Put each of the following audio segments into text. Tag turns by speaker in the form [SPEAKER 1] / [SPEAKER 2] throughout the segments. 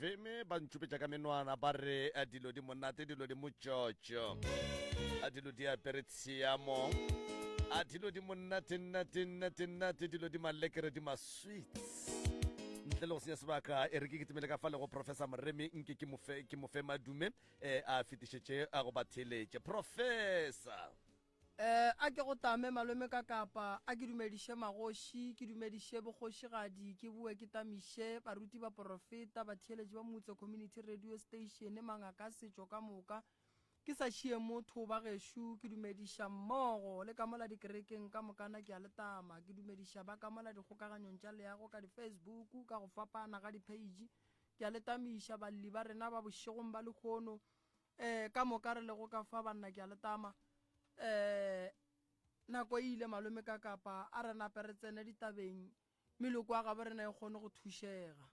[SPEAKER 1] FM ba ntšupetša ka menwana ba re eh, dilo di monate dilo di motšotšo a dilo di apere tshiamo a dilo di monate nate nate nate dilo di malekere di masweets ntle le go senya sebaka e re ke kitimele ka fa le go professor moremi nke ke mofe ke mofe madume eh, a fetišetše a go ba theletše professor
[SPEAKER 2] Eh, a ke go tame malome ka kapa, a ke dumediše magoši, ke dumediše bokgošigadi, ke boe ke tamiše baruti baporofeta, batheeletši ba Motse Community Radio Station, mangaka a setšo ka moka, ke sa šie motho ba gešo, ke dumediša mmogo le ka mola dikerekeng ka mokana ke a le tama, ke dumediša ba ka mola dikgokaganyong tša leago ka di-Facebook ka go fapana ga di-page, ke a le tamiša balli ba rena ba bošegong ba lehono, um ka moka re lego ka fa banna ke a le tama um nako e ile malome ka kapa a re nape re tsene ditabeng meloko ya gabo rena e kgone go thušega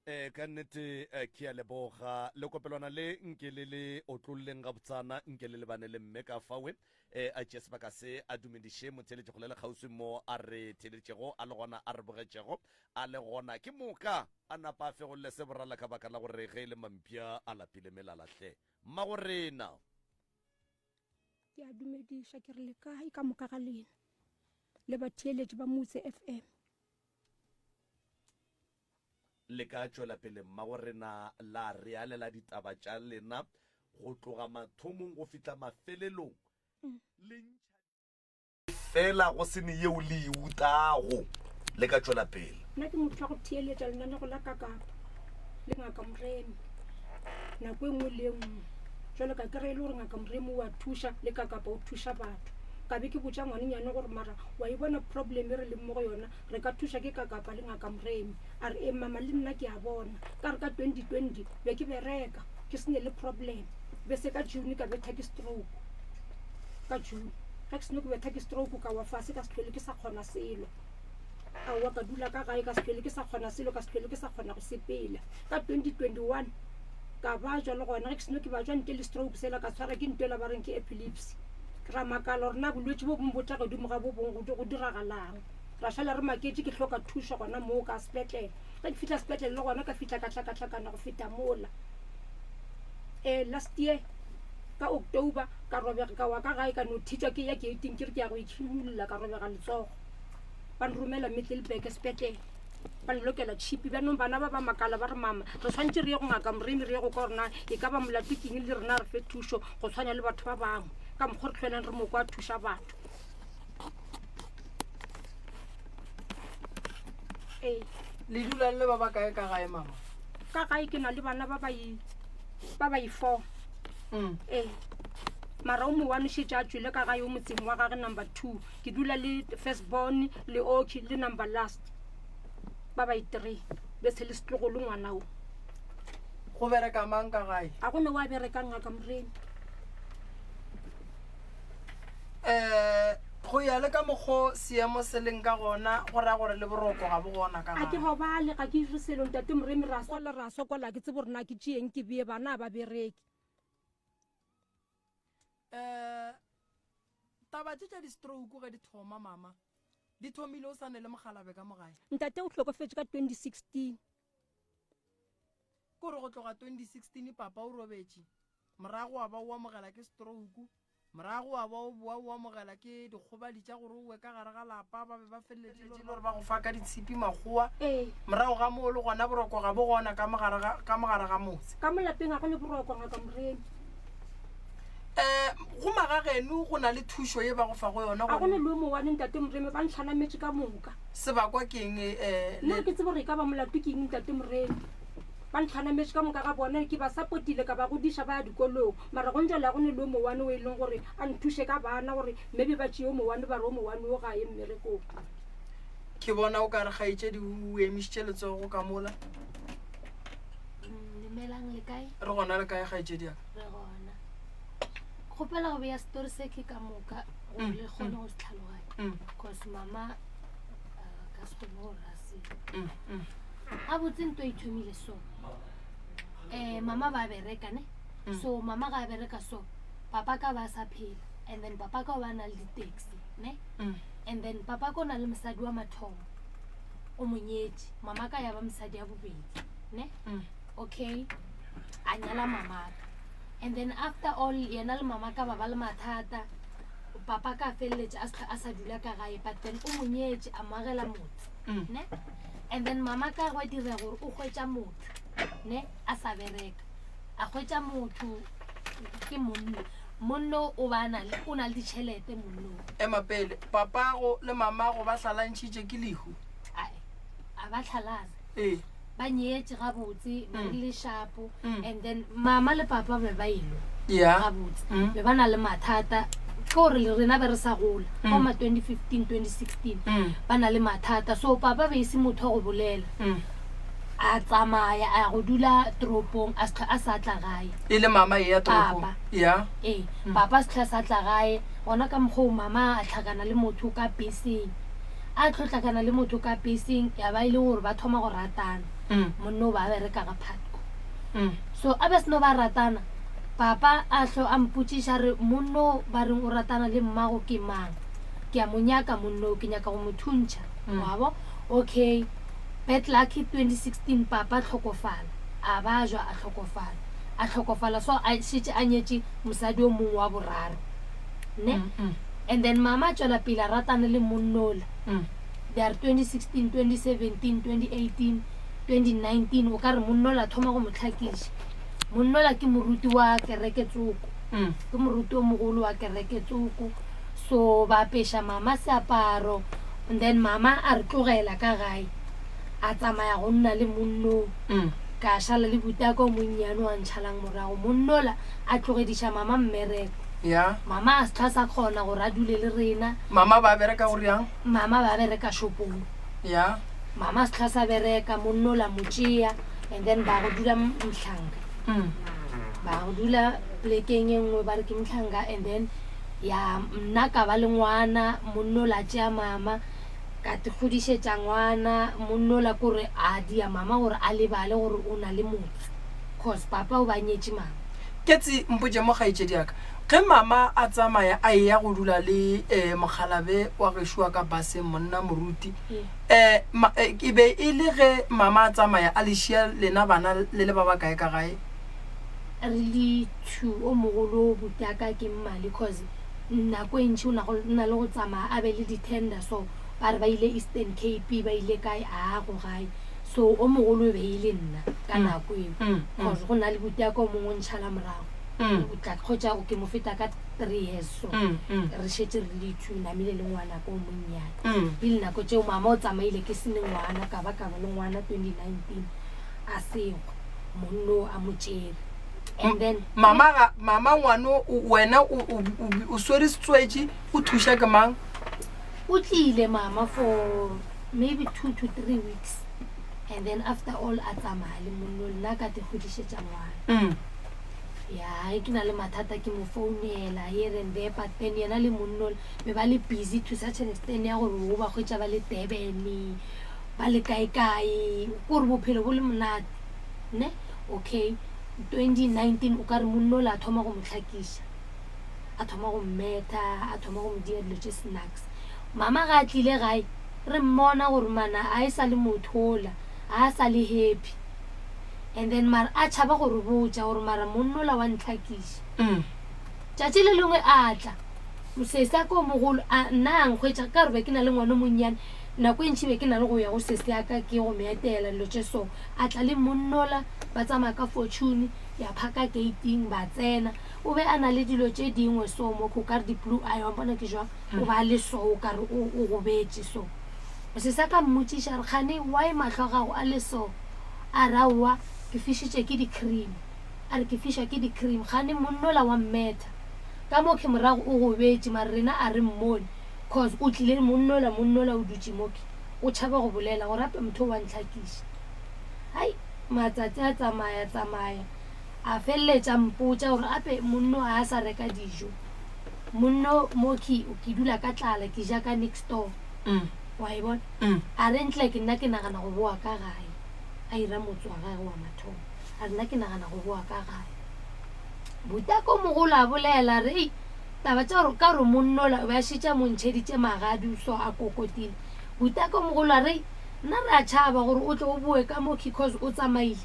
[SPEAKER 1] Eh, ka nnete eh, ke a leboga lekopelwana le nke le le otlolleng gabotsana nke le lebane le mme ka fawe eh, a tšee sebaka se a dumediše motheeletši go le le kgauswi mo a re theeletšego a le gona a re bogetšego a le gona ke moka A napa a fegolle se borala ka baka la gore ge e le mampša a lapile melala hle. Mmagorena!
[SPEAKER 3] Ke a dumediša ke re le kae ka moka ga lena le batheeletši ba Motse FM.
[SPEAKER 1] Le ka tšwela pele mmagorena la re alela ditaba tša lena go tloga mathomong go fihla mafelelong. Le ntšha. Fela go se ne yeo le e utago. Le ka tšwela pele.
[SPEAKER 3] Nna ke motho wa go theeletša lenanego la Kakapa le Ngaka Moremi nako e nngwe le e nngwe. Jwale ka kry-a e le gore Ngaka Moremi o a thuša le Kakapa o thuša batho. Ka be ke botša ngwanenyane gore mara wa e bona problem e re leng mo go yona, re ka thuša ke Kakapa le Ngaka Moremi. A re ee mama le nna ke a bona. Ka re ka 2020 be ke bereka ke se ne le problem, be se ka June ka betha ke stroke. Ka June Ge ke seno ke betha ke stroke ka wa fase ka se hlwele ke sa kgona selo. Aowa ka dula ka gae ka se hlwele ke sa kgona selo ka se hlwele ke sa kgona go sepela. Ka 2021 ka bajwa le gona ge ke seno ke bajwa ntle le stroke sela ka tshwara ke ntwela ba reng ke epilepsy. Ra makala gore na bolwetši bo bongwe bo tla godimo ga bo bongwe go diragalang. Ra šala re maketše ke hloka thušo gona moo ka sepetlele. Ge ke fihla sepetlele le gona ka fihla ka hlakahlakana go feta mola. Eh last year Ka October ka robega, ka wa ka gae ka no thitšwa ke ya gate-ing ke re ke ya go itšhidulla ka robega letsogo. Ba nromela Middelburg sepetlele ba nlokela tšhipi. Bjanong bana ba ba makala ba re mama re swanetše re ye go ngaka Moremi re ye go kwa gore na e ka ba molato ke eng le rena re fe thušo go tshwana le batho ba bangwe ka mokgwa re tlhoelang re mo kwa a thuša batho. Ee.
[SPEAKER 2] Le dula le ba bakae ka gae mama?
[SPEAKER 3] Ka gae ke na le bana ba ba i ba ba i-four.
[SPEAKER 2] Mm.
[SPEAKER 3] Ee. Mara o mongwe šetše a tšwele ka gae o motseng wa gage number two. Ke dula le first born le oki le number last. Ba ba i-three. Bese le setlogolo ngwana o.
[SPEAKER 2] Go bereka mang ka gae?
[SPEAKER 3] Ga go ne wa berekang ngaka Moremi.
[SPEAKER 2] Um go ya le ka mokgo seemo se leng ka gona go raya gore le boroko ga bo gona ka
[SPEAKER 3] A ke
[SPEAKER 2] gae.
[SPEAKER 3] robale ga ke dire selo ntate Moremi ra sokola ra sokola ke tsebe gore na ke tšeeng ke bee bana a ba bereke.
[SPEAKER 2] Um taba tše tša di-stroke ge di thoma mama di thomile o sa ne le mogalabe ka mo gae?
[SPEAKER 3] Ntate o hlokofetše ka 2016.
[SPEAKER 2] Ke gore go tloga 2016 papa o robetše morago wa ba o amogela ke stroke Morago wa ba o boa o amogela ke dikgobadi tša gore o we ka gare ga lapa, ba be ba feleletše e le gore ba go fa ka ditshipi makgowa.
[SPEAKER 3] Ee.
[SPEAKER 2] Morago ga moo le gona boroko ga bo gona ka mo gare ga, ka mo gare ga motse.
[SPEAKER 3] Ka mo lapeng ga go ne boroko, Ngaka Moremi.
[SPEAKER 2] Um go magageno go na le thušo ye ba go fago yona
[SPEAKER 3] Ga go ne
[SPEAKER 2] gore
[SPEAKER 3] le o mowane, Ntate Moremi, ba ntlhanametše ka moka.
[SPEAKER 2] sebakwa ke eng um
[SPEAKER 3] Nna ga ke tsebe gore e ka ba molato ke eng, Ntate Moremi. Ba ntlhanametše ka moka ga bona, ke ba sapotile ka ba godiša ba ya dikolong. Mara go ntšwela go ne le o mowane o e leng gore a nthuše ka bana gore maybe ba tšee o mowane ba re o mowane o ga a ye mmerekong.
[SPEAKER 2] Ke bona o ka re kgaetšedi o emišitše letsogo ka mola.
[SPEAKER 4] Dumelang le kae?
[SPEAKER 2] Re gona le kae kgaetšedi ya ka?
[SPEAKER 4] Re gona. Kgopela go beya story se ke ka moka gore le kgone go se tlhaloganya. Cause mama uh, ka se kgone go ra se. Gabotse nto e thomile so. Eh mama ba bereka ne? So mama ga a bereka so papa ka ba sa phela and then papa ka o ba na le di-taxi ne? And then papa ka o na le mosadi wa mathomo o mo nyetše mama ka ya ba mosadi ya bobedi ne? Okay, a nyala mamaka, and then after all yena le mamaka ba ba le mathata. Papa ka feleletša a se a sa dula ka gae, but then o mo nyetše, a mo agela motse. Ne, and then mama ka gwa dira gore o hwetša motho, ne, a sa bereka, a hwetša motho ke monna. Monno o ba na le, o na le ditšhelete monno.
[SPEAKER 2] Ema pele, papago le mamago ba hlalantšhitše ke lehu?
[SPEAKER 4] Ae, a ba hlalana.
[SPEAKER 2] Ee.
[SPEAKER 4] Ba nyetše gabotse, ba rile shapo, and then mama le papa be ba ilo gabotse. Be ba na le mathata, ke gore le rena be re sa gola, ka ma 2015, 2016, ba na le mathata. So papa be e se motho wa go bolela. A tsamaya a ya go dula toropong, a se a sa tla gae.
[SPEAKER 2] E le mama e ya toropong?
[SPEAKER 4] Papa.
[SPEAKER 2] Ya.
[SPEAKER 4] Ee, papa a se tlha sa tla gae. Gona ka mokgwa o mama a tlhakana le motho ka beseng. A tlo tlhakana le motho ka beseng, ya ba e le gore ba thoma go ratana. Monna o ba a bereka ga Phatco. So a ba seno ba ratana, papa a hlo a mpotšiša a re, Monno o ba reng o ratana le mmago ke mang? Ke a mo nyaka monno o, ke nyaka go mo thuntšha. Wa bo? Okay. Bad lucky 2016 papa hlokofala, a ba jwa a hlokofala, a hlokofala so a šetše a nyetše mosadi o mongwe wa boraro, ne? And then mama a tšwela pele a ratana le monnola. They are 2016, 2017, 2018, 2019, o ka re monnola a thoma go mo hlakiša. Monnola ke moruti wa kereke tsoko, ke moruti o mogolo wa kereke tsoko. So ba apeša mama seaparo, and then mama a re tlogela ka gae, a tsamaya go nna le monnong. Ka šala le butaka o monnyane wa ntšhalang morago. Monnola a tlogediša mama mmereko.
[SPEAKER 2] Ya.
[SPEAKER 4] Mama a se tlha sa kgona gore a dule le rena.
[SPEAKER 2] Mama ba bereka go riang?
[SPEAKER 4] Mama ba bereka shopong.
[SPEAKER 2] Ya.
[SPEAKER 4] Mama a se tlha sa bereka, monnola mo tšea, and then ba go dula Mhlanga. Ba go dula plekeng e nngwe ba re ke Mhlanga, and then ya nna ka ba le ngwana. Monnola a tšea mama, ka te godišetša ngwana. Monnola kore a dia mama gore a lebale gore o na le motse, cause papa o ba nyetše mama.
[SPEAKER 2] Ketsi, mpotše mo kgaetšedi ya ka, ge mama a tsamaya a eya go dula le um mokgalabe wa gešo wa ka baseng, monna moruti, um e be e le ge mama a tsamaya a le šia lena bana le le ba bakae ka gae?
[SPEAKER 4] Re le two, o mogolo o butaka ke mmale, cause nako e ntši o na le go tsamaya a be le di-tender, so ba re ba ile Eastern Cape, ba ile kae, a go gae. So o mogolo e be e le nna ka nako eo, cause go na le butaka o mongwe o ntšhala morago, o tla kgotsa ke mo feta ka 3 years. So re šetše re le two, namile le ngwanaka o monnyane. E le nako tšeo mama o tsamaile ke sene ngwana, ka ba ka ba le ngwana 2019, a sego monno a mo tšere. And then
[SPEAKER 2] mama ga mama ngwano wena o swere setswetši, o thuša ke mang?
[SPEAKER 4] O tlile mama for maybe 2 to 3 weeks, and then after all a tsamaya le monno, nna ka te godišetša ngwana. Ya ge ke na le mathata ke mo founela here and there, but then yena le monno be ba le busy to such an extent ya gore o ba hwetša ba le Durban, ba le kae kae, kore bophelo bo le monate, ne? Okay, 2019 o ka re monnola a thoma go mo hlakiša, a thoma go mmetha, a thoma go mo dia dilo tše snacks. Mama ga a tlile gae, re mmona gore mana a e sa le motho ola, a sa le happy. And then mara a tšhaba go re botša gore mara monnola wa ntlhakiša. Tšatši le lengwe a tla, mosese a ka o mogolo, a nna a nkhwetša ka gore be ke na le ngwana o monnyane. Nako e ntši be ke na le go ya go sese ya ka ke go mo etela, dilo tše so. A tla le monnola, ba tsamaya ka Fortune, ya phaka gating, ba tsena. O be a na le dilo tše dingwe so mo, o ka re di-blue eye, wa mpona ke jwang, o ba le so, o ka re o gobetše so. Sese a ka mmotšiša a re, kgane why mahlo a gago a le so? A re, aowa, ke fišitše ke di-cream. A re, ke fišwa ke di-cream. Kgane monnola wa mmetha. Ka mo ke morago o gobetše, mara rena a re mmone. Cause o tlile monnola, monnola o dutše mo ke o tšhaba go bolela gore ape motho o wa ntlhakiša. Hai, matsatsi a tsamaya tsamaya, a feleletša mpotša gore ape monno a sa reka dijo. Monno mo ke ke dula ka tlala, ke ja ka next door. Wa e bona? A re ntle ke nna ke nagana go boa ka gae. A ira motse wa gage wa mathomo. A re nna ke nagana go boa ka gae. Butako mogolo a bolela re, ei, taba tša gore ka gore monnola o be a šetše a mo ntšheditše magadi so a kokotile. Butako mogolo a re, nna re a tšhaba gore o tle o boe ka mo because o tsamaile.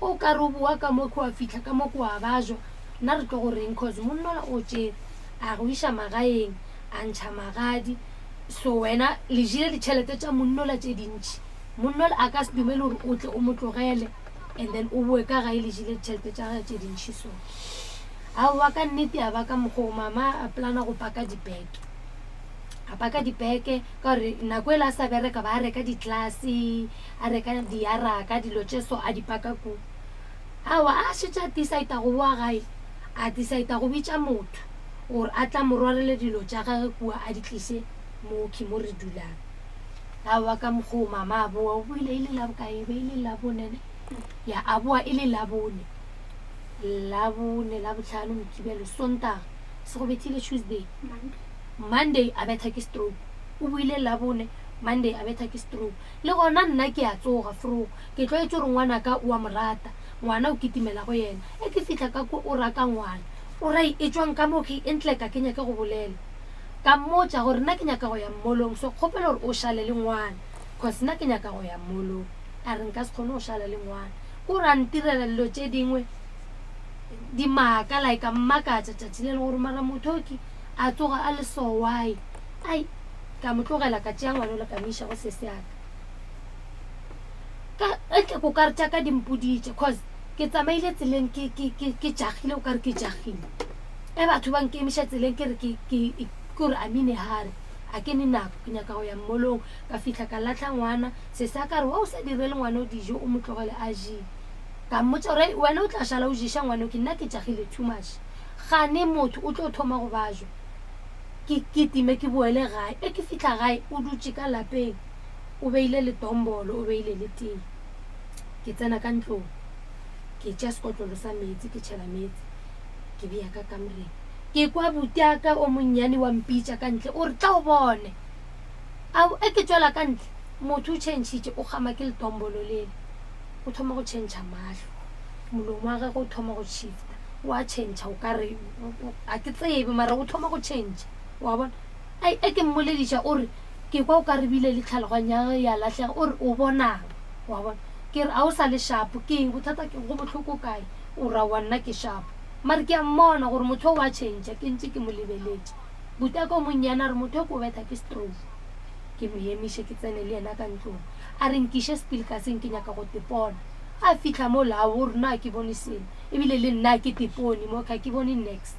[SPEAKER 4] O ka re o boa ka mo ke wa fihla ka mo ke wa bajwa, nna re tlo go reng cause monnola o tšere a go iša magaeng a ntšha magadi so wena le jele ditšhelete tša monnola tše dintši. Monnola a ka se dumele gore o tle o mo tlogele and then o boe ka gae le jele ditšhelete tša gage tše dintši so. Aowa ka nnete ya ba ka mokgwa o mama a plana go paka dibeke. A paka dibeke ka gore nako ele a sa bereka ba reka di-glass a reka diaraka dilo tše so a di paka ku. Aowa a šetše a decide go boa gae a decide go bitša motho gore a tla mo rwalele dilo tša gage kua a di tliše mokhwi mo re dulang. Aowa ka mokgwa o mama a boa o boile e le labokae e be e le labone ne ya a boa e le labone labone labohlano mokibelo sontaga se go bethile tuesday monday a betha ke stroke o boile labone monday a betha ke stroke Le gona nna ke a tsoga, fro. Ke tlwaetše gore ngwanaka o a mo rata. Ngwana o kitimela go yena. E ke fihla ka kwa o raka ngwana. O ra etšwang ka mo ke ntle ka ke nyake go bolela. Ka mmotša gore nna ke nyaka go ya mmolong so kgopela gore o šale le ngwana cause nna ke nyaka go ya mmolong. A re nka se kgone go šala le ngwana. Ko re a ntirela dilo tše dingwe dimaka like a mmakatša tšatši le le gore mara motho o ke a tsoga a le so why. Ai. Ka mo tlogela ka tšea ngwana ola ka mo iša go sesi aka. Ka etle ko kare tša ka di mpoditše cause ke tsamaile tseleng ke ke ke ke jagile o kare ke jagile. E batho ba nkemiša tseleng ke re ke ke ke gore I'm in a hurry. A ke ne nako ke nyaka go ya mmolong. Ka fihla ka lahla ngwana sesi a ka re wa o sa direle ngwana o dijo o mo tlogele a jele. Ka mmotša gore wena o tla šala o ješa ngwana o ke nna ke jagile too much. Gane motho o tlo thoma go bajwa. Ke kitime ke boele gae. E ke fihla gae, o dutše ka lapeng, o beile le dombolo, o beile le tee. Ke tsena ka ntlong, ke tšea sekotlolo sa meetse, ke tšhela meetse, ke bea ka kamoreng. Ke kwa butiaka o monnyane wa mpitša ka ntle, o re, Tla o bone. Ao, e ke tšwela ka ntle, motho o tšhentšhitše, o kgama ke ledombolo lele. O thoma go tšhentšha mahlo, molomo wa gagwe o thoma go shifta, o a tšhentšha o ka re a ke tsebe mara o thoma go tšhentšha wa bona. Ai e ke mmolediša o re ke kwa o ka re bile le tlhaloganyo ya gagwe ya lahlega o re o bonang wa bona. Ke re a o sa le shapo ke eng bothata ke go bohloko kae o ra wa nna ke shapo. Mare ke a mmona gore motho o wa tšhentšha ke ntše ke mo lebeletše. Butaka o monnyane a re motho o ke o betha ke stroke. Ke mo emiše ke tsene le yena ka ntlong. A re nkiše sepilkaseng ke nyaka go tepona. A fihla mo lao o re na ke bone selo. Ebile le nna ke tepone mo ga ke bone nex.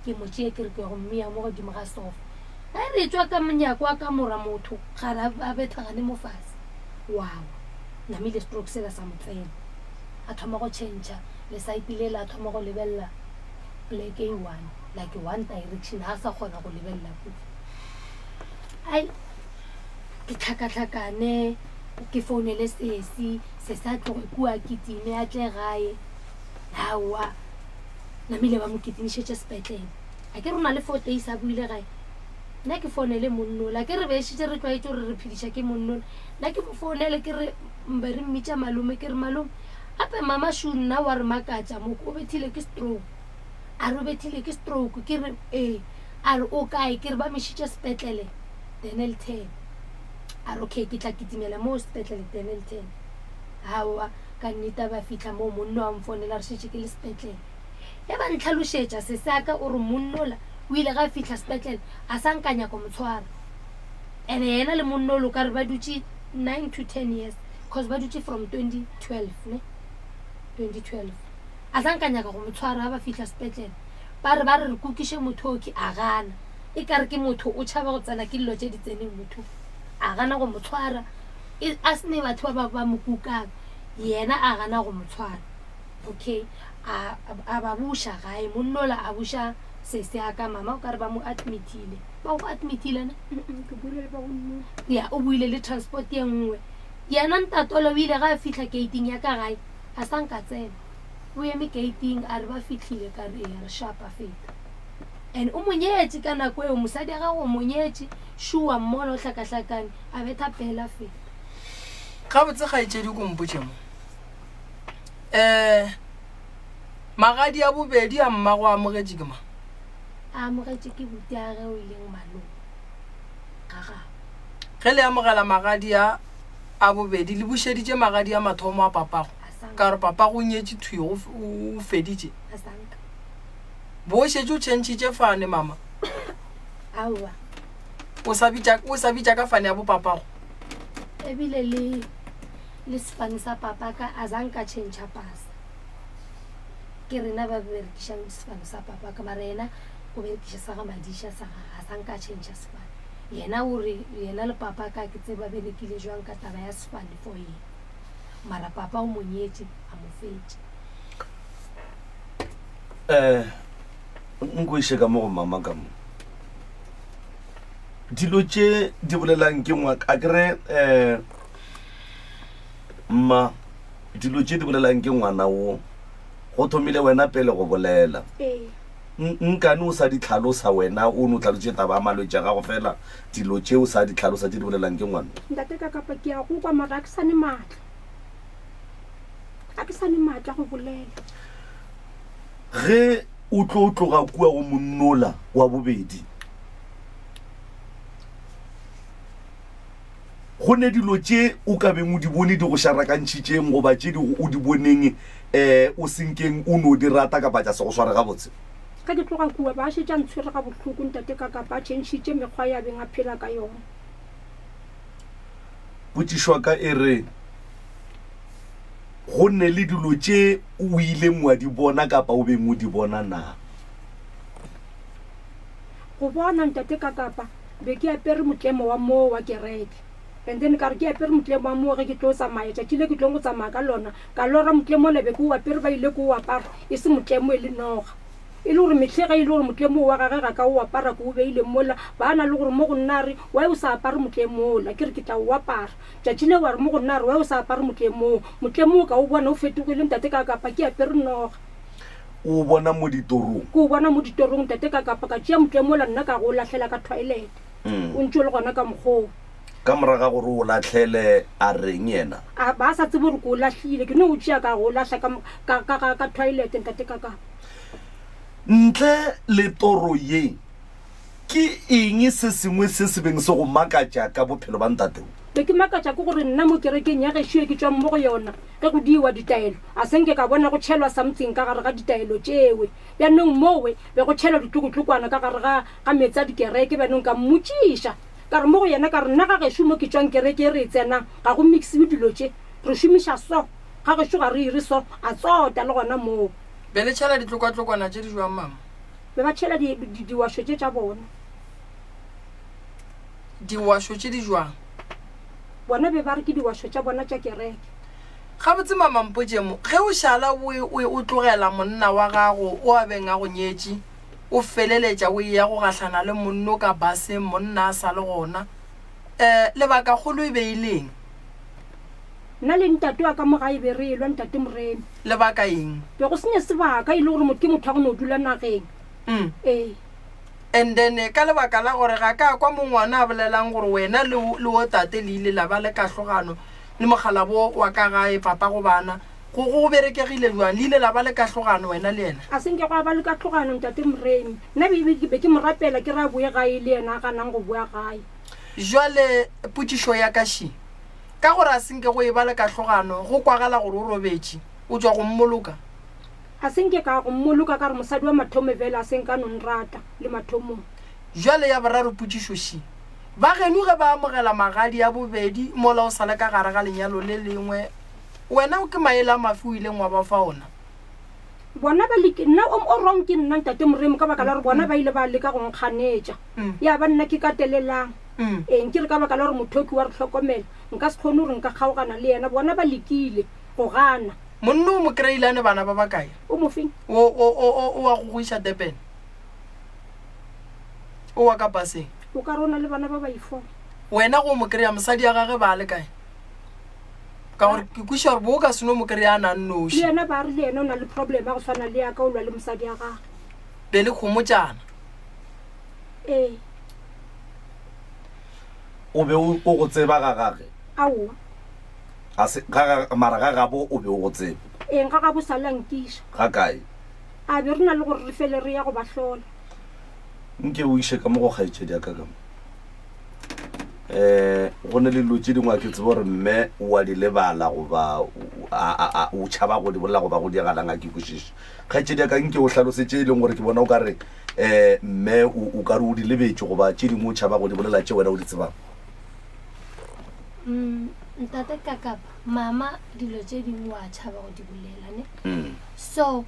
[SPEAKER 4] Ke mo tšee ke re ke ya go mmea mo godimo ga sofa. Ge re tšwa ka monyako wa kamora motho ga re a bethagane mo fase. Wa wa. Namile stroke sela sa mo tsena. A thoma go tšhentšha lesaete lela a thoma go lebelela pleke e one like one direction ga a sa kgona go lebelela kua. Ai ke tlhakatlhakane ke founele sesi, sesi a tloge kua a kitime a tle gae. Aowa namile ba mo kitimišetše sepetlele. A ke re o na le 4 days a boile gae. Nna ke founele monnola ke re be šetše re tlwaetše gore re phediša ke monnola. Nna ke mo founele ke re mbe re mmitša malome ke re malome gape mama shu nna wa re makatša moko o bethile ke stroke. A re o bethile ke stroke ke re ee. A re o kae ke re ba mešitše sepetlele Dennilton. A re okay ke tla kitimela moo sepetlele Dennilton. Aowa ka nnete a ba fihla moo monno a mfonela re šetše ke le sepetlele. Ge ba ntlhalošetša sese a ka o re monnola o ile ga fihla sepetlele a sa nka nyaka mo tshwara. Ene yena le monnola o ka re ba dutše 9 to 10 years cause ba dutše from 2012 ne 2012 a sa nka nyaka go mo tshwara ga ba fihla sepetlele ba re ba re re kukiše motho oke a gana e ka re ke motho o tšhaba go tsena ke dilo tše di tseneng motho a gana go mo tshwara e, a se ne batho ba ba mo kukang yena a gana go mo tshwara okay a a ba buša gae monnola a buša sese a ka mama o ka re ba mo admitile ba go admitile ne
[SPEAKER 3] ke buile le ba go nnola
[SPEAKER 4] ya o buile le transport ye nngwe yena ntatola o ile ga a fihla gating ya ka gae a sa nka tsena o eme gating a re ba fihlile ka re ee re shapa feta and o monyetše ka nako eo mosadi ya gago o monyetše šua mmona o hlakahlakane a betha pela feta.
[SPEAKER 2] Gabotse kgaetšedi ko mpotše mo um magadi a bobedi a mmago a amogetše ke mang?
[SPEAKER 4] A amogetše ke butiage o e leng malome ga gabo.
[SPEAKER 2] Ge le amogela magadi a a bobedi le bušeditše magadi a mathomo a papago? Ka gore papa go nyetše thwi go o feditše.
[SPEAKER 4] Asanka.
[SPEAKER 2] Bo o šetše o tšhentšhitše fane mama.
[SPEAKER 4] Aowa.
[SPEAKER 2] O sa bitša o sa bitša ka fane ya bo papago.
[SPEAKER 4] Ebile le le sefane sa papa ka a zanka tšhentšha pasa. Ke rena ba berekišang sefane sa papa ka mara yena o berekiša sa ga Madiša sa ga a zanka tšhentšha sefane. Yena o re yena le papa ka ke tseba berekile jwang ka taba ya sefane for yena. Mara papa o mo nyetše a mo fetše.
[SPEAKER 1] Eh, nko iše ka mo go mama ka mo. Dilo tše di bolelang ke ngwa a kere eh mma dilo tše di bolelang ke ngwana wo go thomile wena pele go bolela.
[SPEAKER 3] Ee.
[SPEAKER 1] Nkane o sa di tlhalosa wena o no tlhalotše taba ya malwetši a gago fela dilo tše o sa di tlhalosa tše di bolelang ke ngwana.
[SPEAKER 3] Ntate ka kapa ke a go kwa mara a ke sa ne maatla. A ke sa ne maatla go bolela.
[SPEAKER 1] Ge o tlo tloga kua go monnola wa bobedi, go ne dilo tše o ka beng o di bone di go šarakantšhitšeng goba tše di o di boneng um o senkeng o no di rata kapa tša se go sware gabotse?
[SPEAKER 3] Ge ke tloga kua, ba šetše a ntshwere gabohloko ntate ka kapa a tšhentšhitše mekgwa ya beng a phela ka yona.
[SPEAKER 1] Potšišo ya ka e re, Go ne le dilo tše o ileng wa di bona kapa o beng o di bona na?
[SPEAKER 3] Go bona ntate ka kapa be ke apere motlemo wa moo wa kereke and then ka re ke apere motlemo wa moo ge ke tlo tsamaya tšatši le ke tlong go tsamaya ka lona ka lora motlemo ola be ke o apere ba ile ke o apara e se motlemo e le noga e le gore mehle ge e le gore motlemo wa gage ga ka o apara ke o beile mola ba na le gore mo go nna a re why o sa apare motlemo ola ke re ke tla o apara Tšatši leo a re mo go nna a re, Why o sa apare motlemo wo? Motlemo wo ka o bona o fetogile, ntate, ka kapa ke apere noga.
[SPEAKER 1] O o bona mo ditorong?
[SPEAKER 3] Ke o bona mo ditorong, ntate, ka kapa ka tšea motlemo wola nna ka go o lahlela ka toilet. O ntše o le gona ka mokgwa oo.
[SPEAKER 1] Ka morago ga gore o o lahlele, a reng yena?
[SPEAKER 3] A ba a sa tsebe gore ke o lahlile. Ke no o tšea ka go o lahla ka, ka, ka, ka, ka toilet, ntate, ka kapa.
[SPEAKER 1] Ntle le toro ye, Ke eng se sengwe se se beng se go makatša ka bophelo ba ntate wo?
[SPEAKER 3] Be ke makatša ke gore nna mo kerekeng ya gešo ye ke tšwang mo go yona, ge go diiwa ditaelo, a se nke ka bona go tšhelwa something ka gare ga ditaelo tšewe. Bjanong mowe be go tšhelwa ditlokotlokwana ka gare ga, ga meetse a dikereke. Bjanong ka mmotšiša, ka re mo go yena, ka re, Nna ga gešo mo ke tšwang kereke e re e tsenang, ga go mixiwe dilo tše. Re šomiša so. Ga gešo ga re ire so. A tsota le gona moo.
[SPEAKER 2] Be le tšhela ditlokatlokwana tše di jwang, mama?
[SPEAKER 3] Be ba tšhela di, di, diwašo tše tša bona.
[SPEAKER 2] Diwašo tše di jwang?
[SPEAKER 3] Bona be ba re ke diwašo tša bona tša kereke.
[SPEAKER 2] Gabotse, Mama mpotše mo, ge o šala o, o, o tlogela monna wa gago o a beng a go nyetše, o feleletša o eya go gahlana le monno ka baseng, monna a sa le gona, um lebakakgolo e be e le eng?
[SPEAKER 3] Nna le ntate wa ka mo gae be re elwa, Ntate Moremi.
[SPEAKER 2] Lebaka eng?
[SPEAKER 3] Be go senya sebaka e le gore motho ke motho wa go no dula nageng.
[SPEAKER 2] Mm.
[SPEAKER 3] Ee.
[SPEAKER 2] And then ka lebaka la gore ga ka kwa mo ngwana a bolelang gore wena le, le wo tate le ile la ba le kahlogano le mokgalabo wa ka gae, papa go bana, go, go berekegile jwang? Le ile la ba le kahlogano wena le yena?
[SPEAKER 3] A se nke gwa ba le kahlogano, Ntate Moremi. Nna be, be, be ke mo rapela ke re a boe gae le yena a ganang go boa gae.
[SPEAKER 2] Jwale potšišo ya ka še. Ka gore a se nke go eba le kahlogano, go kwagala gore o robetše, o tšwa go mmoloka.
[SPEAKER 3] A se nke ka go mmoloka, ka re mosadi wa mathomo bjale a se nka no nrata le mathomong.
[SPEAKER 2] Bjale ya boraro potšišo še, Ba geno ge ba amogela magadi a bobedi mola o sa le ka gare ga lenyalo le lengwe, wena ke maele a mafe o ileng wa ba fa ona?
[SPEAKER 3] Bona ba leke, nna o, o wrong ke nna Ntate Moremi ka baka la gore bona ba ile ba leka go nkganetša. Ya ba nna ke katelelang. Ee, nke re ka baka la gore mothoki wa re hlokomela, nka se kgone gore nka kgaogana le yena. Bona ba lekile go gana.
[SPEAKER 2] Monna o mo kry-ile a ne bana ba bakae?
[SPEAKER 3] O mo feng?
[SPEAKER 2] O, o, o, o, o wa go go iša Durban. O wa ka paseng.
[SPEAKER 3] O ka re o na le bana ba baifo.
[SPEAKER 2] Wena go mo kry-a mosadi ya gage ba le kae? Ka gore ke kwešiša gore bo o ka se no mo kry-a a na nnoši.
[SPEAKER 3] Le yena ba re le yena o na le problem ya go swana le ya ka, o lwa le mosadi ya gage.
[SPEAKER 2] Be le khomotšana.
[SPEAKER 3] Ee.
[SPEAKER 1] O be o o go tseba ga gage?
[SPEAKER 3] Aowa.
[SPEAKER 1] Ga se, ga ga, mara ga gabo o be o go tseba?
[SPEAKER 3] Eng, ga gabo sa le a nkiša.
[SPEAKER 1] Ga kae?
[SPEAKER 3] A be re na le gore re fele re ya go ba hlola.
[SPEAKER 1] Nke o iše ka mo go kgaetšedi ya ka ka mo. Um go ne le dilo tše dingwe a ke tsebe gore mme o a di lebala goba o tšhaba go di bolela goba go diragalang a ke kwešiše. Kgaetšedi ya ka nke o hlalose tše e leng gore ke bona o ka re um mme o ka re o di lebetše goba tše dingwe o tšhaba go di bolela tše wena o di tsebang.
[SPEAKER 4] Mm, ntate Kakapa, mama dilo tše dingwe wa tšhaba go di bolela ne.
[SPEAKER 1] Mm.
[SPEAKER 4] So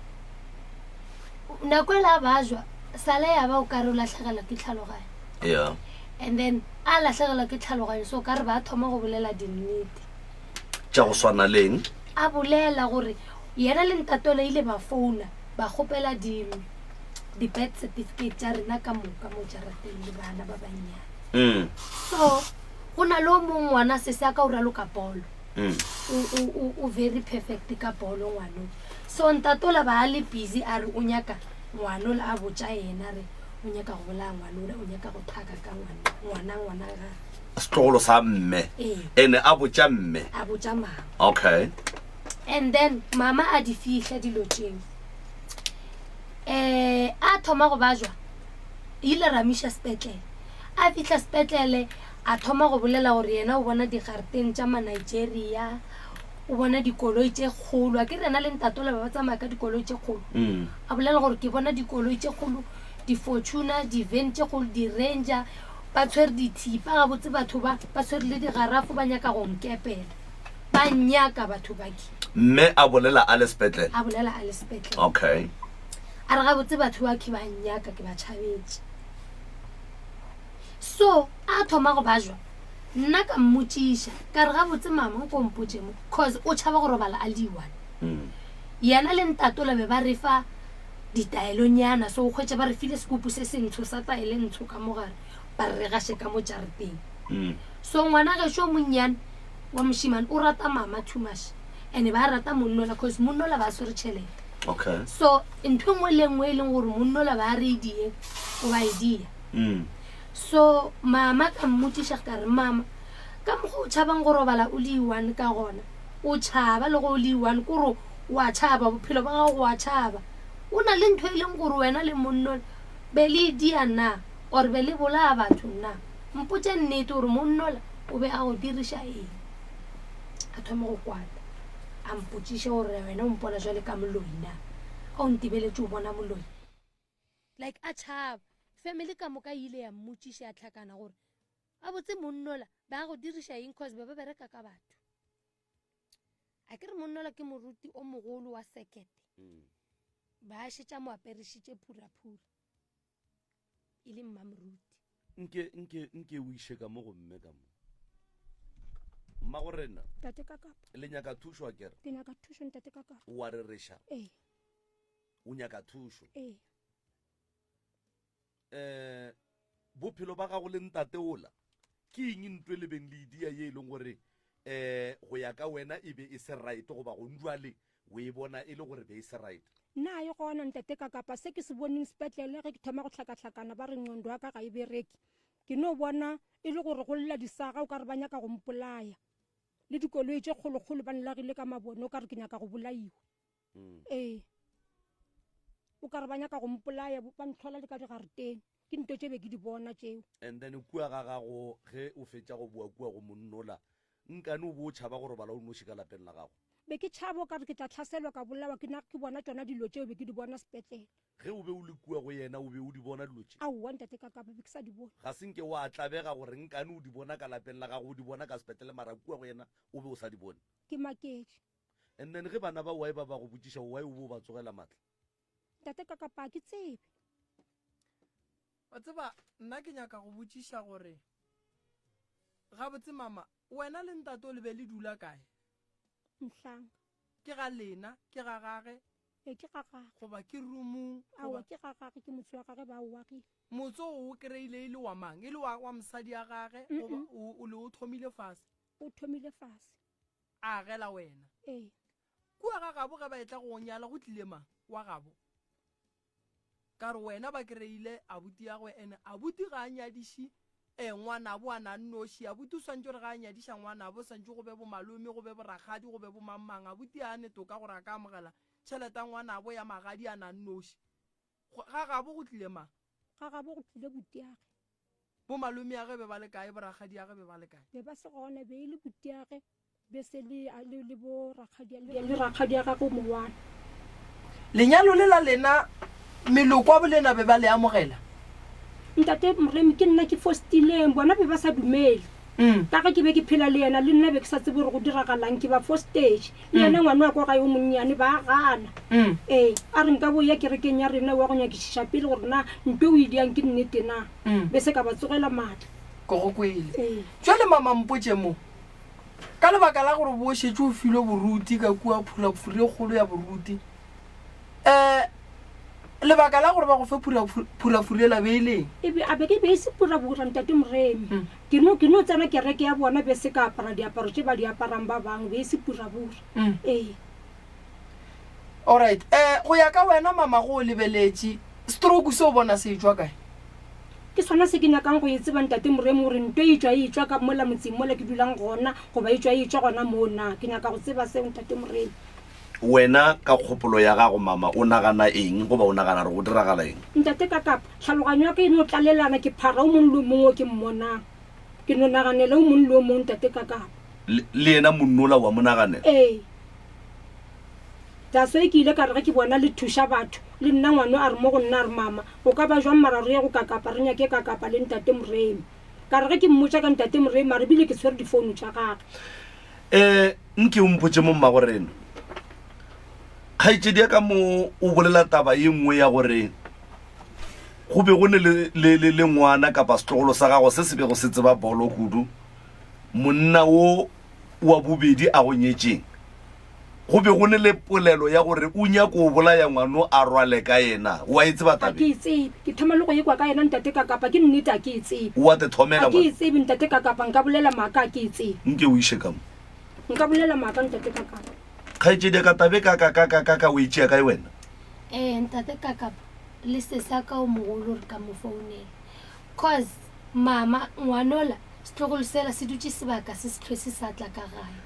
[SPEAKER 4] nako e la bajwa sale ya ba o ka re o latlhegelwa ke tlhaloganyo.
[SPEAKER 1] Yeah.
[SPEAKER 4] And then a lahlegelwa ke tlhaloganyo so ka re ba thoma go bolela dinnete.
[SPEAKER 1] Tša go swana leng?
[SPEAKER 4] A bolela gore yena le ntatola ile ba founa ba kgopela di di-birth certificate tša rena ka moka mo jarateng le bana ba bannyane.
[SPEAKER 1] Mm.
[SPEAKER 4] So go na le o mongwe ngwana sese a ka o raloka bolo.
[SPEAKER 1] Mm.
[SPEAKER 4] O, o, o, o very perfect ka bolo ngwano. So ntatola ba a le busy a re o nyaka ngwanola a botša yena re o nyaka go bolaya ngwanola o nyaka go thaka ka ngwana ngwana ngwana ga
[SPEAKER 1] Setlogolo sa mme.
[SPEAKER 4] Ee.
[SPEAKER 1] Ene a botša mme.
[SPEAKER 4] A botša mama.
[SPEAKER 1] Okay.
[SPEAKER 4] And then mama a di fihla dilo tšeo. Eh a thoma go bajwa ile ra miša sepetlele. A fihla sepetlele a thoma go bolela gore yena o bona digareteng tša ma-Nigeria, o bona dikoloi tše kgolo. A ke re yena le ntatola ba ba tsamaya ka dikoloi tše kgolo.
[SPEAKER 1] Mm.
[SPEAKER 4] A bolela gore ke bona dikoloi tše kgolo, di-Fortuner, di-van tše kgolo, di-Ranger, ba tshwere dithipa gabotse batho ba, ba tshwere le digarafo ba nyaka go nkepela. Ba nnyaka batho ba ke.
[SPEAKER 1] Mme a bolela a le sepetlele?
[SPEAKER 4] A bolela a le sepetlele.
[SPEAKER 1] Okay.
[SPEAKER 4] A re gabotse batho ba ke ba nnyaka ke ba tšhabetše. So a thoma go bajwa, nna ka mmotšiša ka re gabotse mama nko mpotše mo, cause o tšhaba go robala a le one.
[SPEAKER 1] Mm.
[SPEAKER 4] Yena le ntatola be ba re fa ditaelonyana, so o hwetša ba re file sekupu se sentsho sa taele ntsho ka mo gare, ba re re gaše ka mo jarateng.
[SPEAKER 1] Mm.
[SPEAKER 4] So ngwana gešo o monnyane wa mošemane o rata mama too much, and ba rata monnola cause monnola ba swere tšhelete.
[SPEAKER 1] Okay.
[SPEAKER 4] So ntho e nngwe le nngwe e leng gore monnola ba re e die, o ba e dia.
[SPEAKER 1] Mm.
[SPEAKER 4] So mama ka mmotšiša ka re mama, ka mokgwa o tšhabang go robala o le one ka gona, o tšhaba le go o le one kore o a tšhaba, bophelo ba gago o a tšhaba. O na le ntho e leng gore wena le monnola be le e dia na, or be le bolaya batho na? Mpotše nnete gore monnola o be a go diriša eng. A thoma go kwata, a mpotšiše gore wena o mpona jwale ka moloi na, a o ntebeletše o bona moloi. Like a tšhaba. Family ka moka e ile ya mmotšiša ya hlakana gore gabotse monnola ba go diriša eng cause be ba bereka ka batho. A ke re monnola ke moruti o mogolo wa sekete. Ba šetša mo aperišitše phuraphura e le mmamoruti.
[SPEAKER 1] Nke, nke, nke o iše ka mo go mme ka mo. Mmago rena.
[SPEAKER 3] Ntate Kakapa.
[SPEAKER 1] Le nyaka thušo a kere?
[SPEAKER 3] Ke nyaka thušo ntate Kakapa.
[SPEAKER 1] O a rereša?
[SPEAKER 3] Ee.
[SPEAKER 1] O nyaka thušo?
[SPEAKER 3] Ee.
[SPEAKER 1] Eh, bophelo ba gago le ntate ola, ke eng ntwe le beng le idia ye e leng gore eh go ya ka wena e be e se right goba go njwale o e bona e le gore be e se right?
[SPEAKER 3] Nna e gona ntate Kakapa, se ke se boneng sepetlele ge ke thoma go hlakahlakana ba re nqondo ya ka ga e bereke, ke no bona e le gore go lla disaga o ka re ba nyaka go mpolaya, le dikoloi tše kgolokgolo ba nlagile ka mabone o ka re ke nyaka go bolaiwa. Ee, o ka re ba nyaka go mpolaya, ba ntlhola le ka digareteng. Ke nto tše be ke di bona tšeo.
[SPEAKER 1] And then kua ga gago ge o fetša go boa kua go monnola, nkane o bo o tšhaba go robala o noši ka lapeng la gago?
[SPEAKER 3] Be ke tšhaba o ka re ke tla hlaselwa ka bolawa ke na ke bona tšona dilo tšeo be ke di bona sepetlele.
[SPEAKER 1] Ge o be o le kua go yena o be o di bona dilo tše?
[SPEAKER 3] Aowa ntate Kakapa, be ke sa di bone.
[SPEAKER 1] Ga se nke wa tlabega gore nkane o di bona ka lapeng la gago, o di bona ka sepetlele mara kua go yena o be o sa di bone?
[SPEAKER 3] Ke maketše.
[SPEAKER 1] And then ge bana ba why ba ba go botšiša why o be o ba tsogela matla?
[SPEAKER 3] Ntate Kakapa, ga ke tsebe.
[SPEAKER 2] Wa tseba, nna ke nyaka go botšiša gore, gabotse mama, wena le ntate o le be le dula kae?
[SPEAKER 3] Mhlanga.
[SPEAKER 2] Ke ga lena, ke ga gage?
[SPEAKER 3] Ee, ke ga gage.
[SPEAKER 2] Goba ke roomong?
[SPEAKER 3] Aowa, ke ga gage, ke motse wa gage ba o agile.
[SPEAKER 2] Motse o o kry-ile e le wa mang? E le wa, wa mosadi ya gage, goba o, o le o thomile fase?
[SPEAKER 3] O thomile fase.
[SPEAKER 2] A agela wena.
[SPEAKER 3] Ee.
[SPEAKER 2] Kua ga gabo ge ba etla go go nyala go tlile mang? Wa gabo. Ka re wena ba kry-ile abuti ya gwe ene abuti ga a nyadiše eh, ngwanabo a na nnoši. Abuti o swantše gore ga a nyadiša ngwanabo swantše go be bomalome, go be borakgadi, go be bomangmang. Abuti a ne toka gore a ka amogela tšhelete ya ngwanabo ya magadi a na nnoši. Ga gabo go tlile mang?
[SPEAKER 3] Ga gabo go tlile butiage.
[SPEAKER 2] Bo malomeage be ba le kae, bo rakgadiage be ba le kae?
[SPEAKER 3] Be ba se gona, be e le butiage, be se le, le, le bo rakgadia, le, le rakgadia gagwe o mowana.
[SPEAKER 2] Lenyalo le la lena, meloko wa bolena be ba le amogela?
[SPEAKER 3] Ntate Moremi, ke nna ke fostileng, bona be ba sa dumele. Ka ge ke be ke phela le yena, le nna be ke sa tsebe gore go diragalang, ke ba fostetše. Le yena ngwana wa kwa gae o monnyane, ba gana. Ee, a re nka bo ya kerekeng ya rena wa go nyakišiša pele gore na nto o e diang ke nnete na. Be se ka ba tsogela maatla.
[SPEAKER 2] Ke go kwele.
[SPEAKER 3] Ee.
[SPEAKER 2] Jwale mama mpotše mo, ka lebaka la gore bo šetše o filwe boruti ka kua phurafuri e kgolo ya boruti, um lebaka la gore ba go fe phurafuri ela be e leng?
[SPEAKER 3] E be, a be ke be e se purabura, Ntate Moremi. Ke no, ke no tsena kereke ya bona be se ka apara diaparo tše ba di aparang ba bangwe, be e se purabura. Ee.
[SPEAKER 2] Alright, um go ya ka wena mama go o lebeletše, stroke se o bona se etšwa kae?
[SPEAKER 3] Ke sona se ke nyakang go e tseba, Ntate Moremi, gore nto e tšwa e etšwa ka mola motseng mola ke dulang gona, goba e tšwa e etšwa gona moo na? Ke nyaka go tseba seo, Ntate Moremi.
[SPEAKER 1] Wena ka kgopolo ya gago, mama, o nagana eng, goba o nagana gore go diragala eng?
[SPEAKER 3] Ntate Kakapa, tlhaloganyo ya ka e no tlalelana, ke phara o mongwe le o mongwe o ke mmonang. Ke no naganela o mongwe le o mongwe, Ntate Kakapa.
[SPEAKER 1] Le, le yena monnola wa mo naganela?
[SPEAKER 3] Ee. That's why ke ile ka re ge ke bona le thuša batho, le nna ngwano a re mo go nna a re, Mama, go ka ba jwang mara re ye go Kakapa re nyake Kakapa le Ntate Moremi. Ka re ge ke mmotša ka Ntate Moremi a re bile ke tshwere difounu tša gage.
[SPEAKER 1] Eh, nke o mpotše mo mmagorena. Kgaetšedi ya ka mo o bolela taba ye nngwe ya gore go be go ne le, le, le, le ngwana kapa setlogolo sa gago se se bego se tseba bolo kudu, monna wo wa bobedi a go nyetšeng. Go be go ne le polelo ya gore o nyako o bolaya ngwano a rwale ka yena. Wa e tseba
[SPEAKER 3] A
[SPEAKER 1] taba
[SPEAKER 3] ke
[SPEAKER 1] e?
[SPEAKER 3] e tsebe. Ke thoma le go ekwa ka yena Ntate Kakapa. Ke nnete a ke e tsebe.
[SPEAKER 1] Wa te thomela
[SPEAKER 3] A ke e
[SPEAKER 1] ngwana.
[SPEAKER 3] tsebe Ntate Kakapa. Nka bolela maaka a ke e tsebe.
[SPEAKER 1] Nke o iše ka mo.
[SPEAKER 3] Nka bolela maaka Ntate Kakapa.
[SPEAKER 1] Kgaetšedi ya ka taba e ka ka ka ka ka ka o e tšea kae wena?
[SPEAKER 4] Ee Ntate Kakapa le sesi a ka o mogolo re ka mo founela. Cause mama ngwanola setlogolo sela se dutše sebaka se se hlwe se sa tla ka gae.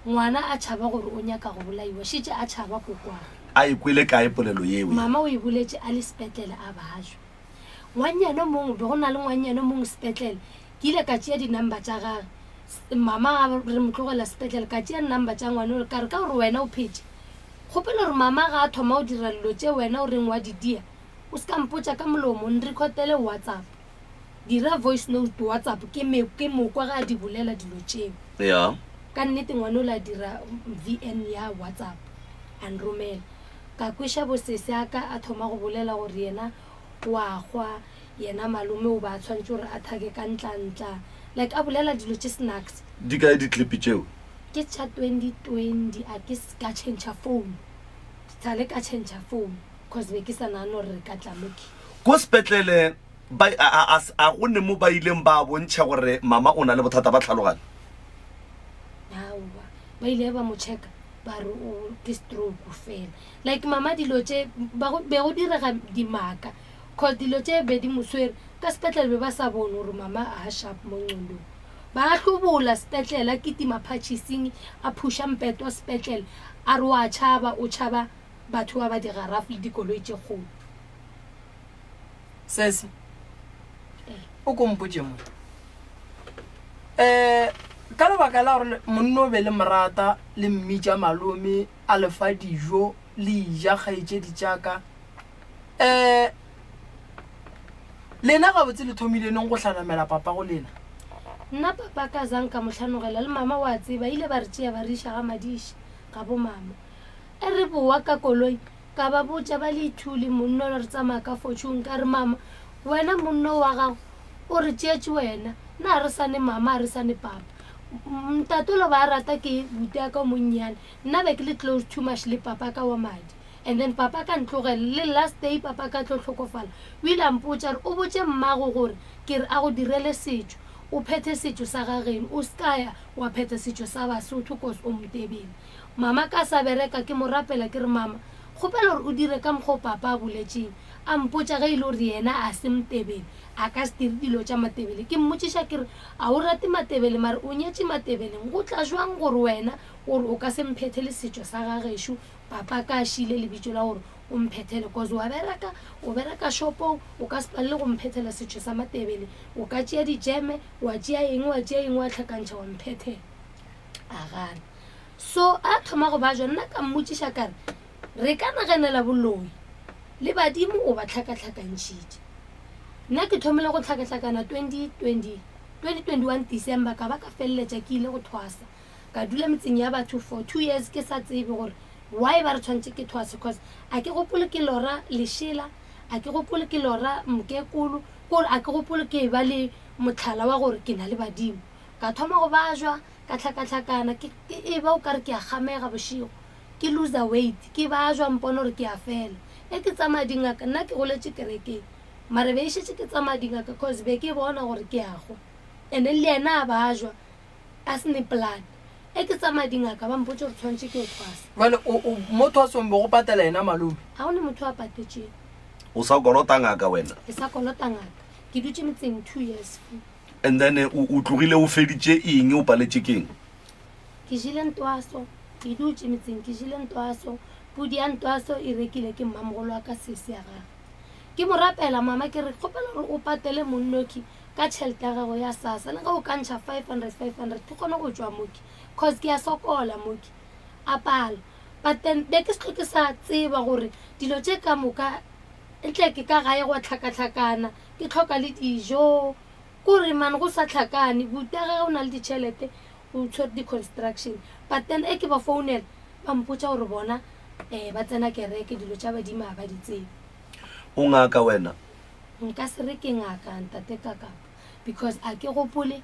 [SPEAKER 4] Ngwana a tšhaba gore o nyaka go bolaiwa, šetše a tšhaba kokwagwe.
[SPEAKER 1] A e kwele kae polelo yeo?
[SPEAKER 4] Mama o e boletše a le sepetlele a bajwa. Ngwannyana o mongwe, be go na le ngwannyana o mongwe sepetlele, ke ile ka tšea di-number tša gage. Mama a re mo tlogela sepetlele, ka tšea number tša ngwana ole ka re ka gore wena o phetše, kgopela gore mama ga a thoma go dira dilo tše wena o reng wa di dia, o se ka mpotša ka molomo, nrecordele WhatsApp. Dira voice note WhatsApp ke me ke mo kwa ge a di bolela dilo tšeo.
[SPEAKER 1] Ya.
[SPEAKER 4] Ka nnete ngwana o la dira VN ya WhatsApp a nromela. Ka kweša bosese a ka a thoma go bolela gore yena wa hwa, yena malome o ba a tshwanetše gore a thake ka ntlantla. Like a bolela dilo tše snacks.
[SPEAKER 1] Di kae di clip tšeo?
[SPEAKER 4] Ke tša 2020 a ke ka tšhentšha phone. Sale ka tšhentšha phone cause be ke sa nagane gore re ka tla mo ke.
[SPEAKER 1] Ko sepetlele Ba, a, a, a, a go ne mo ba ileng ba bontšha gore mama o na le bothata ba tlhaloganyo?
[SPEAKER 4] Aowa, ba ile ba mo checka ba re o ke stroke fela. Like mama dilo tše ba go be go direga dimaka cause dilo tše be di mo swere ka sepetlele be ba sa bone gore mama a sharp mo ngqondong. Ba hlobola sepetlele a kitima phatšhising a phusha mpetwa sepetlele a re wa tšhaba o tšhaba batho ba ba digarafu le dikoloi tše kgolo.
[SPEAKER 2] Sesi, o ko mpotše mo. Um ka lebaka la gore monna o be le morata le mmitša malome a le fa dijo le ija kgaetšedi tša ka. Um lena gabotse le thomile neng go hlanamela papa go lena?
[SPEAKER 4] Nna papa ka zang ka mo hlanogela le mama wa tseba ile ba re tšea ba re iša ga Madiša ga bo mama. E re bowa ka koloi Ka ba botša ba le ithuli monno re tsamaya ka fortune ka re mama wena monno wa gago o re tšeetše wena nna ga re sane mama ga re sane papa ntate o lo ba rata ke buti ya ka o monnyane nna be ke le close too much le papa ka wa madi and then papa ka ntlogela le last day papa ka tlo hlokofala o ile a mpotša re o botše mmago gore ke re a go direle setšo o phethe setšo sa gageno o se ka ya wa phetha setšo sa basotho cause o motebele Mama ka sa bereka ke mo rapela ke re mama kgopela gore o dire ka mokgwa o papa a boletšeng a mpotša ge e le gore yena a se motebele a ka se dire dilo tša matebele ke mmotšiša ke re a o rate matebele mare o nyetše matebeleng go tla jwang gore wena gore o ka se mphethele setšo sa gagešo papa ka a šile lebitso la gore o mphethele cause wa bereka, o bereka shopong, o ka se palele go mphethela setšo sa Matebele, o ka tšea dijeme, wa tšea eng, wa tšea eng wa hlakantšha wa mphethela. A gana. So a thoma go bajwa, nna ka mmotšiša ka re, re ka naganela boloi le badimo o ba hlakahlakantšhitše. Nna ke thomile go hlakahlakana 2020, 2021 December ka ba ka feleletša ke ile go thwasa. Ka dula metseng ya batho for 2 years ke sa tsebe gore why ba re tshwanetše ke thwase cause a ke gopole ke lora lešela, a ke gopole ke lora mokekolo, kore a ke gopole ke eba le mohlala wa gore ke na le badimo. Ka thoma go bajwa, ka hlakahlakana, ke eba o kare ke a kgamega bošego, ke loser weight, ke bajwa mpona gore ke a fela. E ke tsamaya dingaka, nna ke goletše kerekeng mara be e šetše ke tsamaya dingaka cause be ke bona gore ke a hwa. And then le yena a bajwa a se ne plan. E ke tsamaya dingaka ba mpotša gore tshwanetše ke yo thwasa.
[SPEAKER 2] Jwale o, o, mo thwasong be go patela yena malome?
[SPEAKER 4] Ga go ne motho a patetšego.
[SPEAKER 1] O sa kolota ngaka wena?
[SPEAKER 4] Ke sa kolota ngaka. Ke dutše metseng 2 years fu.
[SPEAKER 1] And then o, o tlogile o feditše eng, o paletše keng?
[SPEAKER 4] Ke jele ntwaso, ke dutše metseng ke jele ntwaso. Pudi ya ntwaso e rekile ke mmamogolo wa ka sesi ya gagwe. Ke mo rapela mama ke re kgopela gore o patele monnoki ka tšhelete ya gago ya SASSA le ge o ka ntšha 500 500 ke kgone go tšwa moki cause ke a sokola moki. A pala but then be ke se hlwe ke sa tseba gore dilo tše ka moka ntle ke ka gae gwa hlakahlakana ke hloka le dijo kore man go sa hlakane buti ya gage o na le ditšhelete o tshwere di-construction but then e ke ba founela ba mpotša gore bona um ba tsena kereke dilo tša badimo ga ba di tsebe.
[SPEAKER 1] O ngaka wena?
[SPEAKER 4] Nka se re ke ngaka ntate Kakapa because a ke gopole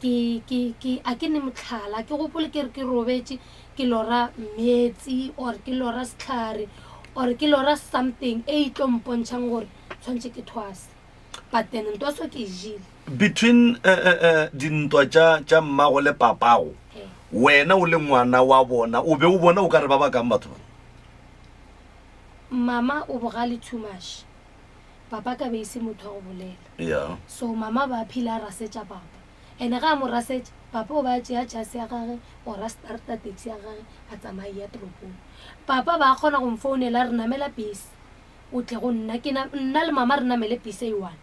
[SPEAKER 4] ke ke ke a ke ne motlhala, a ke gopole ke re ke robetše ke lora meetse or ke lora sehlare or ke lora something e e tlo mpontšhang gore tshwanetse ke thwase but then ntwaso ke e jele.
[SPEAKER 1] Between dintwa tša tša mmago le papago, wena o le ngwana wa bona, o be o bona o ka re ba bakang batho ba?
[SPEAKER 4] Mama o bogale too much. Papa ka be e se motho wa go bolela.
[SPEAKER 1] Yeah.
[SPEAKER 4] So mama ba phila a rasetša papa. Ene ga a mo rasetša, papa o ba tšea jase ya gage or a starta taxi ya gage a tsamaya a eya toropong. Papa ba kgona go mfounela a re namela bese o tle go nna. Ke na nna le mama re namele bese e one.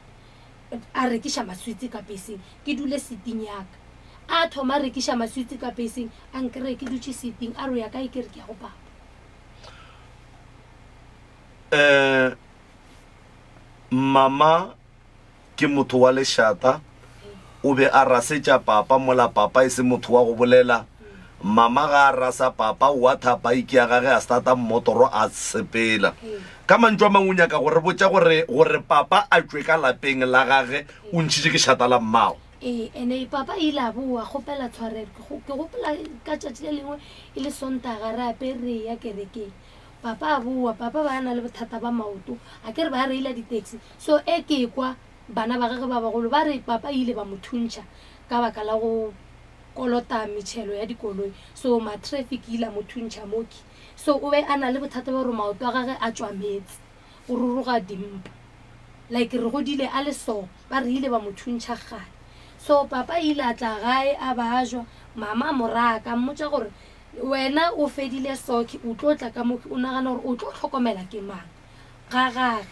[SPEAKER 4] A rekiša maswitsi ka beseng, ke dule seating ya ka. A thoma a rekiša maswitsi ka beseng, a nkry-e ke dutše seating, a re o ya kae ke re ke ya go papa.
[SPEAKER 1] Um mama ke motho wa lešata, o be a rasetša papa mola papa e se motho wa go bolela. Mama ga a rasa papa o a tha bike ya gage a starta mmotoro a sepela. Ka mantšu a mangwe o nyaka go re botša gore gore papa a tšwe ka lapeng la gage o ntšhitše ke šata la mmago.
[SPEAKER 4] Ee, ene papa ile a boa kgopela tshwarelo. Ke gopola ka tšatši le lengwe e le Sontaga re apere re eya kerekeng. Papa a boa, papa ba na le bothata ba maoto, a ke re ba reila di-taxi. So e ke kwa bana ba gagwe ba bagolo ba re papa ile ba mo thuntšha ka baka la go kolota metšhelo ya dikoloi. So ma-traffic ile a mo thuntšha moki. So o be a na le bothata ba gore maoto a gagwe a tšwa meetse, o ruruga dimpa. Like re godile a le so, ba re ile ba mo thuntšha kgale. So papa ile a tla gae a bajwa, mama a mo raka, a mmotša gore Wena o fedile soke, o tlo tla ka mo, o nagana gore o tlo hlokomela ke mang? Ga gage.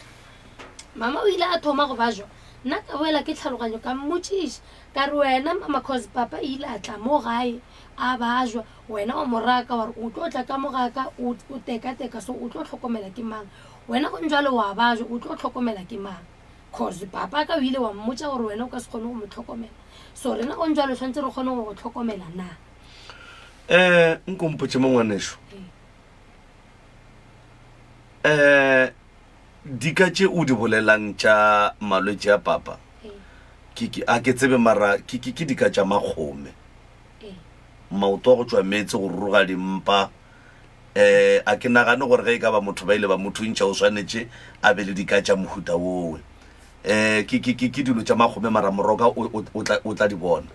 [SPEAKER 4] Mama o ile a thoma go bajwa, nna ka boela ke tlhaloganyo ka mmotšiša, ka re wena mama cause papa ile a tla mo gae a bajwa, wena wa mo raka wa re o tlo tla ka mo ga ka o o tekateka so o tlo hlokomela ke mang? Wena gong jwale wa bajwa o tlo hlokomela ke mang? Cause papa ka o ile wa mmotša gore wena o ka se kgone go mo hlokomela, so rena gong jwale tshwanetse re kgone go go hlokomela na?
[SPEAKER 1] Um nko mpotše mo ngwaneso um dika tše o di bolelang tša malwetši a papa ke ke a ke tsebe mara ke ke ke dika tša makgome maoto a go tšwa meetse go ruruga dimpa um a ke nagane gore ge e ka ba motho ba ile ba mo thuntšha o swanetše a be le dika tša mohuta wowe um ke ke ke ke dilo tša makgome mara moroka o o o tla o tla di bona.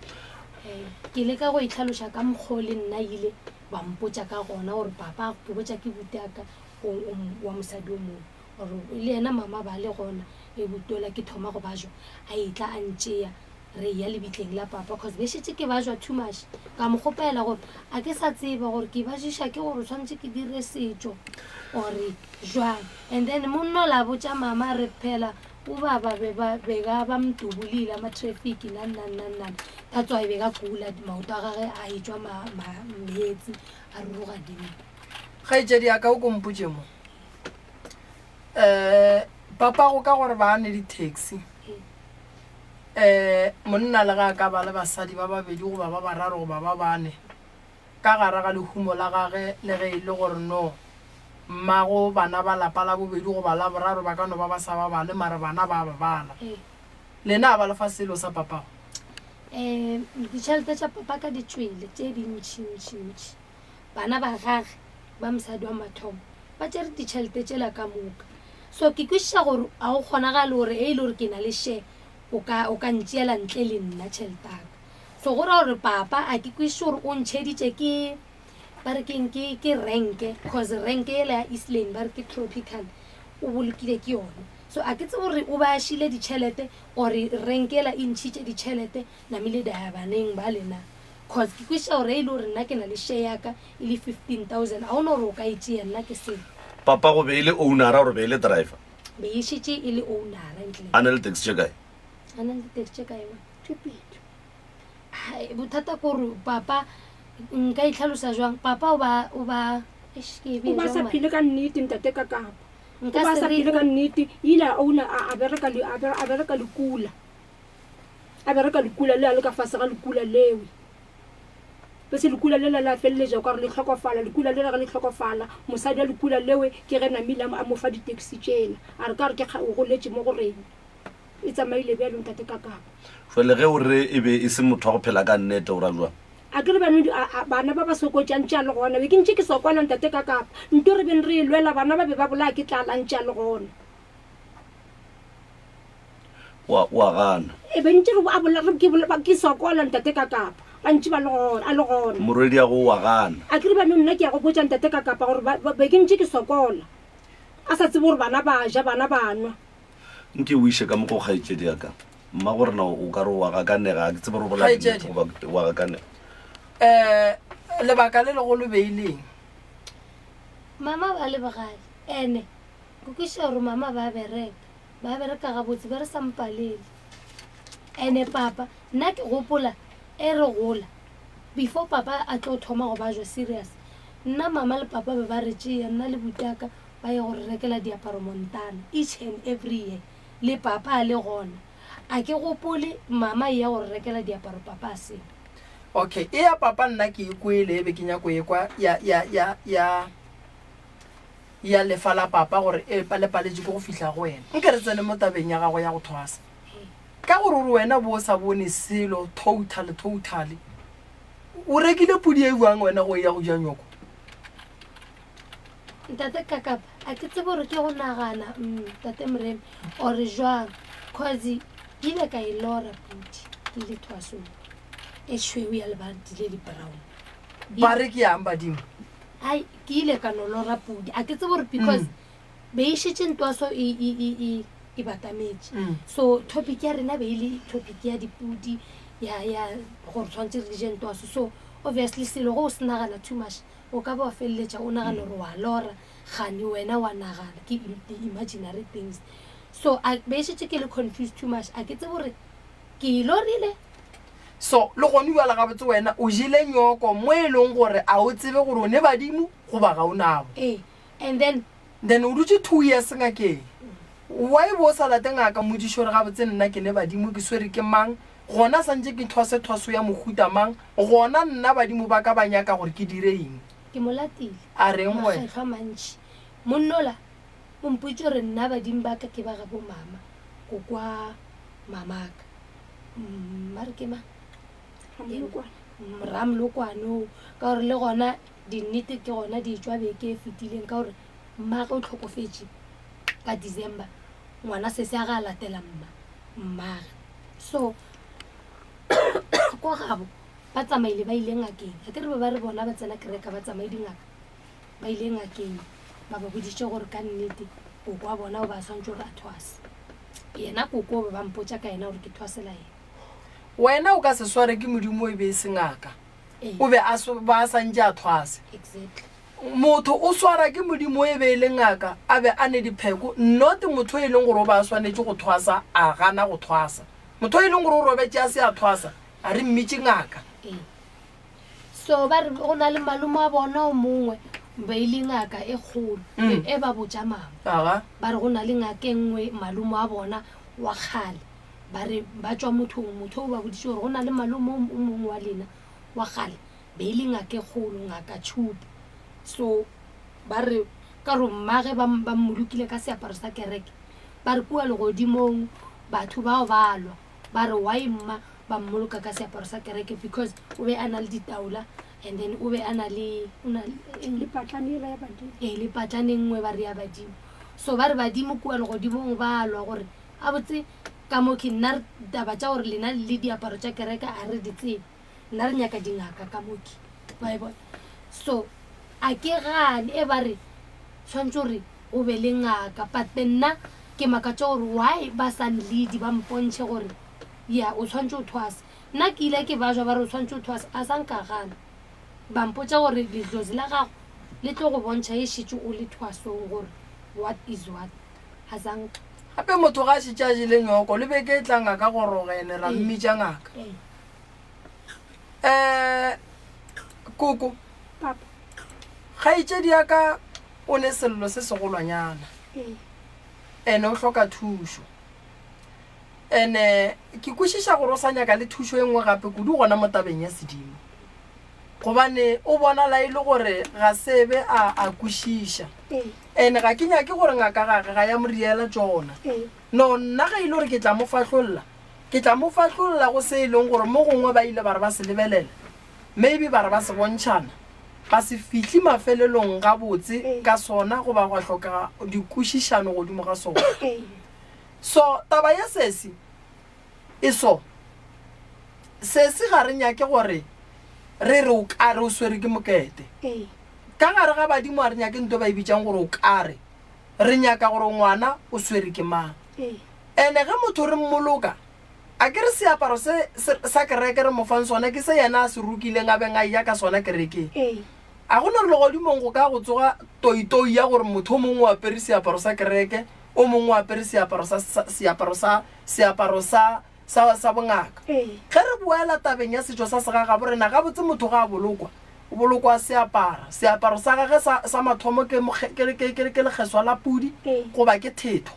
[SPEAKER 4] Ke leka go itlhaloša ka mokgwa o le nna ile ba mpotša ka gona gore papa ke botša ke butaka o o wa mosadi o mongwe gore le yena mama ba le gona e butola ke thoma go bajwa a etla a ntšea. Re eya lebitleng la papa cause be šetše ke bajwa too much. Ka mo kgopela gore a ke sa tseba gore ke bajiša ke gore tshwanetše ke dire setšo or jwang. And then monna o la botša mama re phela o ba ba be ba be ba ba mtubulile ama traffic nan nan nan nan. That's why be ka kula maoto a gage a etšwa ma ma meetse a ruruga dimo.
[SPEAKER 2] Kgaetšedi ya ka o ko mpotše mo. Um papago ka gore ba ne di-taxi. Um monna le ge a ka ba le basadi ba babedi goba ba bararo goba ba bane ka gare ga lehumo la gage, le ge e le gore no mmago bana ba lapa la bobedi goba la boraro ba ka no ba ba sa ba bale, mara bana ba ba bala. Lena a ba le fa selo sa papago?
[SPEAKER 4] Um ditšhelete tša papa ka di tšwele tše dintšintšintši. Bana ba gage ba mosadi wa mathomo ba tšere ditšhelete tšela ka moka. So ke kwešiša gore ga go kgonagale gore ge e le gore ke na le share o ka o ka ntšeela ntle le nna tšhelete ya ka. So go ra gore papa a ke kwešiše gore o ntšheditše ke ba re keng ke ke renke cause renke yela ya East Lane ba re ke tropical o bolokile ke yone. So a ke tsebe gore o ba šile ditšhelete or renke yela e ntšhitše ditšhelete namile di ya baneng ba lena. Cause ke kwešiša gore ge e le gore nna ke na le share ya ka e le 15000 ga gona gore o ka e tšea nna ke selo.
[SPEAKER 1] Papa go be e le ownera or be e le driver?
[SPEAKER 4] Be e šetše e le ownera ntle.
[SPEAKER 1] A na le taxi tše kae?
[SPEAKER 4] A na le di-taxi tše kae ngwana?
[SPEAKER 3] Tše pedi.
[SPEAKER 4] Hai, bothata ke gore papa nka itlhalosa jwang papa o ba o ba eish ke e
[SPEAKER 3] O
[SPEAKER 4] bee
[SPEAKER 3] ba
[SPEAKER 4] jwang
[SPEAKER 3] sa
[SPEAKER 4] mara?
[SPEAKER 3] phele ka nnete ntate ka kapa. O
[SPEAKER 4] Nka
[SPEAKER 3] ba
[SPEAKER 4] se
[SPEAKER 3] sa
[SPEAKER 4] re
[SPEAKER 3] phele ka nnete ile a owner a a bereka le a a bereka lekula. A bereka lekula le a le ka fase ga lekula lewe. Bese lekula lela la feleletša o ka re le hlokofala, lekula lela ge le hlokofala, mosadi wa lekula lewe ke ge namile a mo fa di-taxi tšela. A re ka re ke o goletše mo go rena. E tsamaile bjalo ntate Kakapa.
[SPEAKER 1] Jwale ge o re e be e se motho wa go phela ka nnete o ra jwang?
[SPEAKER 3] A ke re bano bana ba ba sokotša ntše a le gona. Be ke ntše ke sokola ntate Kakapa. Nto re beng re e lwela bana ba be ba bolaya ke tlala ntše a le gona.
[SPEAKER 1] O a, o a gana.
[SPEAKER 3] E be ntše re a bola, re, ke bola, ke sokola ntate ka kapa. Ba ntše ba le gona, a le gona.
[SPEAKER 1] Morwediago o a gana.
[SPEAKER 3] A ke re bjano nna ke ya go botša ntate ka kapa gore ba, ba, be ke ntše ke sokola. A sa tsebe gore bana ba ja, bana ba nwa.
[SPEAKER 1] Nke o iše ka mo go kgaetšedi ya ka. Mmagorena o ka re o a gakanega, ga ke tsebe gore o bolela nnete
[SPEAKER 2] Kgaetšedi.
[SPEAKER 1] goba o a gakanega.
[SPEAKER 2] Um lebaka le legolo be e le eng?
[SPEAKER 4] Mama ba le bogale, ene ke kwešiša gore mama ba bereka. Ba bereka gabotse, be re sa mpalele. Ene papa, nna ke gopola e re gola, before papa a tlo thoma go bajwa serious, nna mama le papa be ba re tšea, nna le butaka ba ye go re rekela diaparo Montana each and every year, le papa a le gona. A ke gopole mama e ya go re rekela diaparo papa a seo.
[SPEAKER 2] Okay, e ya papa nna ke e kwele e be ke nyako e kwa ya ya ya ya ya lefa la papa gore e le paletše ke go fihla go wena. Nke re tsene mo tabeng ya gago ya go thwasa. Ka gore o re wena bo o sa bone selo totally totally. O rekile pudi e bjang wena go ya go ja nyoko?
[SPEAKER 4] Ntate Kakapa, a ke tsebe gore ke go nagana mm, Tate Moremi or jwang cause ke ile ka e lora pudi ke le thwasong e tšhweu ya lebadi le le brown.
[SPEAKER 2] Ba re ke yang badimo?
[SPEAKER 4] Ai, ke ile ka no lora pudi a ke tsebe gore because be e šetše ntwaso e, e, e, e, e batametše so topic ya rena be e le topic ya dipudi ya ya gore tshwanetse re je ntwaso so obviously selo go o se nagana too much o ka ba wa feleletša o nagana gore wa lora gane wena wa nagana ke di-imaginary things so a be e šetše ke le confused too much a ke tsebe gore ke e lorile
[SPEAKER 2] So, le gone bjale gabotse wena o jele nyoko mo e leng gore a o tsebe gore o ne badimo goba ga o nabo.
[SPEAKER 4] Ee, and then.
[SPEAKER 2] Then o dutše two years ngakeng. Why bo o sa late ngaka mmotšiše gore gabotse nna ke ne badimo ke swere ke mang, gona santše ke thwase thwaso ya mohuta mang, gona nna badimo ba ka ba nyaka gore ke dire eng?
[SPEAKER 4] Ke mo latile
[SPEAKER 2] A reng wena?
[SPEAKER 4] makgetlho a mantši. Monnola o mpotše gore nna badimo ba ka ke ba gabo mama, kokwa mamaka. Mma re ke mang?
[SPEAKER 3] Ramolokwane.
[SPEAKER 4] Ramolokwane oo. Ka gore le gona dinnete ke gona di tšwa beke e fetileng ka gore mmagwe o tlhokofetše ka December. Ngwana sese a ga a latela mma mmage. So ko gabo ba tsamaile ba ile ngakeng. A ke re be ba re bona ba tsena kereka ba tsamaye dingaka. Ba ile ngakeng ba ba boditše gore ka nnete koko wa bona o ba swantše gore a thwase. Yena koko ba ba mpotša ka yena gore ke thwasela yena.
[SPEAKER 2] Wena o ka se sware ke Modimo e be e se ngaka. O be a ba a santše a thwase. Motho o swara ke Modimo e be e le ngaka, a be a ne dipheko, not motho e leng gore o be a swanetše go thwasa a gana go thwasa. Motho e leng gore o robetše a se a thwasa, a re mmitše ngaka.
[SPEAKER 4] So ba re go na le malome wa bona o mongwe be e le ngaka e kgolo e ba botša mama. Ba re go na le ngaka e nngwe malome wa bona wa kgale. Ba re ba tšwa mothong, motho o ba boditše gore go na le malome o mongwe wa lena wa kgale be e le ngaka e kgolo, ngaka Tšhupu. So ba re ka gore mmage ba ba mmolokile ka seaparo sa kereke, ba re kua legodimong batho bao ba lwa, ba re why mma ba mmoloka ka seaparo sa kereke because o be a na le ditaola and then o be a na le o na
[SPEAKER 3] le patlane yela ya badimo.
[SPEAKER 4] Ee, le patlane e nngwe ba re ya badimo. So ba re badimo kua legodimong ba lwa gore Gabotse, ka mo ke nna re taba tša gore lena le diaparo tša kereke a re di tsebe. Nna re nyaka dingaka ka mo ke. Wa e bona? So, a ke gane e ba re tshwanetse gore go be le ngaka, but nna ke makatša gore why ba sa nleade ba mpontšhe gore ya o tshwanetse o thwase. Nna ke ile ke bajwa ba re o tshwanetse o thwase, a sa nka gana. Ba mpotša gore ledlozi la gago le tlo go bontšha e šetše o le thwasong gore what is what. A sa nka.
[SPEAKER 2] Gape motho ga a šetše a jele nyoko, le beke e tla ngaka goroga ene ra mmitša ngaka. Um koko,
[SPEAKER 3] Papa.
[SPEAKER 2] kgaetšedi ya ka o ne sello se segolwanyana ene o hloka thušo. Ene ke kwešiša gore o sa nyaka le thušo e nngwe gape kudu gona mo tabeng ya sedimo. Gobane o bonala e le gore ga se be a a kwešiša. Ene ga ke nyake gore ngaka gage ga ya mo riela tšona. No, nna ge e le gore ke tla mo fahlolla, ke tla mo fahlolla go se e leng gore mo gongwe ba ile ba re ba se lebelela, maybe ba re ba se bontšhana, ba se fihle mafelelong gabotse ka sona goba gwa hlokega dikwešišano godimo ga sona. So, taba ya sesi e so. Sesi ga re nyake gore re re o kare o swere ke mokete. Ka gare ga badimo ga re nyake nto ba e bitšang gore o kare. Re nyaka gore ngwana o swere ke mang. Ene ge motho re mmoloka, a ke re seaparo se sa kereke re mo fang sona ke se yena a se rokileng a beng a eya ka sona kerekeng. A go no re legodimong go ka go tsoga toitoi ya gore motho o mongwe o apere seaparo sa kereke, o mongwe o apere seaparo sa, sa, seaparo sa, seaparo sa, sa, sa bongaka. Ge re boela tabeng ya setšo sa segagabo rena, gabotse motho ga a bolokwa, o bolokwa a se apara. Seaparo sa gage sa, sa mathomo ke, ke, ke, ke, ke lekgeswa la pudi goba ke thetho,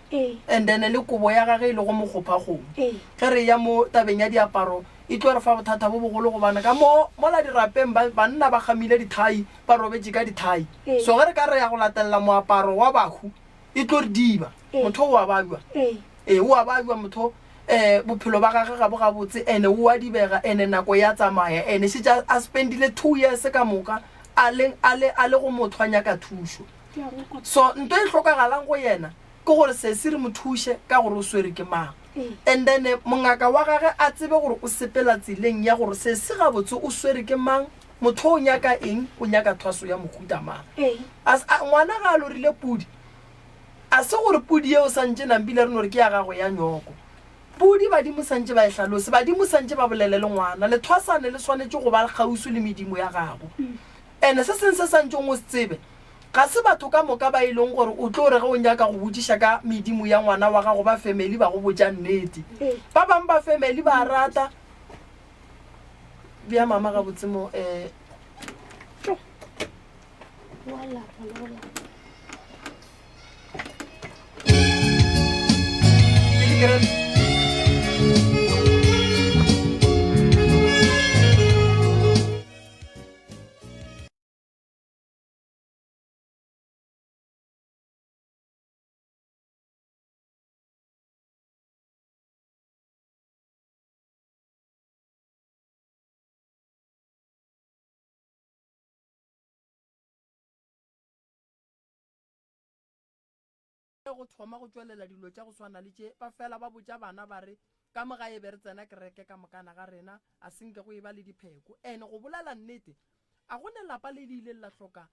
[SPEAKER 2] and then le kobo ya gage e lego mokgophakgomo. Ge re eya mo tabeng ya diaparo, e tlo re fa bothata bo bogolo gobane ka mo, mola dirapeng ba, banna ba kgamile dithai, ba robetše ka dithai. So ge re ka re ya go latelela moaparo wa bahu, e tlo re diba. Motho o a babja. Ee, o a babja motho, um bophelo ba gage ga bo gabotse, ene o a dibega, ene nako ya tsamaya, ene šetše a spendile 2 years ka moka a le, a le, a le go motho a nyaka thušo. So nto e hlokagalang go yena ke gore sesi re mo thuše ka gore o swere ke mang. And then mongaka wa gage a tsebe gore o sepela tseleng ya gore sesi gabotse o swere ke mang, motho o nyaka eng, o nyaka thwaso ya mohuta mang. As, a, ngwana ga a lorile pudi, a se gore pudi yeo santše nampile re no re ke ya gagwe ya nyoko. Pudi badimo santše ba e hlalose, badimo santše ba bolele le ngwana. Lethwasane le swanetše go ba kgauswi le medimo ya gago. Ene se seng se santšeng o se tsebe, ga se batho ka moka ba e leng gore o tlo re ge o nyaka go botšiša ka medimo ya ngwana wa gago ba family ba go botša nnete. Ba bang ba family ba rata bea mama gabotse mo um
[SPEAKER 4] Wa lapa le go lapa.
[SPEAKER 2] Ke di Ge go thoma go tšwelela dilo tša go swana le tše, ba fela ba botša bana ba re, Ka mo gae be re tsena kereke ka mokana ga rena, a se nke go eba le dipheko. Ene go bolela nnete, a go ne lapa le le ileng la hloka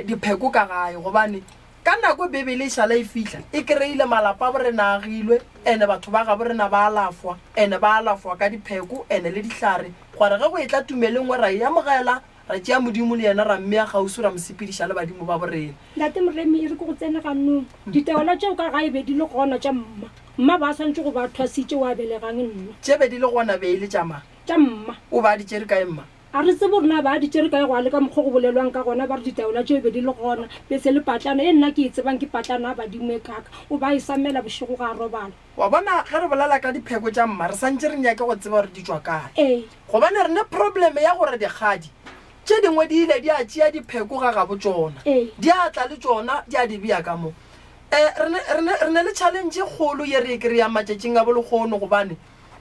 [SPEAKER 2] dipheko ka gae, gobane. Ka nako e Bibele e šala e fihla, e kreile malapa a borena a agilwe, ene batho ba gabo rena ba alafwa, ene ba alafwa ka dipheko ene le dihlare, gore ge go etla tumelo e nngwe ra e amogela, ra tšea Modimo le yena ra mmea kgauswi ra mo sepediša le badimo ba borena.
[SPEAKER 3] Ntate Moremi, e re ke go tsene ganong. Ditaola tšeo ka gae be di le gona tša mma. Mma ba swanetše go ba a thwasitše wa belegang nna.
[SPEAKER 2] Tše be di le gona be e le tša mang?
[SPEAKER 3] Tša mma.
[SPEAKER 2] O be a di tšere kae mma?
[SPEAKER 3] A re tsebe gore na ba di tšere kae go a le ka mokgwa go bolelwang ka gona, ba re ditaola tšeo be di le gona, bese le patlana ye nna ke e tsebang ke patlana ya badimo e kaka, o ba e samela bošego ga a robala.
[SPEAKER 2] Wa bona, ge re bolela ka dipheko tša mma, re santše re nyake go tseba gore di tšwa kae.
[SPEAKER 3] Ee.
[SPEAKER 2] Gobane re ne problem ya gore dikgadi tše dingwe di ile di a tšea dipheko ga gabo tšona,
[SPEAKER 3] Ee.
[SPEAKER 2] di a tla le tšona di a di bea ka mo. Um re ne, re ne, re ne le challenge e kgolo ye re e kry-ang matšatšing a bolehono gobane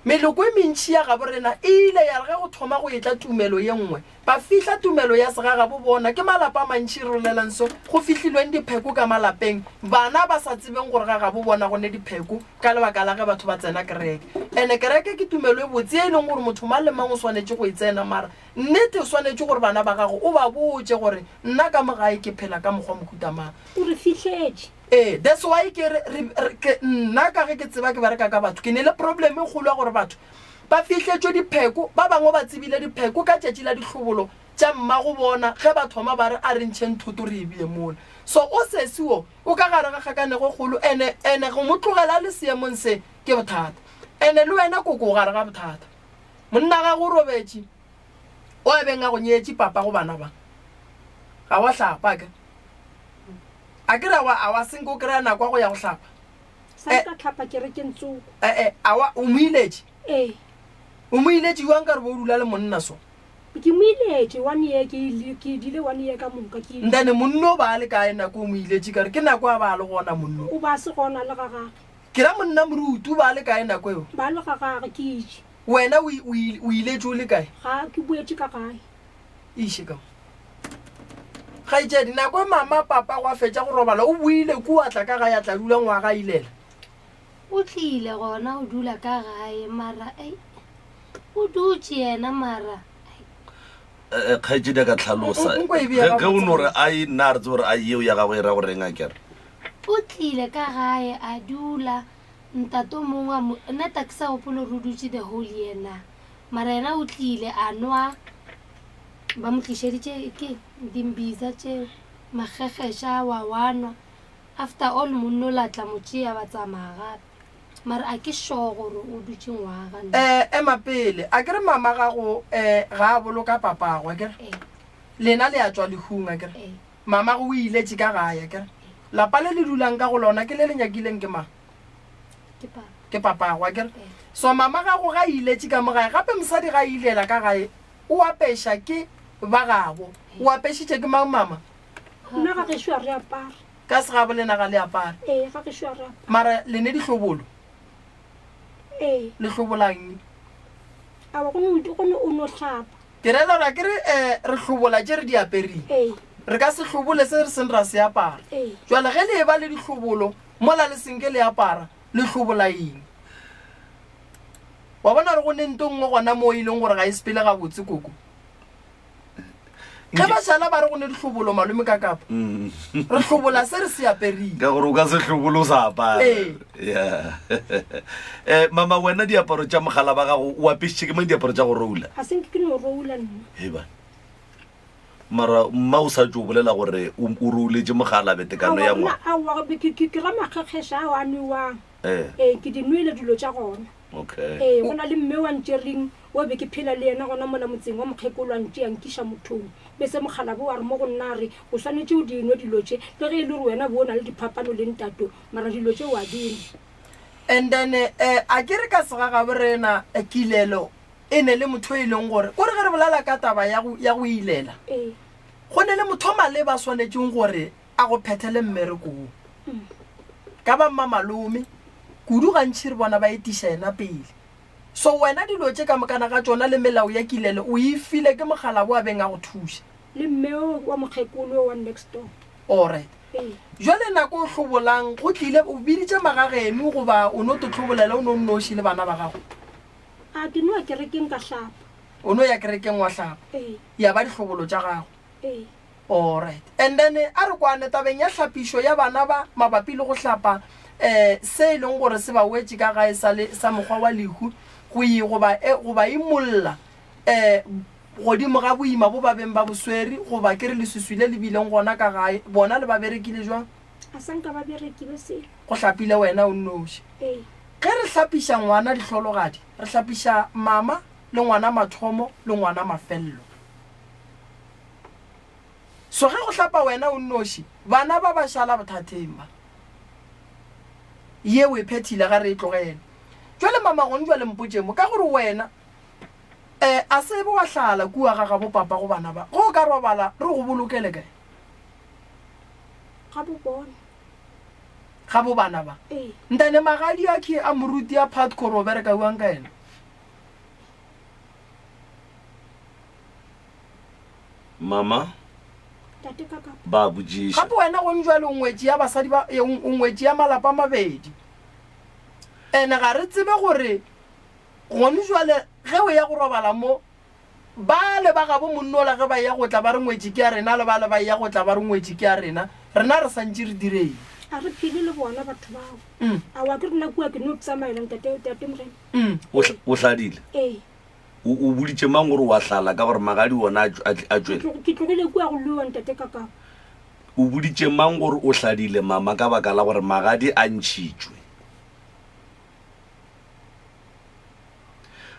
[SPEAKER 2] Meloko e mentši ya gabo rena e ile ya re ge go thoma go etla tumelo ye nngwe, ba fihla tumelo ya segagabo bona. Ke malapa a mantši re bolelang so, go fihlilweng dipheko ka malapeng, bana ba sa tsebeng gore ga gabo bona go ne dipheko ka lebaka la ge batho ba tsena kereke. Ene kereke ke tumelo e botse ye e leng gore motho mang le mang o swanetše go e tsena, mara nnete o swanetše gore bana ba gago o ba botše gore nna ka mo gae ke phela ka mokgwa mohuta mang.
[SPEAKER 3] O re fihletše.
[SPEAKER 2] Ee, that's why ke re, re, re, ke, nna ka ge ke tseba ke bereka ka batho, ke ne le problem e kgolo ya gore batho ba fihletšwe dipheko, ba bangwe ba tsebile dipheko ka tšatši la dihlobolo tša mmago bona ge ba thoma ba re a re ntšheng thoto re e bee mola. So o sesi wo o ka gare ga kgakanego e kgolo ene, ene go mo tlogela a le seemong se ke bothata. Ene le wena koko o gare ga bothata. Monna gago o robetše, o a beng a go nyetše papa go bana ba. Ga wa hlapa akere? A ke re awa, awa senke o kry-a nako ya go ya go hlapa.
[SPEAKER 3] Sa
[SPEAKER 2] Eh.
[SPEAKER 3] ka tlhapa kerekeng tsoko.
[SPEAKER 2] Eh, eh, awa, o mo iletše?
[SPEAKER 3] Ee.
[SPEAKER 2] O mo iletše jwang ka re bo o dula le monna so?
[SPEAKER 3] Ke mo iletše one year, ke ile, ke dile one year ka moka ke ile.
[SPEAKER 2] Then monno o ba a le kae nako o mo iletše ka re ke nako a ba a le gona monno?
[SPEAKER 3] O ba a se gona le ga gage.
[SPEAKER 2] Ke ra monna moruti o ba a le kae nako eo?
[SPEAKER 3] Ba le ga gage ke itše.
[SPEAKER 2] Wena o, o, o iletše o le kae?
[SPEAKER 3] Ga ke boetše ka gae.
[SPEAKER 2] Iše ka mo. Kgaetšedi, nako e mama papa go a fetša go robala, o boile kua a tla ka gae a tla dula ngwaga a ilela.
[SPEAKER 4] O tlile gona o dula ka gae mara ei o dutše yena mara ei.
[SPEAKER 1] Eh, eh, kgaetšedi a ka tlhalosa
[SPEAKER 2] O- o- nko e bea
[SPEAKER 1] ge o
[SPEAKER 2] gabotse
[SPEAKER 1] no re
[SPEAKER 2] gore-
[SPEAKER 1] ai nna a re tsebe gore ai yeo ya gago e ra goreng a kere
[SPEAKER 4] O tlile ka gae a dula ntate o mongwe a mo nna ta ke sa gopole gore o dutše the whole year na mara yena o tlile a nwa ba mo tlišeditše ke dimbiza tše magegeša wa wanwa after all monno la tla mo tšea ba tsamaya gape mara a ke sure gore o dutše ngwaga
[SPEAKER 2] na. Eh, ema pele. A ke re mama gago eh, ga a boloka papago, a ke re?
[SPEAKER 4] Ee.
[SPEAKER 2] Lena le a tšwa lehung, a ke re?
[SPEAKER 4] Ee.
[SPEAKER 2] Mamago o iletše ka gae, a ke re? Lapa le le dulang ka go lona ke le le nyakileng ke mang?
[SPEAKER 4] Ke papa.
[SPEAKER 2] Ke papago, a ke re?
[SPEAKER 4] Ee.
[SPEAKER 2] So mama gago ga a iletše ka mo gae, gape mosadi ga a ilela ka gae, O apeša ke ba gabo. O apešitše ke mang mama?
[SPEAKER 3] Nna ga gešo a re apare.
[SPEAKER 2] Ka segabo lena ga le apare?
[SPEAKER 3] Ee, ga gešo a re apare.
[SPEAKER 2] Mara le ne dihlobolo?
[SPEAKER 3] Ee.
[SPEAKER 2] Le hlobolang?
[SPEAKER 3] Awa, go no, go no, o no hlapa.
[SPEAKER 2] Ke rela gore a ke re um re hlobola tše re di apereng.
[SPEAKER 3] Ee.
[SPEAKER 2] Re ka se hlobole se re seng ra se apara.
[SPEAKER 3] Ee.
[SPEAKER 2] Jwale ge le eba le dihlobolo mola le senke le apara, le hlobola eng? Wa bona gore go ne nto nngwe gona moo e leng gore ga e sepele gabotse, Koko. Ge ba šala ba re go ne dihlobolo, malome ka kapa, re hlobola se re se apereng.
[SPEAKER 1] Ka gore o ka se hlobole o sa apara.
[SPEAKER 2] Ee.
[SPEAKER 1] Yeah. Eh, mama wena diaparo tša mogala ba gago o apešitše ke mang diaparo tša go roula?
[SPEAKER 3] Ga se nke ke no roula nna.
[SPEAKER 1] Heba. Mara mma o sa tšo bolela gore o o rouletše mogala betekano ya
[SPEAKER 3] Aowa,
[SPEAKER 1] ngwana.
[SPEAKER 3] nna aowa, ke, ke, ke ra makgekgeša ao a nwewang.
[SPEAKER 1] Ee.
[SPEAKER 3] Ee, ke di nwele dilo tša gona.
[SPEAKER 1] Okay.
[SPEAKER 3] Ee, go na le mme wa ntšereng wa be ke phela le yena gona mola motseng wa mokgekolo a ntšea nkiša mothong. Bese mokgalabo wa re mo go nna a re, O swanetše o di nwe dilo tše, le ge e le gore wena bo o na le diphapano le ntato, mara dilo tše o a di nwa.
[SPEAKER 2] And then eh, a ke re ka segagabo rena eh, kilelo e ne le motho e leng gore kore ge re bolela ka taba ya go, ya go ilela
[SPEAKER 3] Ee.
[SPEAKER 2] go ne le motho o maleba a swanetšeng gore a go phethele mmereko wo. Ka ba mmamalome, kudu gantši re bona ba etiša yena pele. So wena dilo tše ka mokana ga tšona le melao ya kilelo o e file ke mokgalabo a beng a go thuša.
[SPEAKER 3] Le mme o wa mokgekolo o wa next door.
[SPEAKER 2] Alright.
[SPEAKER 3] Ee.
[SPEAKER 2] Jwale nako o hlobolang go tlile o biditše magageno goba o no to hlobolela o no nnoši le bana ba gago?
[SPEAKER 3] A ke no ya kerekeng ka hlapa.
[SPEAKER 2] O no ya kerekeng wa hlapa?
[SPEAKER 3] Ee.
[SPEAKER 2] Ya ba dihlobolo tša gago?
[SPEAKER 3] Ee.
[SPEAKER 2] Alright. And then a re kwane tabeng ya hlapišo ya bana ba mabapi le go hlapa um se e leng gore se ba wetše ka gae sa le sa mokgwa wa lehu go i goba e go ba imolla um godimo ga boima bo ba beng ba bo swere goba ke re leswiswi le le bileng gona ka gae bona le ba berekile jwang?
[SPEAKER 3] A sa nka ba berekile selo.
[SPEAKER 2] Go hlapile wena o nnoši.
[SPEAKER 3] Ee.
[SPEAKER 2] Ge re hlapiša ngwana dihlologadi re hlapiša mama le ngwana mathomo le ngwana mafello. So ge go hlapa wena o nnoši, bana ba ba šala bothateng ba. Ye o e phethile ga re e tlogele. Jwale mama gone jwale mpotše mo, ka gore wena eh a se be wa hlala kua ga gabo papa go bana ba, ge o ka robala re go bolokele kae?
[SPEAKER 3] Ga bo bona.
[SPEAKER 2] Ga bo bana ba.
[SPEAKER 3] Ee.
[SPEAKER 2] Ntane magadi a khe a moruti a Phatco re o bereka bjang ka yena?
[SPEAKER 1] Mama,
[SPEAKER 3] Tate ka kapa.
[SPEAKER 1] ba botšiša.
[SPEAKER 2] Gape wena gong jwale o ngwetši ya basadi ba, o ngwetši ya malapa a mabedi. Ene ga re tsebe gore gone jwale ge o ya go robala mo, bale ba gabo monnola ge ba eya go tla ba re ngwetši ke ya rena, le bale ba eya go tla ba re ngwetši ke ya rena, rena re sa ntše re direng?
[SPEAKER 3] A re phele le bona batho bao. Aowa ke rena kua ke no tsamaela ntate, tate Morena.
[SPEAKER 1] O, o hladile?
[SPEAKER 3] Ee.
[SPEAKER 1] O, o boditše mang gore o a hlala ka gore magadi ona a, a, a tšwele?
[SPEAKER 3] Ke tlogile kua go lwewa ntate ka kapa.
[SPEAKER 1] O boditše mang gore o hladile mama ka baka la gore magadi a ntšhitšwe?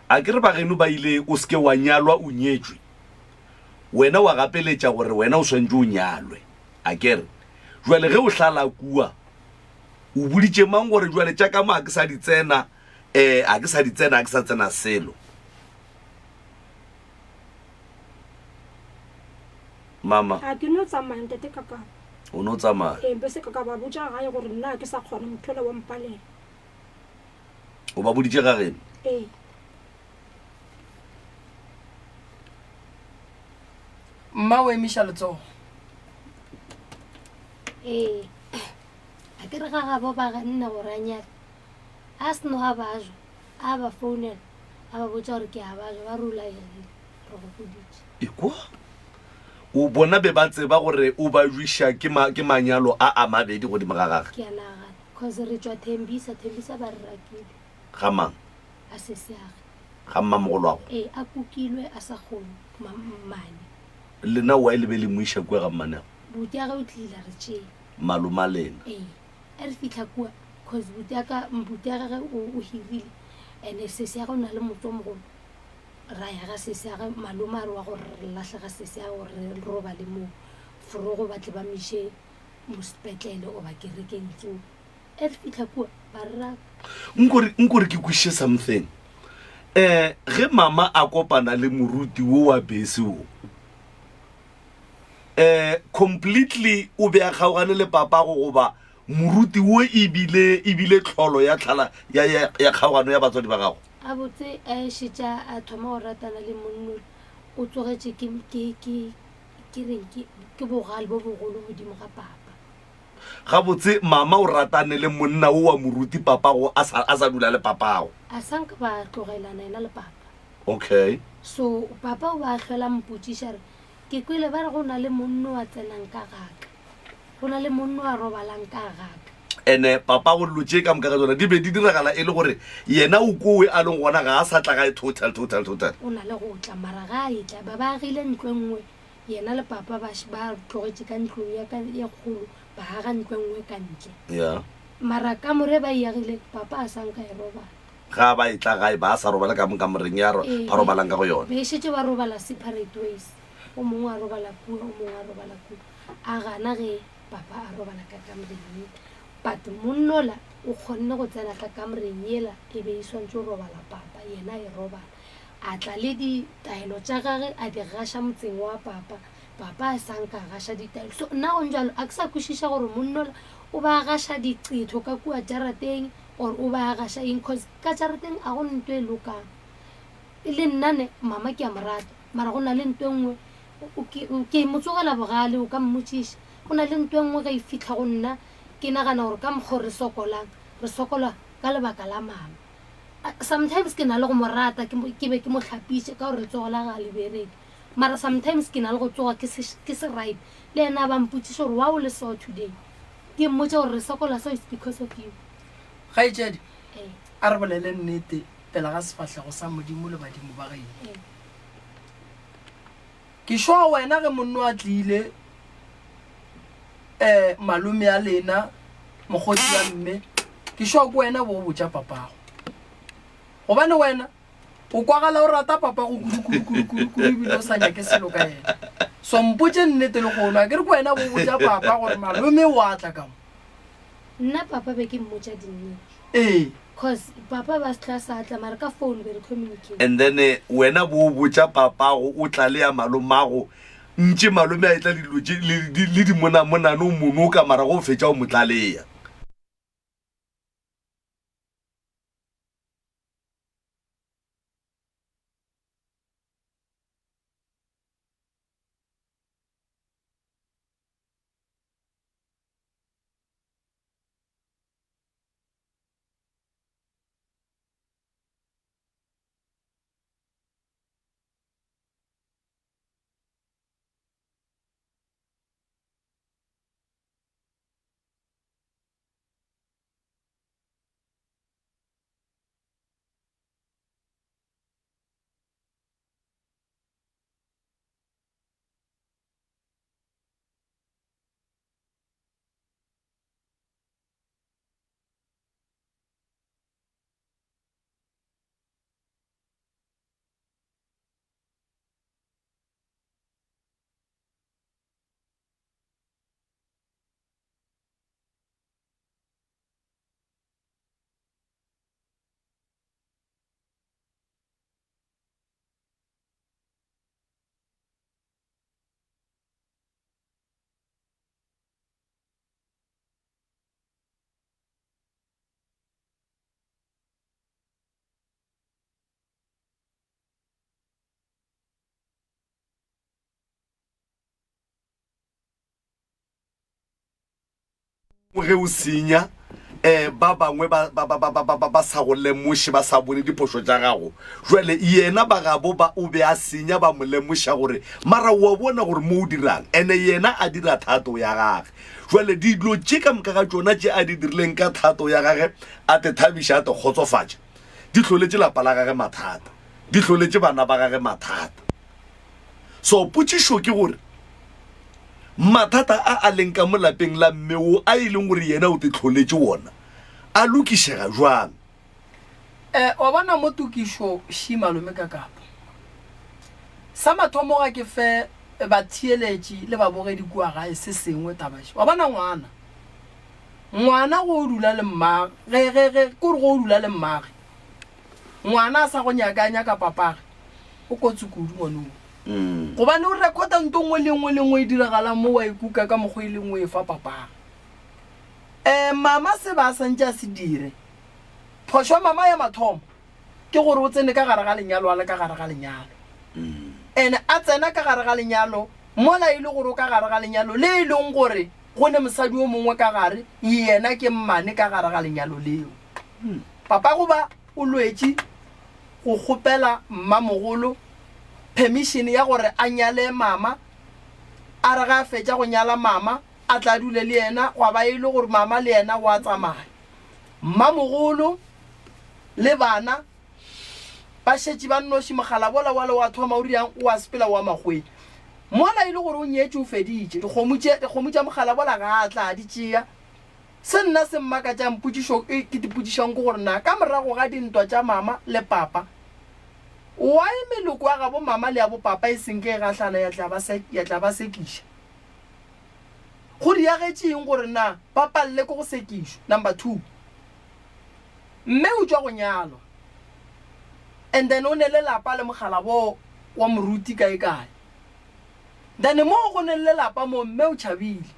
[SPEAKER 1] A ke re bageno ba ile o se ke wa nyalwa o nyetšwe, wena wa gapeletša gore wena o swanetše o nyalwe. A ke re jwale ge o hlala kua o boditše mang gore jwale tša ka mo a ke sa di tsena Eh, a ke sa di tsena, a ke sa tsena selo. Mama.
[SPEAKER 3] A ke no tsamaya ntate ka ka.
[SPEAKER 1] O no tsamaya.
[SPEAKER 3] Eh, be se ka ka ba botša gae gore nna ke sa kgona motho ola wa mpalela.
[SPEAKER 1] O ba boditše ga geno?
[SPEAKER 3] Ee.
[SPEAKER 2] Mma o emiša letsogo.
[SPEAKER 4] Ee. A ke re ga gabo ba ganne gore a nyale. A se no a bajwa, a ba founela, a ba botša gore ke a bajwa, ba re o laegile, re go boditše.
[SPEAKER 1] Ekwa, o bona be ba tseba gore o bajwiša ke ma, ke manyalo a a mabedi godimo ga gage.
[SPEAKER 4] Ke a nagana, cause re tšwa Thembisa, Thembisa ba re rakile.
[SPEAKER 1] Ga mang?
[SPEAKER 4] A sesiage.
[SPEAKER 1] Ga mmamogolwago?
[SPEAKER 4] Ee, a kukilwe a sa kgone, ma, mmane.
[SPEAKER 1] Lena why le be le mo iša kua ga mmanego?
[SPEAKER 4] Butiage o tlile a re tšea.
[SPEAKER 1] Maloma lena?
[SPEAKER 4] Ee. A re fihla kua, cause buti ya ka, buti ya gage o, o hirile, and-e sesi ya gage o na le motse o mogolo. Ra ya ga sesi ya gage, malome a re wa gore re lahle ga sesi ya gage gore re robale moo, forogo ba tle ba mo iše mo sepetlele goba kerekeng tso. E re fihla kua, ba re raka.
[SPEAKER 1] Nkore, nkore ke kwešiše something. Um ge mama a kopana le moruti wo wa bese wo, um completely o be a kgaogane le papago goba moruti wo e bile e bile tlholo ya tlhala ya, ya, ya kgaogano ya batswadi ba gago?
[SPEAKER 4] Gabotse a šetša a thoma go ratana le monnola, o tsogetše ke, ke, ke, ke reng ke, ke bogale bo bogolo godimo ga papa.
[SPEAKER 1] Gabotse mama o ratane le monna wo wa moruti papago a sa, a sa dula le papago.
[SPEAKER 4] A sa nka ba tlogelana yena le papa.
[SPEAKER 1] Okay.
[SPEAKER 4] So papa o ba a hlola a mpotšiša a re, Ke kwele ba re go na le monno a tsenang ka ga ka. Go na le monno a robalang ka ga ka.
[SPEAKER 1] Ene papa go dilo tše ka moka ga tšona di be di diragala e le gore yena o kowe a leng gona ga a sa tla gae total total total.
[SPEAKER 4] O na le go tla mara ga a etla ba ba agile ntlo e nngwe yena le papa ba ba tlogetše ka ntlong ya ka ye kgolo ba aga ntlo e nngwe ka ntle.
[SPEAKER 1] Yeah.
[SPEAKER 4] Mara kamore ba e agile papa a sa nka e robala.
[SPEAKER 1] Ga ba etla gae ba sa robala ka mo kamoreng ya
[SPEAKER 4] Ee,
[SPEAKER 1] ba robalang ka go yona.
[SPEAKER 4] be šetše ba robala separate ways. O mongwe a robala kua, o mongwe a robala kua. A gana ge papa a robala ka kamoreng ye. But monnola o kgonne go tsena ka kamoreng yela e be e swantše go robala papa, yena a e robala. A tla le ditaelo tša gage a di gaša motseng wa papa. Papa a sa nka a gaša ditaelo. So nna gong jwalo a ke sa kwešiša gore monnola o ba gaša diqetho ka kua jarateng or o ba gaša eng cause ka jarateng a go nto e lokang. Le nna ne mama ke a mo rata mara go na le nto e nngwe ke mo tsogela bogale o ka mmotšiša. Go na le nto e nngwe ge e fihla go nna ke nagana gore ka mokgwa o re sokolang re sokola ka lebaka la mama. Sometimes ke na le go mo rata ke be ke mo hlapiše ka gore letsogo la gage ga le bereke. Mara sometimes ke na le go tsoga ke se ke se right le yena a ba mpotšiša gore why o le so today. Ke mmotša gore re sokola so it's because of you.
[SPEAKER 2] Kgaetšedi,
[SPEAKER 4] Ee.
[SPEAKER 2] a re bolele nnete pele ga sefahlego sa Modimo le badimo ba geno.
[SPEAKER 4] Ee.
[SPEAKER 2] Ke sure wena ge monno a tlile eh malome a lena mokgotsi wa mme ke sure ke wena bo o botša papago. Gobane wena O kwagala o rata papago kudu kudu kudu kudu kudu ebile o sa nyake selo ka yena. So mpotše nnete lehono, a ke re ke wena bo botša papa gore malome o a tla ka mo?
[SPEAKER 4] Nna papa be ke mmotša dinnete.
[SPEAKER 2] Ee.
[SPEAKER 4] Cause papa ba se tla sa tla mara ka phone be re communicate.
[SPEAKER 1] And then wena bo o botša papago o tla le ya malomago ntše malome a etla le dilo tše le di monamonane o monoka mara go fetša o mo tlaleya. Ge o senya, um ba bangwe ba, ba, ba, ba, ba, ba, ba, ba sa go lemoše, ba sa bone diphošo tša gago. Jwale yena ba gabo ba o be a senya, ba mo lemoša gore, mara o a bona gore mo o dirang, ene yena a dira thato ya gage. Jwale dilo tše ka moka ga tšona tše a di dirileng ka thato ya gage, a te thabiša, a te kgotsofatša, di hloletše lapa la gage mathata, di hloletše bana ba gage mathata. So potšišo ke gore, mathata a a leng ka mo lapeng la mme wo a e leng gore yena o te hloletše wona, a lokišega bjang?
[SPEAKER 2] Eh, wa bona mo tokišo ši malome ka kapa. Sa mathomo ga ke fe batheeletši le babogedi kua gae se sengwe taba še. Wa bona ngwana, ngwana go o dula le mmage, ge, ge, ge, ke gore go o dula le mmage, Ngwana a sa go nyake a nyaka papage, o kotsi kudu ngwanoo. Gobane o rekhota nto nngwe le nngwe le nngwe e diragalang mo wa e kuka ka mokgwa e leng o e fa papage. Um mama se ba a santše a se dire. Phošo ya mama ya mathomo ke gore o tsene ka gare ga lenyalo a le ka gare ga lenyalo. And a tsena ka gare ga lenyalo mola e le gore o ka gare ga lenyalo le e leng gore go ne mosadi o mongwe ka gare, yena ke mmane ka gare ga lenyalo leo. Papago ba o lwetše go kgopela mmamogolo permission ya gore a nyale mama, a re ge a fetša go nyala mama a tla dule le yena, gwa ba e le gore mama le yena wa tsamaya. Mmamogolo le bana ba šetše ba nnoši, mogala wola wale wa thoma o riang o a sepela wa makgweng. Mola e le gore o nyetše o feditše, dikgomo tše, dikgomo tša mogala wola ga a tla di tšea. Se nna se mmakatšang potšišo e ke tipotšišang ke gore na ka morago ga dintwa tša mama le papa, why meloko ya gabo mama le ya bo papa e senke e gahlana ya tla ba ya tla ba sekiša? Go diagetše eng gore na ba palele ke go sekišwa? Number 2, mme o tšwa go nyalwa and then o ne le lapa le mokgalabo wa moruti kae kae, then moo go neng le lapa moo mme o tšhabile.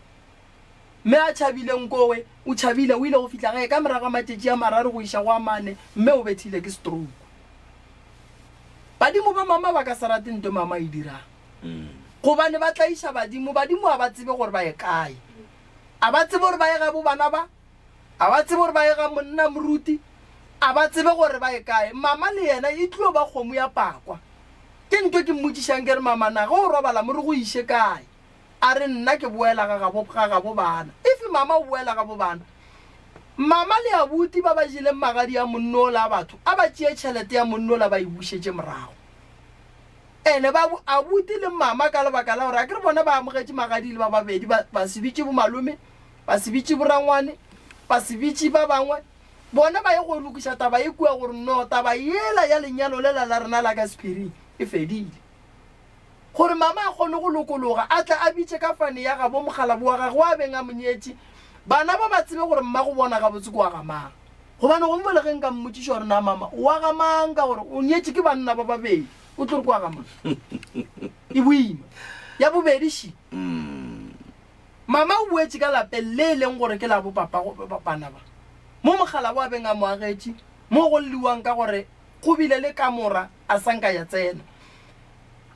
[SPEAKER 2] Mme a tšhabile nkowe, o tšhabile, o ile go fihla gae ka morago ga matšatši a mararo go iša go a mane, mme o bethile ke stroke. Badimo ba mama ba ka se rate nto mama a e dirang. Gobane ba tlaiša badimo, badimo a ba tsebe gore ba ye kae. A ba tsebe gore ba ye ga bo bana ba, a ba tsebe gore ba ye ga monna moruti, a ba tsebe gore ba ye kae. Mama le yena e tlo ba kgomo ya pakwa. Ke nto ke mmotšišang ke re, Mama, na ge o robala mo re go iše kae? A re, Nna ke boela ga gabo, ga gabo bana. If mama o boela gabo bana, mama le abuti ba ba jeleng magadi a monno ola a batho, a ba tšee tšhelete ya monno ola ba e bušetše morago. Ene ba, abuti le mama ka lebaka la gore akere bona ba amogetše magadi le ba babedi, ba, ba se bitše bomalome, ba se bitše borangwane, ba se bitše ba bangwe, bona ba ye go lokiša taba ye kua gore no taba yela ya lenyalo lela la rena la ka sephiring e fedile. Gore mama a kgone go lokologa, a tle a bitše ka fane ya gabo mokgalabo wa gagwe wa a beng a mo nyetše, bana ba ba tsebe gore mmago bona gabotse ke wa ga mang. Gobane gongwe le ge nka mmotšiša gore na mama o wa ga mang ka gore o nyetše ke banna ba babedi, o tlo re ke wa ga mang? E boima. Ya bobedi še, mama o boetše ka lapeng le e leng gore ke la bo papa bana ba. Mo mokgalabo a beng a mo agetše, mo go lliwang ka gore go bile le kamora a sa nka ya tsena.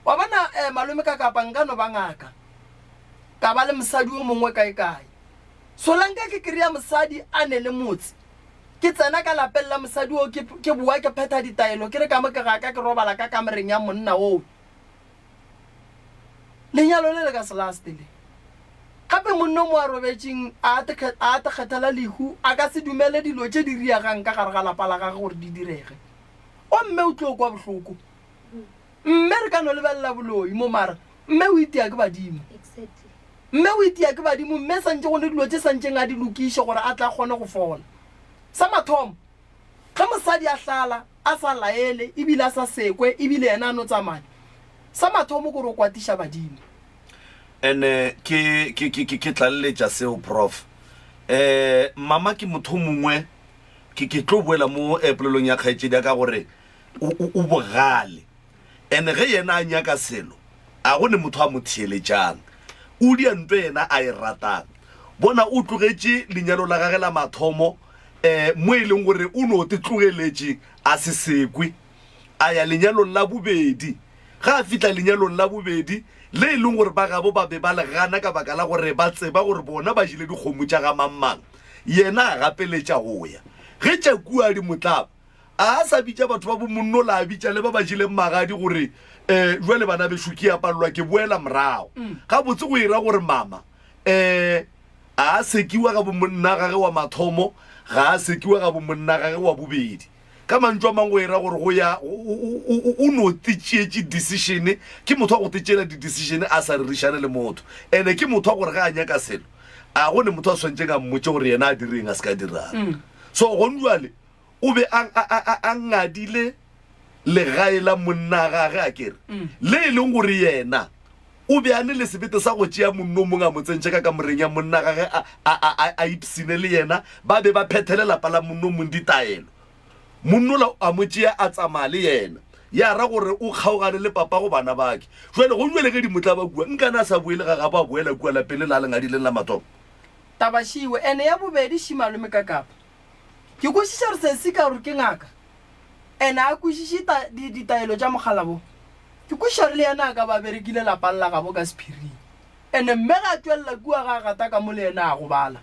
[SPEAKER 2] Wa bona, eh, malome ka kapa nka no ba ngaka, ka ba le mosadi o mongwe kae-kae. Solanka ke kry-a mosadi a ne le motse, ke tsena ka lapeng la mosadi oo, ke, ke boa ke phetha ditaelo, ke re ka mo ke ga ka ke robala ka kamoreng ya monna oo. Lenyalo le le ka se laste le. Gape monna o mo a robetšeng a a a kgethela lehu, a ka se dumele dilo tše di riagang ka gare ga lapa la gagwe gore di direge. O mme o tlo kwa bohloko. Mme re ka no lebelela boloi mo mara mme o itia ke badimo. Mme o itia ke badimo mme santše go ne dilo tše santšeng a di lokiše gore a tla kgone go fola. Sa mathomo, ge mosadi a hlala a sa laele ebile a sa sekwe ebile yena a no tsamaya, sa mathomo ke gore o kwatiša badimo.
[SPEAKER 1] Ene ke, ke, ke, ke, ke tlaleletša seo, Prof. Eh, mama ke motho o mongwe, ke, ke tlo boela mo eh, polelong ya kgaetšedi ya ka gore o, o, o bogale. Ene ge yena a nyaka selo, a go ne motho a mo theeletšang. O dia nto yena a e ratang. Bona o tlogetše lenyalo la gage la mathomo, eh, mo e leng gore o no te tlogeletše a se sekwe. A ya lenyalong la bobedi. Ge a fihla lenyalong la bobedi, le e leng gore ba gabo ba be ba le gana ka baka la gore ba tseba gore bona ba jele dikgomo tša ga mang-mang, yena a gapeletša go ya. Ge tša kua di mo tlaba, a a sa bitša batho ba bomonnola, a bitša le ba ba jeleng magadi gore, Um bjale bana bešo, ke a palelwa ke boela morago. Gabotse go e ra gore mama um a a sekiwa ga bomonna gage wa mathomo, ga a sekiwa ga bomonna gage wa bobedi. Ka mantšu a mangwe go e ra gore go ya o no tšeetše decision, ke motho wa go tšeela di-decision a sa rerišane le motho. And-e ke motho wa gore ge a nyaka selo, a go ne motho a swanetšeng a mmotše gore yena a direng a se ka dirang. So gone bjale o be a, a, a, a ngadile legae la monna gage a kere, le e leng gore yena o be a ne le sebete sa go tšea monno mongwe a mo tsentše ka kamoreng ya monna gage a, a, a, a, a ipsine le yena, ba be ba phethele lapa la monno mong ditaelo. Monnola a mo tšea a tsamaya le yena, ya ra gore o kgaogane le papago bana bake. Jwale go jwale ge di mo tlaba kua, nkane a sa boele ga gabo a boela kua lapeng le la le ngadileng la mathomo.
[SPEAKER 2] Taba šiwe, ene ya bobedi ši malome ka kapa. Ke kwešiša gore sesi ka gore ke ngaka, ene a kwešiše ta, di, ditaelo tša mogala bo. Ke kwešiša gore le yena a ka ba a berekile lapang la gabo ka sephiring. Ene mme ge a tšwelela kua ga a gata ka mo le yena a gobala.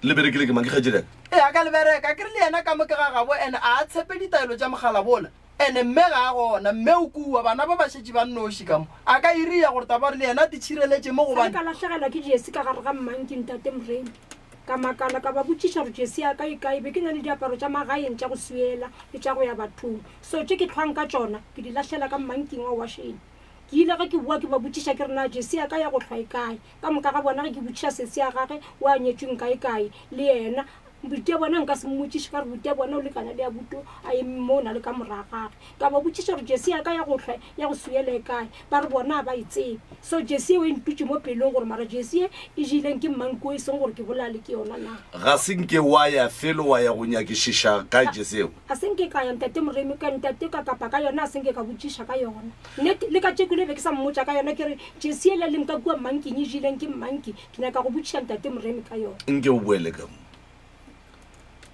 [SPEAKER 1] Le berekile ke mang? Ke kgaetšedi ya ka.
[SPEAKER 2] Ee, a ka le bereka. Akere le yena ka mo ke ga gabo ene a a tshepe ditaelo tša mogala bola. Ene mme ga a gona, mme o kua, bana ba ba šetše ba nnoši ka mo. A ka iria gore taba gore le yena a titšhireletše mo
[SPEAKER 3] Sa le
[SPEAKER 2] gobane.
[SPEAKER 3] ka lahlegelwa ke jesi ka gare ga mmanki, Ntate Moremi. Ka makala, ka ba botšiša gore jesi ya ka e kae. Be ke na le diaparo tša magaeng tša go swiela le tša go ya bathong. So tše ke hlwang ka tšona, ke di lahlela ka mmanking wa washene. Ke ile ge ke boa ke ba botšiša ke re na jesi ya ka ya go hlwa e kae. Ka moka ga bona ge ke botšiša sesi ya gage o a nyetšweng kaekae le yena. Buti ya bona nka se mmotšiše ka gore buti ya bona o lekana le ya buti a eme mo o na le ka morago gage. Ka ba botšiša gore jesi ya ka ya go hlwa ya go swiela e kae, ba re bona ga ba e tsebe. So jesi yeo e ntutše mo pelong gore mara jesi ye e jeleng ke mmankuo e seng gore ke bolale ke yona na.
[SPEAKER 1] Ga se nke wa ya felo wa ya go nyakišiša ka jesi yeo?
[SPEAKER 3] Ga se nke ka ya Ntate Moremi, ka Ntate ka kapa ka yona, ga se nke ka botšiša ka yona. Nnete, le kajeko le be ke sa mmotša ka yona, ke re, Jesi yela leng ka kua mmanking e jeleng ke mmanki, ke nyaka go botšiša Ntate Moremi ka yona.
[SPEAKER 1] Nke o boele ka mo.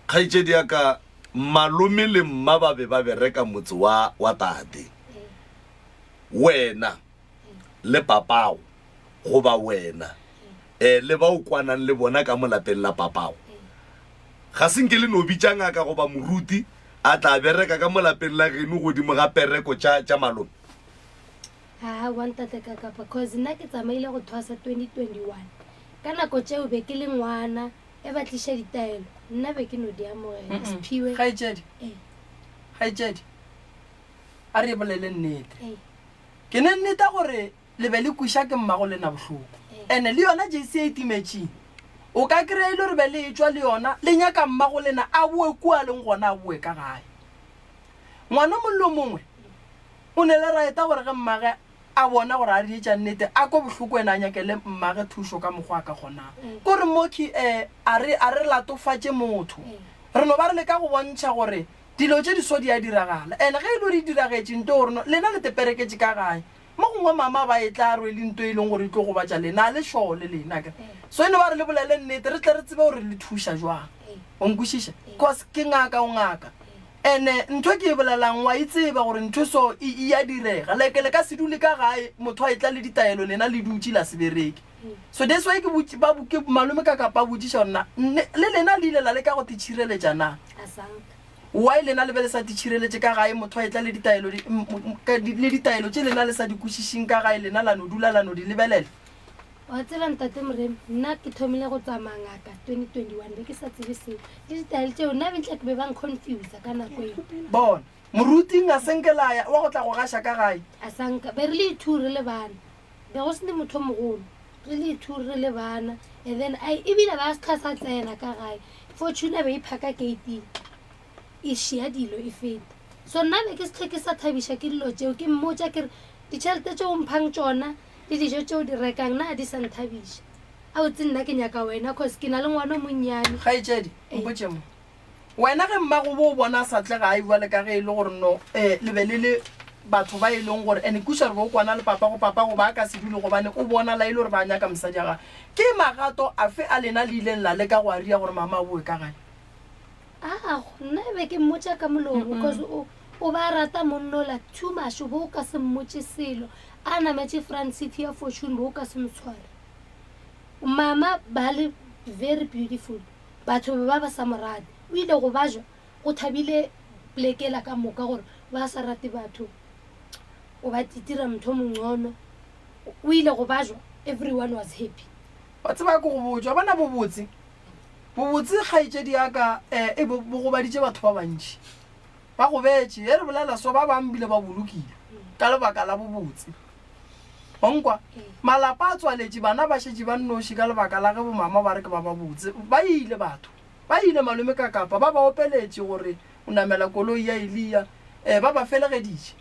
[SPEAKER 1] Kgaetšedi ya ka, malome le mma ba be ba bereka motse wa, wa tate. Wena le papago, goba wena eh, le ba o kwanang le bona ka mo lapeng la papago, ga se nke le no bitša ngaka goba moruti a tla bereka ka mo lapeng la geno godimo ga pereko tša, tša malome?
[SPEAKER 4] Aowa ntate Kakapa cause nna ke tsamaile go thwasa 2021 ka nako tšeo be ke le ngwana e ba tliša ditaelo nna be ke no di amogela Siphiwe
[SPEAKER 2] Kgaetšedi,
[SPEAKER 4] Ee.
[SPEAKER 2] kgaetšedi, a re e bolele nnete.
[SPEAKER 4] Ee.
[SPEAKER 2] Ke ne nneta gore le be le kweša ke mmago lena bohloko.
[SPEAKER 4] Ee.
[SPEAKER 2] Ene le yona JC e timetšeng, o ka kry-a e le gore be le etšwa le yona le nyaka mmago lena a boe kua a leng gona a boe ka gae. Ngwana o mongwe le o mongwe o ne le raeta gore ge mmage a bona gore a reetša nnete a kwe bohloko ene a nyakele mmage thušo ka mokgwa a ka kgonang. Ko re Moki um a re a re latofatše motho. Re no ba re leka go bontšha gore dilo tše di so di a diragala. Ene ge e le gore e diragetše nto gore no lena le tepereketše ka gae. Mo gongwe mama ba e tla rwele nto e leng gore e tlo gobatša lena a le šole lena akere. So e no ba re le bolele nnete re tle re tsebe gore le thuša jwang. O nkwešiša? Cause ke ngaka o ngaka. Ene ntho e ke e bolelang wa e tseba gore ntho so e e ya direga. Like le ka se dule ka gae motho a etla le ditaelo lena le dutše la se bereke. So that's why ke botši ba ke malome ka kapa a botšiša gore na nne le lena le ile la leka go titšhireletša na?
[SPEAKER 4] Asanka.
[SPEAKER 2] Why lena le be le sa titšhireletše ka gae motho a etla le ditaelo di le ditaelo tše lena le sa di kwešišing ka gae lena la no dula la no di lebelela?
[SPEAKER 4] Wa tseba ntate Moremi, nna ke thomile go tsamaya ngaka 2021 be ke sa tsebe seo. Le ditaelo tšeo nna bentla ke be ba nconfusa ka nako eo.
[SPEAKER 2] Bona, moruting a senke la ya wa go tla go gaša ka gae.
[SPEAKER 4] A sanka, be re le two re le bana. Be go sene motho o mogolo. Re le two re le bana. And then ai ebile ba se sa tsena ka gae. Fortuner be e phaka gate-ing. E šia dilo e feta. So nna be ke se hlwe ke sa thabiša ke dilo tšeo. Ke mmotša ke re ditšhelete tšeo o mphang tšona le dijo tše o di rekang na di sa nthabiša? Abotse nna ke nyaka wena cause ke na le ngwana o monnyane.
[SPEAKER 2] Kgaetšedi, mpotše mo. Wena ge mmago bo o bona a sa tle gae bjale ka ge e le gore no eh, le be le le batho ba e leng gore and kuša re be o kwana le papago, papago ba ka se dule gobane o bona la e le gore ba nyaka mosadi ya gagwe. Ke magato afe a lena le ileng la leka go a ria gore mama a boe ka gae?
[SPEAKER 4] Aa, nna e be ke mmotša ka molomo cause o o ba rata monnola too much o bo o ka se mmotše selo. A nametše front seat ya Fortune bo o ka se mo tshware. Mama ba le very beautiful batho be ba ba sa mo rate. O ile go bajwa go thabile plekela ka moka gore ba sa rate batho o ba titira motho o mongcono. O ile go bajwa everyone was happy.
[SPEAKER 2] Wa tseba ke go botša, wa bona bobotse, bobotse kgaetšedi ya ka eh, e bo, bo gobaditše batho ba bantši. Ba gobetše, ge re bolela so, ba bang bile ba bolokile ka lebaka la bobotse. Wa nkwa? Malapa a tswaletše, bana ba šetše ba nnoši ka lebaka la ge bomama ba re ke ba babotse. Ba ile batho, ba ile malome ka kapa, ba ba opeletše gore o namela koloi ya Eliya, eh, ba ba felegeditše.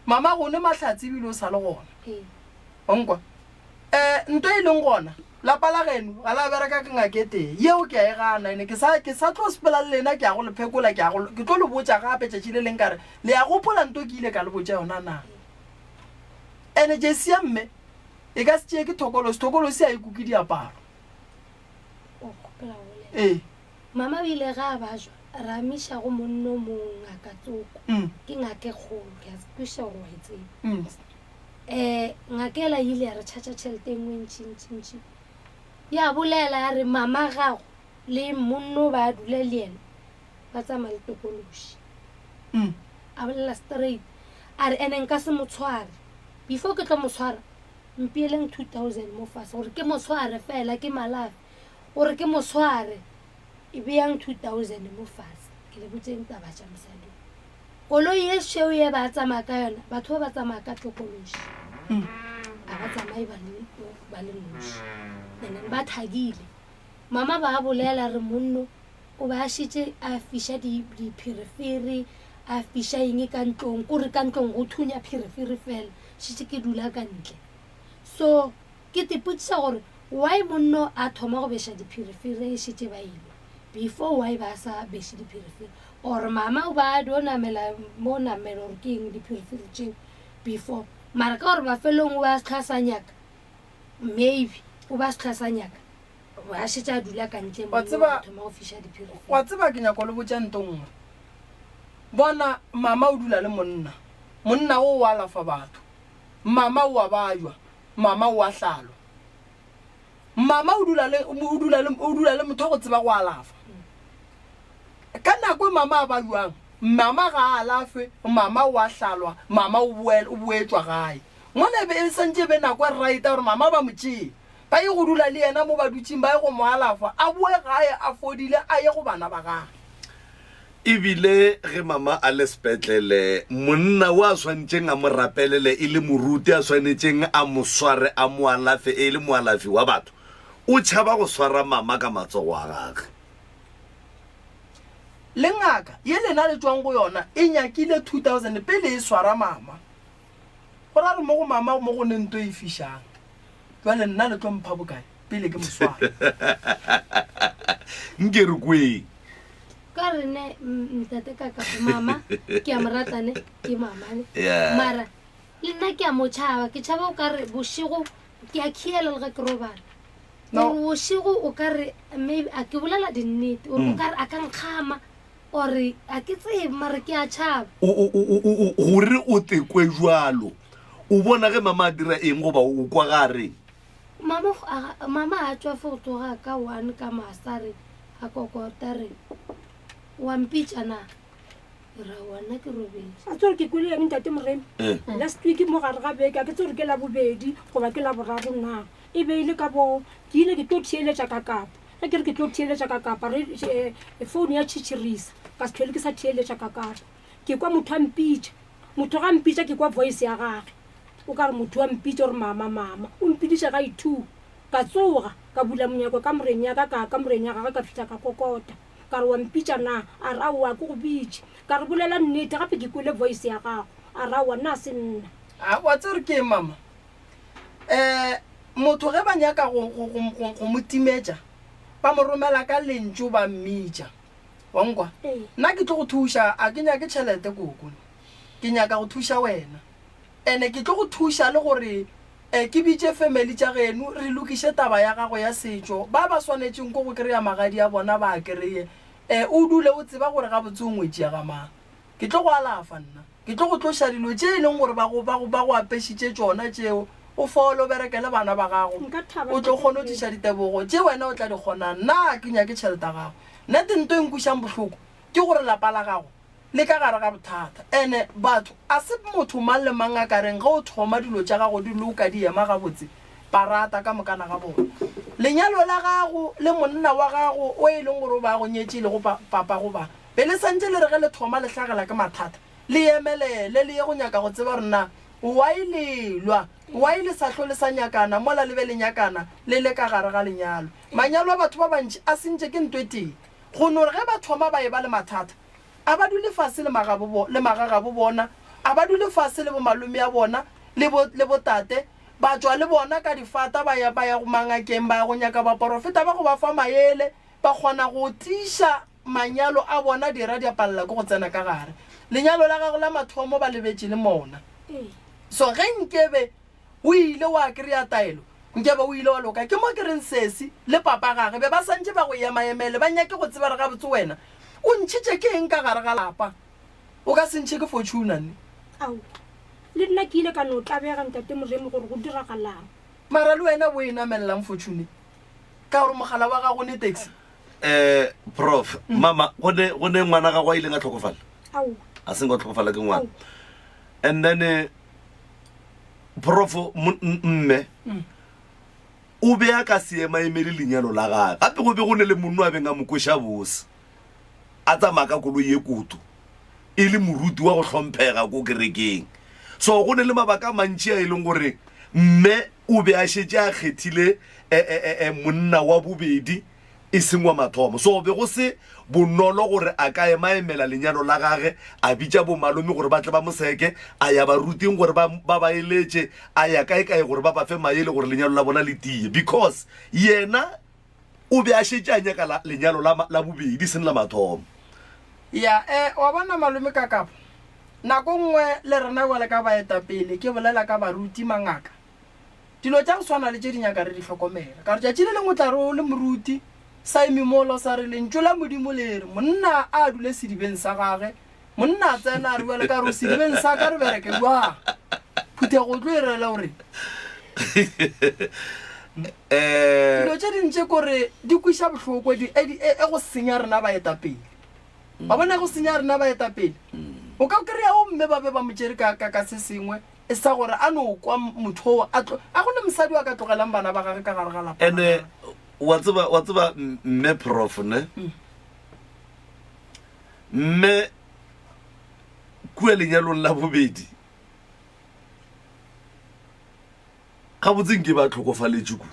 [SPEAKER 2] Mama gone mahlatse ebile o sa le gona. Wa nkwa? Um nto e leng gona, lapa la geno ga la bereka ke ngaka e tee. Yeo ke a e gana, ene ke sa, ke sa tlo sepela le lena, ke ya go le phekola, ke ya go, ke tlo le botša gape tšatši le leng ka re, Le a gopola nto ke ile ka le botša yona na? Ene jesi ya mme e ka se tšee ke thokolosi, thokolosi ga e kuke diaparo.
[SPEAKER 4] O kgopela go bolela.
[SPEAKER 2] Ee.
[SPEAKER 4] Mama o ile ga a bajwa, ra miša go monno o mongwe, ngaka tsoko. Ke ngaka e kgolo, ke a kwešiša gore wa e tseba. Um ngaka ela e ile ya re tšhatša tšhelete e nngwe e ntši-ntši-ntši. Ya bolela ya re mama gago le monno ba dula le yena ba tsamaya le tokološi. A bolela straight a re ene nka se mo tshware before ke tlo mo tshwara mpeeleng 2000 mo fase gore ke mo tshware fela ke malafe gore ke mo tshware e beyang 2000 mo fase ke le botseng taba tša mosadi. Koloi ye šweu ye ba tsamaya ka yona, batho ba ba tsamaya ka tlokološi. A ba tsamaye ba le, ba le noši. And then ba thakile. Mama ba bolela re monno o ba šetše a fiša di, dipherefere, a fiša eng ka ntlong, kore ka ntlong go thunya pherefere fela, šetše ke dula ka ntle. So ke tipotšiša gore why monno a thoma go beša dipherefere e šetše ba ilwa, before why ba sa beše dipherefere. Or mama o ba dio namela mo namela or ke eng dipherefere tšeo before mara ka gore mafelong o ba se sa nyaka maybe o ba se sa nyaka a šetše a dula ka ntle
[SPEAKER 2] Wa tseba-
[SPEAKER 4] mo thoma go fiša dipherefere.
[SPEAKER 2] Wa tseba ke nyaka go le botša nto nngwe. Bona mama o dula le monna. Monna o o alafa batho. Mama o a bajwa. Mama o a hlalwa. Mama o dula le o dula le o dula le motho wa go tseba go alafa. Ka nako e mama a bajuang, mama ga a alafwe, mama o a hlalwa, mama o boel, o boetšwa gae. Mola e be e santše e be nako e right ya gore mama ba mo tšee ba ye go dula le yena mo ba dutšeng ba ye go mo alafa, a boe gae a fodile a ye go bana ba gagwe.
[SPEAKER 1] E bile ge mama a le sepetlele, monna wo a swanetšeng a mo rapelele e le moruti a swanetšeng a mo sware a mo alafe e le moalafi wa batho, o tšhaba go swara mama ka matsogo a gagwe.
[SPEAKER 2] Le ngaka ye lena le tšwang go yona e nyakile 2000 pele e swara mama. Go ra re mo go mama mo go ne nto e fišang. Jwale nna le tlo mpha bokae pele ke mo swara?
[SPEAKER 1] Nke re kweng.
[SPEAKER 4] Ka re ne ntate ka ka mama ke a mo rata ne ke mama ne.
[SPEAKER 1] Yeah.
[SPEAKER 4] Mara le nna ke a mo tšhaba, ke tšhaba o ka re bošego ke a khiela le ge ke robala.
[SPEAKER 2] No.
[SPEAKER 4] Gore bošego o ka re maybe a ke bolela dinnete gore o ka re a ka nkgama or a ke tsebe mara ke a tšhaba.
[SPEAKER 1] O, o, o, o, o, gore o tekwe jwalo, o bona ge mama a dira eng goba o kwa ga a reng?
[SPEAKER 4] Mama, a, mama a tšwa fo go tsoga ka one ka masa re a kokota re wa mpitša na? Ke ra wa nna ke robetše.
[SPEAKER 3] A tsore ke kwele eng ntate Moremi?
[SPEAKER 1] Eh.
[SPEAKER 3] Last week mo gare ga beke a ke tsore ke Labobedi goba ke Laboraro na? E be e le ka bo ke ile ke tlo theeletša ka kapa. Ge ke re ke tlo theeletša ka kapa re eh, phone ya tšhitšhirisa ka se tlhole ke sa theeletša ka kapa. Ke kwa motho a mpitša. Motho ga mpitša ke kwa voice ya gage. O ka re motho wa mpitša gore mama mama. O mpiditše ga i-two. Ka tsoga ka bula monyako kamoreng ya ka ka ya kamoreng ya gagwe ka fihla ka kokota. Ka re wa mpitša na? A re aowa a ke go bitše. Ka re bolela nnete gape ke kwele voice ya gago. A re aowa nna a se nna.
[SPEAKER 2] A wa tseba gore ke eng mama? Um motho ge ba nyaka go, go, go, go, go mo timetša, ba mo romela ka lentšu ba mmitša. Wa nkwa?
[SPEAKER 3] Ee.
[SPEAKER 2] Nna ke tlo go thuša, a ke nyake tšhelete koko. Ke nyaka go thuša wena. Ene ke tlo go thuša le gore um ke bitše family tša geno re lokiše taba ya gago ya setšo. Ba ba swanetšeng ko go kry-a magadi a bona ba a kry-e. Um o dule o tseba gore gabotse o ngwetši ya ga mang. Ke tlo go alafa nna. Ke tlo go tloša dilo tše e leng gore ba go, ba go, ba go apešitše tšona tšeo, o fole, o berekele bana ba gago,
[SPEAKER 3] Nka thaba
[SPEAKER 2] o tlo
[SPEAKER 3] Ntate
[SPEAKER 2] kgona go
[SPEAKER 3] Moremi.
[SPEAKER 2] tliša ditebogo tše wena o tla di kgonang. Nna ga ke nyake tšhelete ya gago. Nnete nto e nkwišang bohloko ke gore lapa la gago le ka gare ga bothata. Ene batho, a se motho mang le mang a ka reng ge o thoma dilo tša gago di loka di ema gabotse, ba rata ka mokana ga bona. Lenyalo la gago le monna wa gago o e leng gore o ba go nyetše e lego pa, papa goba be le santše le re ge le thoma le hlagela ke mathata, le emelele le ye go nyaka go tseba gore na why le lwa, why le sa hlo le sa nyakana mola le be le nyakana le le ka gare ga lenyalo. Manyalo a batho ba bantši a sentše ke nto e tee, go no re ge ba thoma ba eba le mathata, a ba dule fase le magabo, le magagabo bona, a ba dule fase le bomalome a bona, le bo, le botate, ba tšwa le bona ka difata ba ya, ba ya mangakeng, ba ya go nyaka baporofeta ba go ba fa maele, ba kgona go tiiša manyalo a bona, dira di a palela ke go tsena ka gare. Lenyalo la gago la mathomo ba lebetše le mona. So ge nkebe o ile wa kry-a taelo, nkebe o ile wa loka. Ke mo ke reng sesi le papa gage be ba santše ba go emaemele, ba nyake go tseba gore gabotse wena o ntšhitše ke eng ka gare ga lapa. O ka se ntšhe ke Fortuna nne.
[SPEAKER 3] Ao, le nna ke ile ka no tlabega Ntate Moremi gore go diragalang.
[SPEAKER 2] Mara le wena o e namelelang Fortune ka gore mogala wa gago ne taxi?
[SPEAKER 1] Eh, prof, mama, go ne go ne ngwana gago a ileng a tlhokofala?
[SPEAKER 3] Aowa.
[SPEAKER 1] A seng a tlhokofala ke ngwana.
[SPEAKER 3] Aowa.
[SPEAKER 1] And then eh, prof mme o be a ka se emaemele lenyalo la gage. Gape go be go ne le monno a beng a mo kweša bose. A tsamaya ka koloi ye koto e le moruti wa go hlomphega ko kerekeng. So go ne le mabaka a mantši a e leng gore mme o be a šetše a kgethile e, e, e, e, monna wa bobedi e seng wa mathomo. So be go se bonolo gore a ka emaemela lenyalo la gage, a bitša bomalome gore ba tle ba mo seke, a ya baruting gore ba ba ba eletše, a ya kae-kae gore ba ba fe maele gore lenyalo la bona le tie. Because yena o be a šetše a nyaka la, lenyalo la, la bobedi, e seng la mathomo.
[SPEAKER 2] Ya, eh, wa bona malome Kakapa, nako nngwe le rena bjale ka baetapele, ke bolela ka baruti, mangaka, Dilo tša go swana le tše di nyaka re di hlokomela. Ka gore tšatši le lengwe o tla re o le moruti, sa eme mola o sa re Lentšu la Modimo le re monna a dule sedibeng sa gage, monna a tsena a re bjale ka gore o sedibeng sa ka re bereke bjang? Phuthego o tlo e rela o reng? Dilo tše ding tše kore di kweša bohloko, di, e, di, e, e go senya rena baetapele. Wa bona e go senya rena baetapele. O ka kry-a o mme ba be ba mo tšere ka, ka, ka se sengwe. E sa gore a no kwa motho oo a tlo, a go ne mosadi o a ka tlogelang bana ba gage ka gare ga lapa la
[SPEAKER 1] Ene
[SPEAKER 2] gagwe.
[SPEAKER 1] wa tseba, wa tseba mme prof ne? Mme kua lenyalong la bobedi gabotse nke ba tlhokofaletše ku.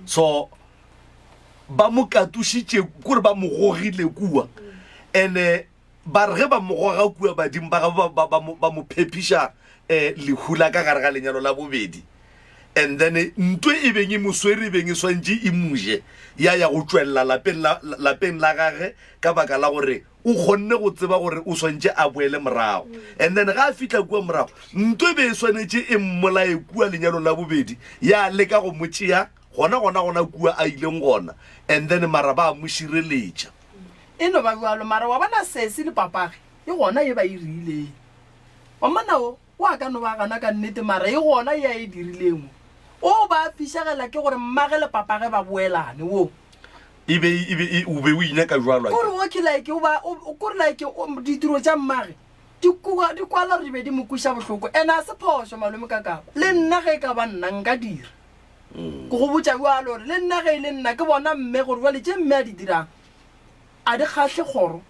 [SPEAKER 1] So ba mo katošitše kore ba mo gogile kua. Ene Ba re ge ba mo goga kua badimo ba gabo ba, ba, ba, ba mo phepiša eh, lehu la ka gare ga lenyalo la bobedi. And then ntwe e beng e mo swere e beng e swantše e mo je, ya ya go tšwelela lapeng la, lapeng la gage ka baka la gore o kgonne go tseba gore o swantše a boele morago. And then ga a fihla kua morago, ntwe e be e swanetše e mmolaye kua lenyalong la bobedi, ya leka go mo tšea gona gona gona kua a ileng gona, and then mara ba mo šireletša.
[SPEAKER 2] E no ba bjalo, mara wa bona sesi le papage e gona ye ba e riileng. Wa mmona o, o a ka no ba gana ka nnete mara e gona ye a e dirileng o. O ba fišegela ke gore mmage le papage ba boelane wo.
[SPEAKER 1] E be, e be, e, o be o inyaka bjalo
[SPEAKER 2] a Kore o ke like o ba, o, kore like o, ditiro tša mmage di kwa, di kwala gore di be di mo kweša bohloko. And a se phošo malome Kakapa. Le nna ge e ka ba nna nka dira. Ke go botša bjalo gore le nna ge e le nna ke bona mme gore bjale tše mme a di dirang a di kgahle kgoro.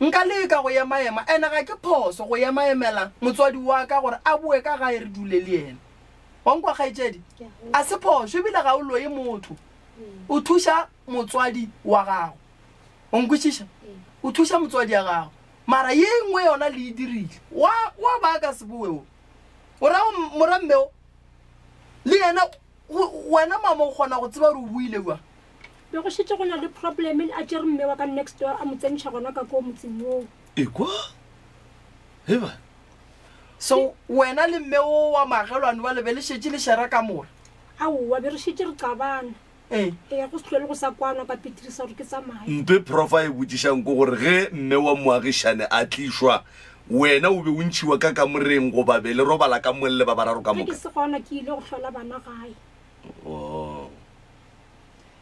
[SPEAKER 2] Nka leka go emaema ene ga ke phoso go emaemela motswadi wa ka gore a boe ka gae re dule le yena. Wa nkwa kgaetšedi? A se phošo ebile ga o loye motho. O thuša motswadi wa gago. O nkwešiša? O thuša motswadi ya gago. Mara ye nngwe yona le e dirile. Wa, wa ba a ka se boe o. O ra mora mme o? Le yena, go, wena mama o kgona go tseba gore o boile bjang?
[SPEAKER 3] Be go šetše go na le problem a tšere mme wa ka next door a mo tsentšha gona ka koo motseng woo.
[SPEAKER 1] Ekwa? Heba.
[SPEAKER 2] So wena le mme wo wa magelwane wa le be le šetše le shera kamora?
[SPEAKER 3] Aowa, be re šetše re qabana.
[SPEAKER 2] Ee.
[SPEAKER 3] Eya, go se hlwe le go sa kwanwa ka Petrisa gore ke tsamaye.
[SPEAKER 1] Ntho e Prof a e botšišang ke gore ge mme wa moagišane a tlišwa, wena o be o ntšhiwa ka kamoreng goba be le robala ka mong le ba bararo ka
[SPEAKER 3] Ge ke
[SPEAKER 1] moka?
[SPEAKER 3] se gona ke ile go hlola bana gae.
[SPEAKER 1] Oh.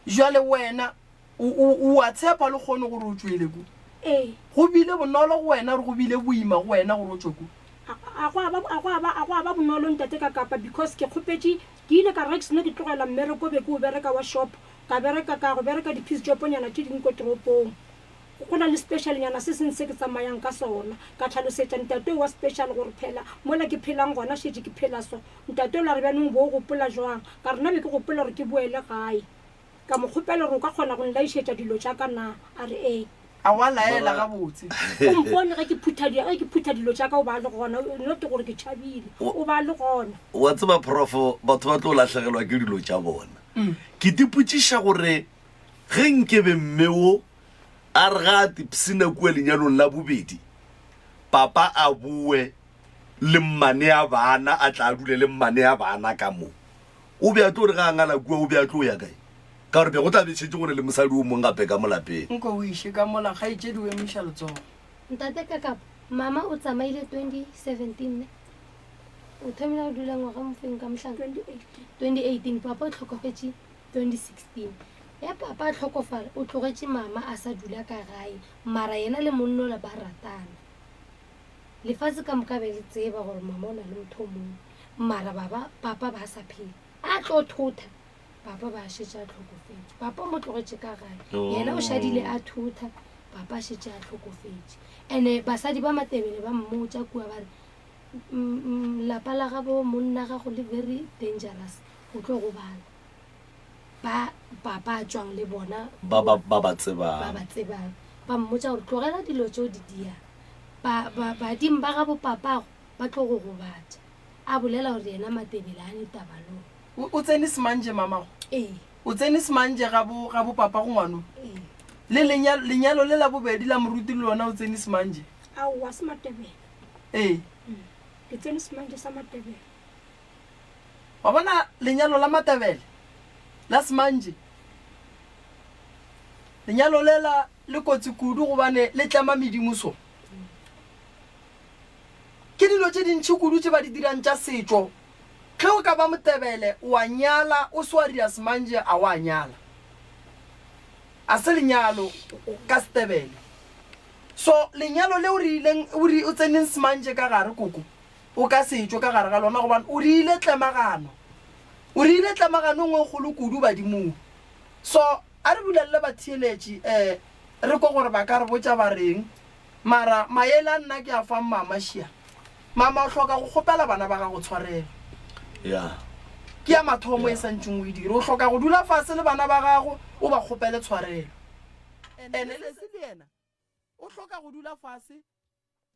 [SPEAKER 2] Jwale wena o, o, o a tshepa le kgono gore o tšwele ko?
[SPEAKER 3] Ee.
[SPEAKER 2] Go bile bonolo go wena gore go bile boima go wena gore o tšwe ko?
[SPEAKER 3] A, a go a ba, a go a ba, a go a ba bonolo ntate ka kapa because ke kgopetše Ke ile ka re ge ke seno ke tlogela mmereko o be ke o bereka wa shop, ka bereka ka ya go bereka di-piece job-nyana tše dingwe ko toropong. Go na le special-nyana se sengwe se ke tsamayang ka sona. Ka hlalosetša ntate o wa special gore phela mola ke phelang gona šetše ke phela so. Ntate ola a re bjanong o bo o gopola jwang? Ka re nna be ke gopola gore ke boele gae. Ka mo kgopela gore o ka kgona go nlaišetša dilo tša ka na? A re ee.
[SPEAKER 2] A wa laela gabotse.
[SPEAKER 3] O mpone ge ke phutha di, ge ke phutha dilo tša ka o ba le gona, not gore ke tšhabile, o ba le gona.
[SPEAKER 1] Wa tseba Prof, batho ba tlo lahlegelwa ke dilo tša bona. Ke tipotšiša gore ge nkebe mme wo a re ga a tipshina kua lenyalong la bobedi, papa a boe le mmane a bana, a tla a dule le mmane a bana ka mo. O be a tlo re ge a ngala kua, o be a tlo ya kae? Ka gore be go tla be šetše go ne le mosadi o mong gape ka mo lapeng.
[SPEAKER 2] Nko o iše ka mola, kgaetšedi o emiša letsogo.
[SPEAKER 4] Ntate Kakapa, mama o tsamaile 2017 ne? O thomile go dula ngwaga mofeng ka mohlanka?
[SPEAKER 3] 2018.
[SPEAKER 4] 2018, papa o hlokofetše 2016. Ge papa a hlokofala, o tlogetše mama a sa dula ka gae, mara yena le monnola ba ratana. Lefase ka moka be le tseba gore mama o na le motho o mongwe, mara baba, papa ba sa phela. A tlo thotha, papa ba šetše a hlokofetše. Papa o mo tlogetše ka gae, yena o šadile a thotha, papa a šetše a hlokofetše. And-e basadi ba Matebele ba mmotša kua ba re, lapa la gabo monna gago le very dangerous, o tlo gobala. Ba papa a tšwang le bona
[SPEAKER 1] Ba ba ba ba tsebang.
[SPEAKER 4] Ba ba tsebang. Ba mmotša gore tlogela dilo tšeo di diang. Ba, ba, badimo ba gabo papago ba tlo go gobatša. A bolela gore yena Matebele a ne taba le ona.
[SPEAKER 2] O, o tsene semanje mamago?
[SPEAKER 4] Ee.
[SPEAKER 2] O tsene semanje gabo, gabo papago ngwano?
[SPEAKER 4] Ee.
[SPEAKER 2] Le lenyalo, lenyalo le la bobedi la moruti le lona o tsene semanje?
[SPEAKER 3] Aowa, se Matebele.
[SPEAKER 2] Ee.
[SPEAKER 3] Ke tsene semanje sa Matebele.
[SPEAKER 2] Wa bona lenyalo la Matebele la semanje, lenyalo lela le kotsi kudu gobane le tlema medimo so. Ke dilo tše dintši kudu tše ba di dirang tša setšo. Ge o ka ba Motebele wa nyala o se wa dira semanje a wa nyala. A se lenyalo ka Setebele. So lenyalo leo re ileng o re o tseneng semantše ka gare koko o ka se tšwe ka gare ga lona gobane o re ile tlemagano. O re ile tlemagano e nngwe e kgolo kudu badimong. So a re bulelele batheeletši um re kwe gore ba ka re botša ba reng. Mara maele a nna ke a fang mama šia. Mama o hloka go kgopela bana ba gago tshwarelo.
[SPEAKER 1] Yeah.
[SPEAKER 2] Ke ya mathomo e santšeng o e dire. O hloka go dula fase le bana ba gago o ba kgopele tshwarelo. Ene le Sesi le yena o hloka go dula fase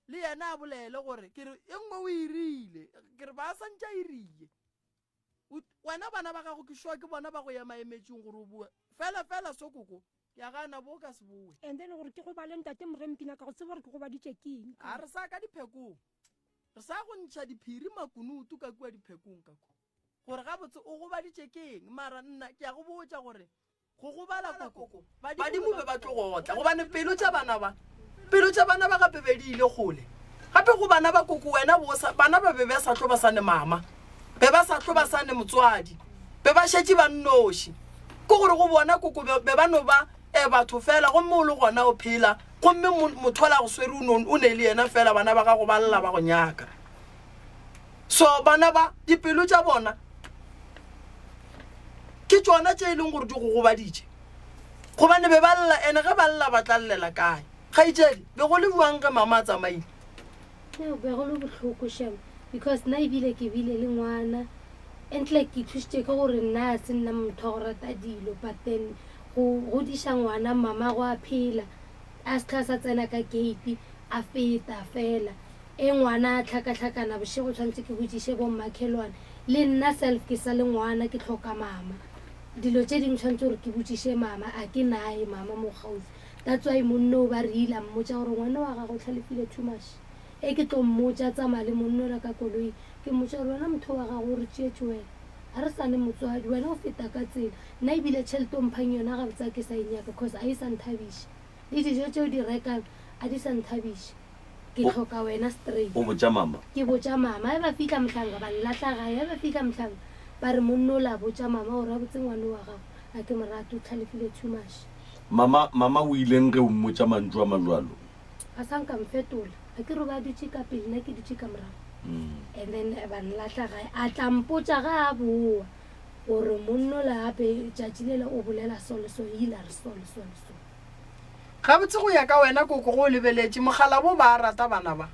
[SPEAKER 2] le yena a bolele gore ke re e nngwe o e rile ke re ba santše a e rile. Wena bana ba gago ke sure ke bona ba go ema emetšeng gore o boe. Fela fela so koko ke a gana bo ka se boe.
[SPEAKER 3] And then gore ke gobale ntate Moremi ke nyaka go tseba gore ke gobaditše ke eng.
[SPEAKER 2] A re sa ka diphekong. Re sa go ntšha diphiri makunutu ka kua diphekong ka kua. Gore gabotse o gobaditše ke eng mara nna ke a go botša gore Go gobala koko, badimo be ba tlo go otla, gobane pelo tša bana ba, pelo tša bana ba gape be di ile kgole. Gape go bana ba koko wena bo sa, bana ba be ba sa tlo ba sa ne mama, be ba sa tlo ba sa ne motswadi, be ba šetše ba nnoši. Ke gore go bona koko be, be ba no ba e batho fela, gomme o le gona o phela, gomme mo, motho ola go swere o no, o ne le yena fela, bana ba gago ba lla ba go nyaka. So bana ba, dipelo tša bona ke tšona tše e leng gore di go gobaditše, gobane be ba lla, ene ge ba lla ba tla llela kae? Kgaetšedi, be go le bjang ge mama a tsamaile?
[SPEAKER 4] Neo, Be go le bohloko shem, because nna ebile ke bile le ngwana, entle ke thušitše ke gore nna a se nna motho wa go rata dilo, but then go godiša ngwana mama go a phela, a se tlha sa tsena ka gate a feta fela. E ngwana a hlakahlakana bošego tshwanetse ke botšiše bo mmakhelwane le nna self ke sa le ngwana ke hloka mama dilo tše dingwe tshwanetse gore ke botšiše mama a ke naye mama mo kgauswi that's why monno o ba re ile a mmotša gore ngwana wa gago o hlalefile too much e ke tlo mmotša tsamaya le monno la ka koloi ke mmotša gore wena motho wa gago o re tšeetše wena ga re sane motswadi wena o feta ka tsela nna ebile tšhelete o mphang yona gabotse a ke sa e nyaka cause a e sa nthabiše le dijo tšeo di rekang a di sa nthabiše Ke hloka wena straight.
[SPEAKER 1] O botša mama?
[SPEAKER 4] Ke botša mama. Ge ba fihla mohlanka ba nlahla gae. Ge ba fihla mohlanka ba re monna ola botša mama gore gabotse ngwana wa gago ga ke mo rate o hlalefile too much.
[SPEAKER 1] Mama, mama o ileng ge o mmotša mantšu a majwalo?
[SPEAKER 4] Ga sa nka mfetola. A ke re o be a dutše ka pele nna ke dutše ka morago. And then ba nlahla gae. A tla mpotša ge a boa gore monna ola gape tšatši lela o bolela so le so, ile a re so le so le so.
[SPEAKER 2] Gabotse go ya ka wena koko ge o lebeletše, mokgalabo ba a rata bana ba?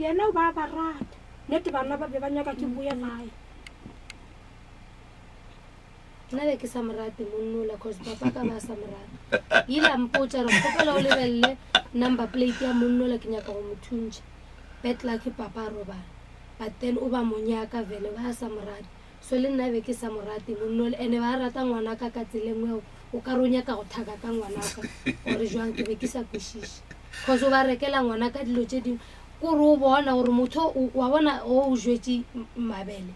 [SPEAKER 3] Yena o ba a ba rata. Nnete bana ba be ba nyaka ke boye gae.
[SPEAKER 4] Nna be ke sa mo rate monnola cause papa ka ba sa mo rate. Ile a mpotša re kgopela o lebelele number plate ya monnola ke nyaka go mo thuntšha. Bad luck papa a robala. But then o ba mo nyaka vele ba sa mo rate. So le nna be ke sa mo rate monnole ene ba rata ngwanaka ka tsela e nngwe o ka re o nyaka go thaka ka ngwanaka ore jwang ke be ke sa kwešiše cause o ba rekela ngwanaka dilo tše dingwe kore o bona gore motho wa bona o o jwetše mabele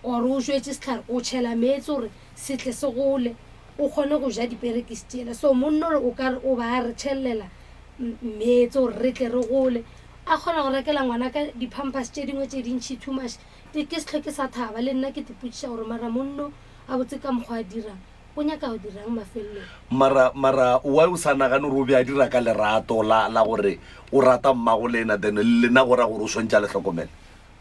[SPEAKER 4] or o jwetše setlhare o tšhela meetse gore se tle se gole o kgone go ja diperekisi tšela so monnole o ka re o ba re tšhelela meetse gore re tle re gole a kgona go rekela ngwanaka di-pampers tše dingwe tše dintšhi too much Ke, ke se hlwe ke sa thaba, le nna ke tipotšiša gore mara monno a botse ka mokgwa a dirang, o nyaka go dirang mafelelong?
[SPEAKER 1] Mara, mara why o sa nagane gore o be a dira ka lerato la, la gore o rata mmago lena, then le lena go ra gore o swantše a le hlokomele?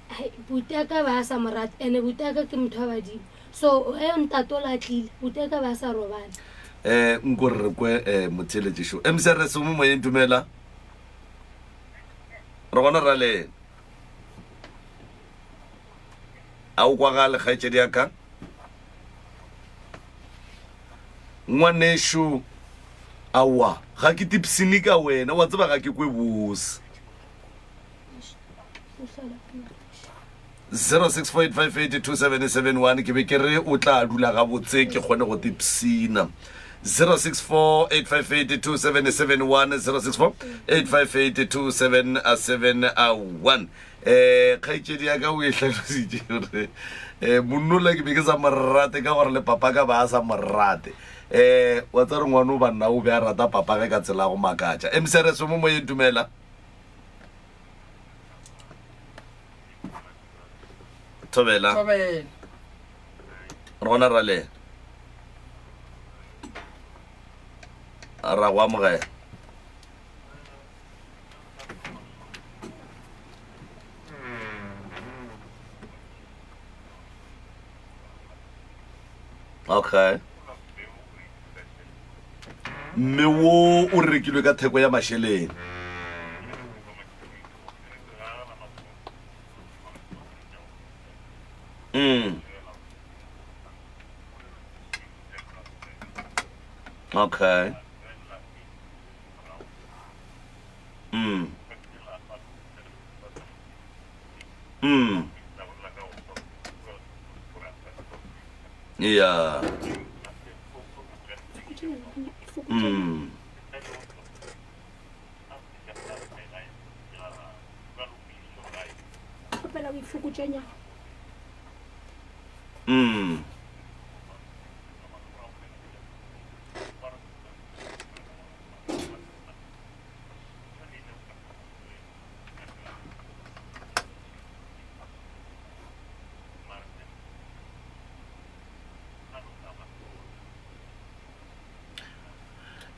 [SPEAKER 4] Hai, buti ya ka ba a sa mo rate, and-e buti ya ka ke motho wa badimo, so ge ntate ola a tlile, buti ya ka ba a sa robale.
[SPEAKER 1] Eh, nko re re kwe eh, motheeletši šo. MCRS o mo moyeng, dumela. Re gona ra lena. A o kwagale, kgaetšedi ya ka? Ngwanešu, aowa, ga ke tipsine ka wena, wa tseba ga ke kwe bose. 0648582771 ke be ke re o tla dula gabotse ke kgone go tipsina. 0648582771 0648582771 um kgaetšedi ya ka o e hlalositše gore um monnola ke be ke sa mo rate ka gore le papa ka ba a sa mo rate um wa tsa re ngwane o banna o be a rata papa ge ka tsela go makatša mcrs mo moyeng dumela thobela
[SPEAKER 2] Thobela.
[SPEAKER 1] Re gona ra le ra go amogela. Okay. Mme wo o rekilwe ka theko ya mašeleng. Mm. Okay. Mm. Mm. Yeah. Mm.
[SPEAKER 3] Kgopela o ifokotšenyana.
[SPEAKER 1] Mm.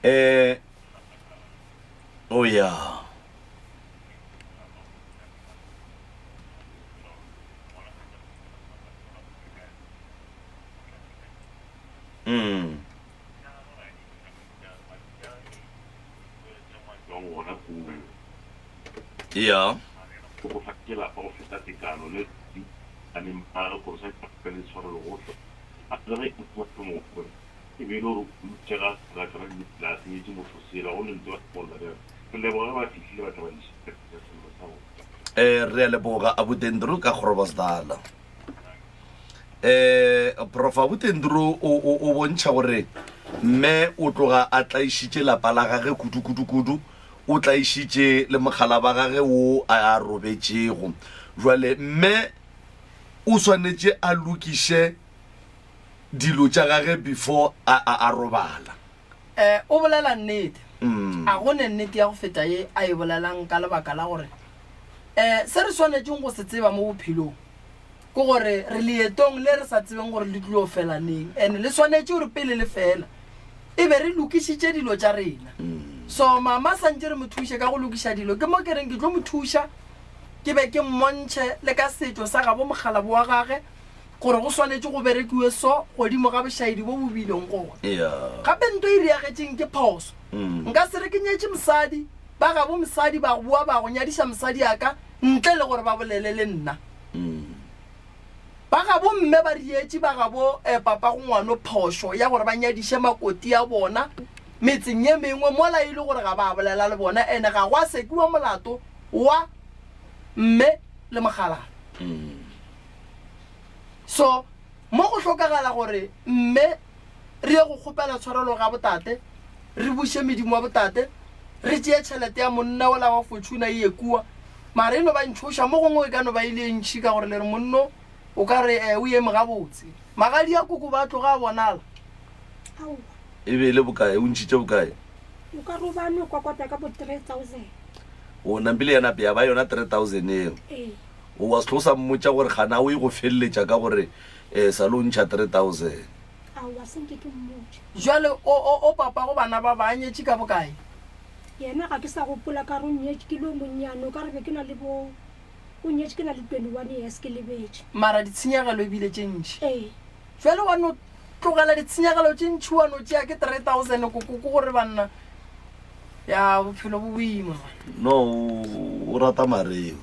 [SPEAKER 1] Eh oh yeah. Mm. Ya. Eh, re a leboga abutendru ka kgorobasdala eh prof abutendru o o o bontšha gore mme o tloga a tlaišitše lapa la gage kudu kudu kudu o tlaišitše le mogala ba gage wo a robetšego jwale mme o swanetše a lokiše dilo tša gage before a, a, a robala.
[SPEAKER 2] Eh, o bolela nnete. Mm. A go ne nnete ya go feta ye a e bolelang ka lebaka la gore eh, se re swanetšeng go se tseba mo bophelong ke gore re leetong le re sa tsebeng gore le tlilo fela neng and le swanetše gore pele le fela e be re lokišitše dilo tša rena. Mm. So mama santše re mo thuše ka go lokiša dilo ke mo ke reng ke tlo mo thuša ke be ke mmontšhe le ka setšo sa gabo mokgalabo wa gage gore go swanetše go berekiwe so godimo ga bošaedi bo bo bileng gona. Gape nto e riagetšeng ke phoso. Mm. Nka se re ke nyetše mosadi, ba gabo mosadi ba boa ba go nyadiša mosadi a ka ntle le gore ba bolele le nna. Mm. Ba gabo mme ba rietše ba gabo eh, papa go ngwano phošo ya gore ba nyadiše makoti a bona metseng ye mengwe mola e le gore ga ba bolela le bona ene ga gwa sekiwa molato wa mme le mogalana. Mm. So mo go hlokagala gore mme re ye go kgopela tshwarelo ga botate, re buše medimo wa botate, re tšee tšhelete ya monna ola wa Fortuna e ye kua. Mara e no ba ntšhoša, mo gongwe e ka no ba e le e ntši ka gore le re monno o ka re eh, o eme gabotse. Magadi a koko ba tloga a bonala.
[SPEAKER 3] Aowa.
[SPEAKER 1] E be e le bokae? O ntšhitše bokae?
[SPEAKER 3] O ka re o ba no kokota ka bo 3000.
[SPEAKER 1] O nampile ya nape ya ba yona 3000 eo.
[SPEAKER 3] Ee.
[SPEAKER 1] O wa se sa mmotša gore gana o ye go feleletša ka gore um sa lo ntšha 3000.
[SPEAKER 3] Aowa, se nke ke mmotše.
[SPEAKER 2] Jwale o, o, o papago bana ba ba nyetše ka bokae?
[SPEAKER 3] Yena ga ke sa gopola ka re o nyetše ke le o monnyane, o ka re be ke na le bo, o nyetše ke na le 21 years, ke lebetše.
[SPEAKER 2] Mara ditshenyegelo e bile tše ntši.
[SPEAKER 3] Ee.
[SPEAKER 2] Jwale wa no tlogela ditshenyegelo tše ntši wa no tšea ke 3000 koko, ke gore banna. Ya bophelo bo boima man.
[SPEAKER 1] No o rata mareu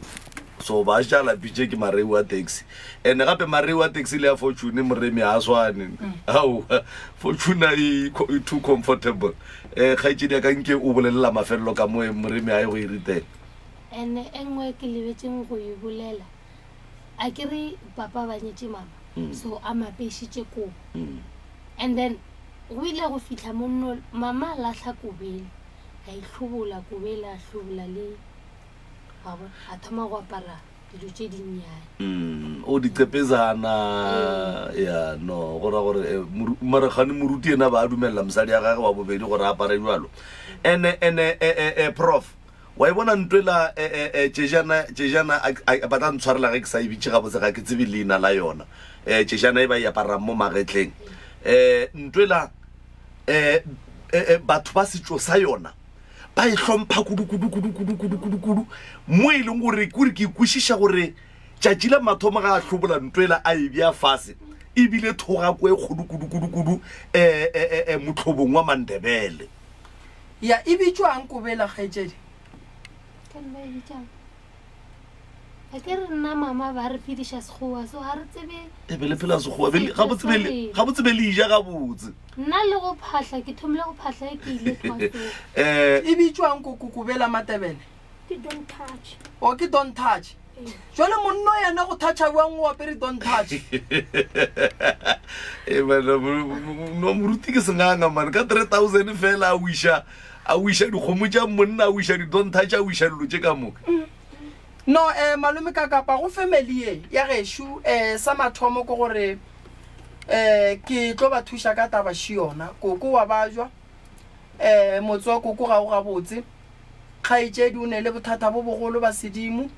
[SPEAKER 1] so ba šetše a lapitše ke mareu a taxi and gape mareu a taxi le ya fortune moremi ga a swane mm. aowa fortune e, e too comfortable um kgaetšedi ya ka nke o bolelela mafelelo ka moe moremi a ye go e ritela
[SPEAKER 4] and e nngwe ke lebetseng go e bolela a ke re papa ba nyetše mama mm. so a mapešitše kobo mm. And then go ile go fihla monno mama a lahla kobele a ihlobola kobele a hlobola le wa bona a thoma go apara dilo tše dinnyane.
[SPEAKER 1] Mm, o diqepezana ya no go ra gore eh, mara gane moruti yena ba a dumelela mosadi ya gage wa bobedi gore a apare jalo ene ene eh, eh, eh, prof Wa e bona ntwela e, e, e, tšejana, tšejana, a, a, ba tla ntshwarela ge ke sa e bitše gabotse, ga ke tsebe leina la yona. E, tšejana e ba e aparang mo magetleng. E, ntwela, e, e, e, batho ba setšo sa yona ba e hlompha kudu, kudu, kudu, kudu, kudu, kudu, kudu, mo e leng gore, kore ke kwešiša gore tšatši la mathomo ga a hlobola ntwela a e bea fase.
[SPEAKER 5] e bile thogako e kgolo kudu-kudu-kudu um mohlobong wa Mandebele.
[SPEAKER 2] Ya, e bitšwang kobela, kgaetšedi?
[SPEAKER 4] Ke nna e bitšang. A ke re nna mama ba re phediša sekgowa so ga re tsebe.
[SPEAKER 5] E be le phela sekgowa be le- gabotse be le- gabotse be le ja gabotse.
[SPEAKER 4] Nna le go phahla ke thomile go phahla e ke ile thwasong.
[SPEAKER 5] Eh,
[SPEAKER 2] E bitšwang koko kobela Matebele?
[SPEAKER 3] Ke don't touch.
[SPEAKER 2] O ke don't touch. Jwale monno yena go thatšha bjang o apere don't touch?
[SPEAKER 5] Eh, bana, no moruti ke senganga man ka 3000 fela a wiša a wiša dikgomo tša monna a wiša di-don't touch a wiša dilo tše ka moka.
[SPEAKER 2] No eh malome ka kapa go family ye ya gešo eh sa mathomo ke gore eh ke tlo ba thuša ka taba še yona koko wa bajwa eh motse wa koko ga o gabotse kgaetšedi o ne le bothata bo bogolo ba sedimo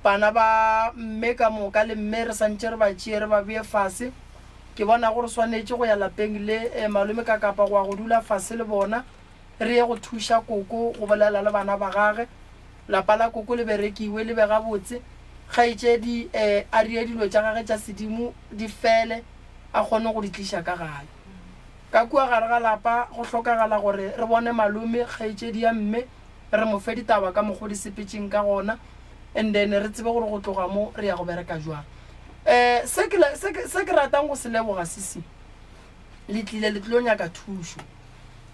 [SPEAKER 2] bana ba mme ka moka le mme re santše re ba tšee re ba bee fase ke bona gore swanetše go ya lapeng le eh, malome ka kapa go ya go dula fase le bona re ye go thuša koko go bolela le bana ba gage. Lapa la koko le berekiwe le be gabotse. Kgaetšedi eh, a rie dilo tša gage tša sedimo di fele a kgone go di tliša ka gae. Ka kua gare ga lapa go hlokagala gore re bone malome, kgaetšedi ya mme, re mo fe ditaba ka mokgo di sepetšeng ka gona and then re tsebe gore go tloga mo re ya go bereka jwang. Eh, se ke, se ke, se ke ratang go se leboga sisi, le tlile le tlo nyaka thušo.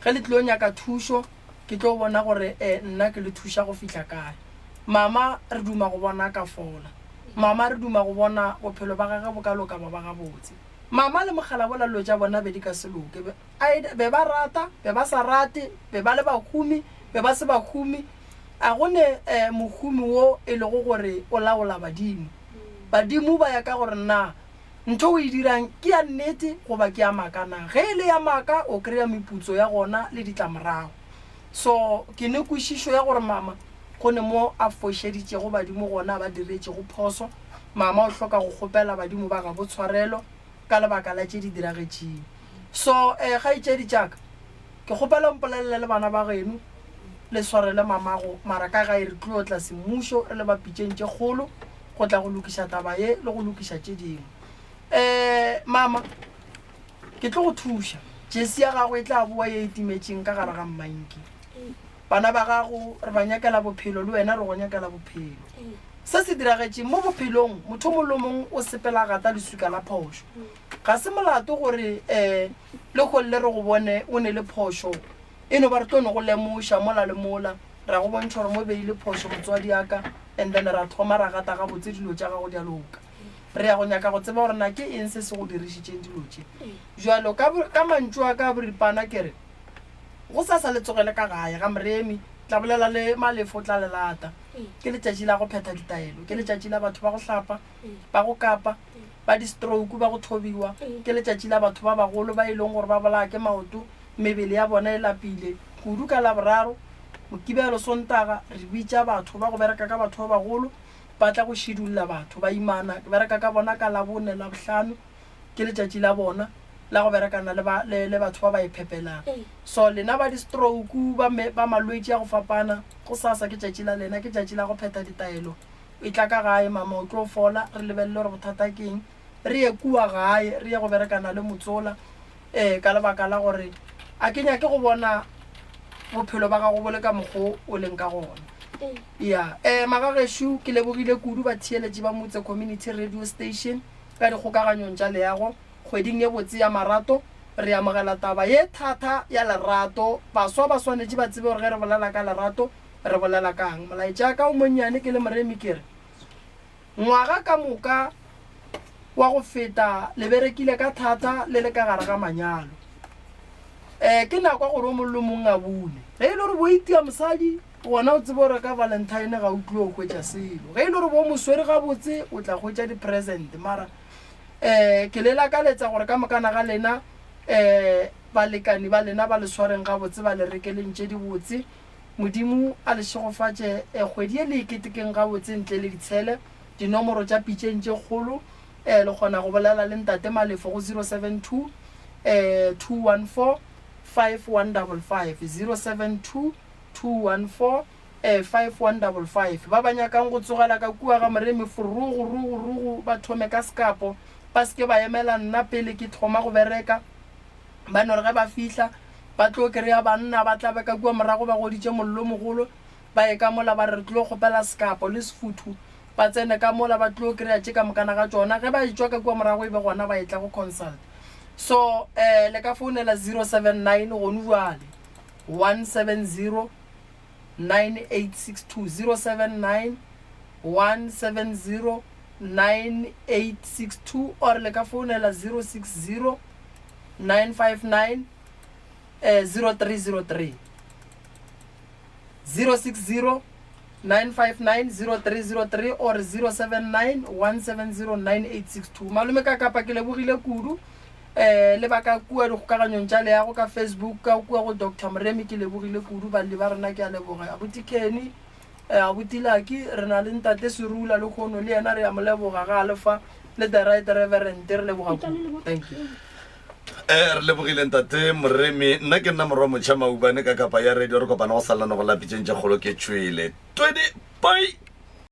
[SPEAKER 2] Ge le tlo nyaka thušo, ke tlo bona gore eh, nna ke le thuša go fihla kae. Mama re duma go bona ka fola. Mama re duma go bona bophelo ba gage bo ka loka ba ba gabotse. Mama le mogala bola dilo tša bona be di ka se loke. Be, either be ba rata, be ba sa rate, be ba le bahumi, be ba se bahumi. A go ne eh, mohumi wo e lego gore o laola badimo. Badimo ba ya ka gore na Ntho o e dirang ke ya nnete goba ke ya maaka na? Ge e le ya maaka o kry-a meputso ya gona le ditlamorago. So ke ne kwešišo ya gore mama go ne mo a fošeditšego badimo gona a ba diretšego phoso. Mama o hloka go kgopela badimo ba gabo tshwarelo ka lebaka la tše di diragetšeng. So eh kgaetšedi tša ka ke kgopela o mpolelele le bana ba geno le swarele mamago mara ka gae re tlo tla semmušo re le ba pitšeng tše kgolo go tla go lokiša taba ye le go lokiša tše dingwe. Um mama, ke tlo go thuša. Jesi ya gago e tla boa ye e timetšeng ka gare ga mmanki. Bana ba gago re ba nyakela bophelo le wena re go nyakela bophelo. Se se diragetšeng mo bophelong, motho o mongwe le o mongwe o sepela gata leswika la phošo. Ga se molato gore um lehono le re go bone o ne le phošo, e no ba re tlo no go lemoša mola le mola, ra go bontšha gore mo beile phošo motswadi ya ka. And then ra thoma ra gata gabotse dilo tša gago di a loka. Re ya go nyaka go tseba gore na ke eng se se go dirišitšeng dilo tše. Bjalo ka, ka mantšu a ka a boripana ke re, Gosasa le tsogele ka gae ga Moremi, tla bolela le Malefo o tla le lata. Ke letšatši la go phetha ditaelo, ke letšatši la batho ba go hlapa, ba go kapa, ba di-stroke, ba go thobiwa, ke letšatši la batho ba bagolo ba e leng gore ba bolaya ke maoto, mebele ya bona e lapile kudu. Ka Laboraro, Mokibelo, Sontaga, re bitša batho ba go bereka ka batho ba bagolo, ba tla go šidulla batho ba imana. Ke bereka ka bona ka Labone, Labohlano ke letšatši la bona la go berekana le, ba, le, le batho ba ba iphepelang. So lena ba di-stroke, ba, me, ba malwetši a go fapana, gosasa ke tšatši la lena, ke tšatši la go phetha ditaelo. Etla ka gae, mama, o tlo fola, re lebelele gore bothata ke eng. Re ye kua gae, re ye go berekana le motsola. Ee, ka lebaka la gore a ke nyake go bona bophelo ba gago bo le ka mokgo o leng ka gona. Ya, um magagešo ke lebogile kudu batheeletši ba Motse Community Radio Station ka dikgokaganyong tša leago kgweding ye botse ya marato. Re amogela taba ye thata ya lerato. Baswa ba swanetše ba tsebe gore ge re bolela ka lerato re bolela ka'ng. Molaetša ka o monnyane ke le Moremi ke re, Ngwaga ka moka wa go feta le berekile ka thata le le ka gare ga manyalo. Um ke nako ya gore o mong le mong a bune. Ge e le gore bo itia mosadi, gona o tsebe gore ka Valentine ga o tlo hwetša selo. Ge e le gore bo mo swere gabotse, o tla hwetša di-present. Mara um ke le lakaletsa gore ka mokana ga lena um balekani ba lena ba le swareng gabotse, ba le rekeleng tše dibotse. Modimo a le šegofatše kgwedi ye le e ketekeng gabotse ntle le ditshele. Dinomoro tša pitšeng tše kgolo le kgona go bolela le Ntate Malefo go 072 214 5155, 072 214 5155. Ba ba nyakang go tsogela ka kua ga Moremi forogo rogo rogo ba thome ka sekapo. Ba se ke ba emela nna pele ke thoma go bereka. Ba no re ge ba fihla, ba tlo kry-a banna ba tla be ka kua morago ba goditše mollo o mogolo, ba ye ka mola ba re re tlo kgopela sekapo le sefuthu, ba tsene ka mola ba tlo kry-a tše ka mokana ga tšona. Ge ba etšwa ka kua morago e be gona ba etla go consult. So um le ka founela 079 gonu bjale 170 9862, 079 170 9862 or le ka founela 060 959 0303. 060 959 0303 or 079 170 9862. Malome ka kapa ke lebogile kudu eh le ba ka kua dikgokaganyong tša leago ka Facebook ka kua go Doctor Moremi ke lebogile kudu balli ba rena ke a leboga abuti Kenny eh abuti Lucky re na le ntate Serula le kgono le yena re a mo leboga ga a le fa le the right reverend re leboga kudu thank you.
[SPEAKER 5] Eh, re lebogile ntate Moremi. Nna ke nna morwa motšha Maubane ka kapa ya radio re kopana go sa lena go la pitšeng tše kgolo ke tšwele. 20 bye.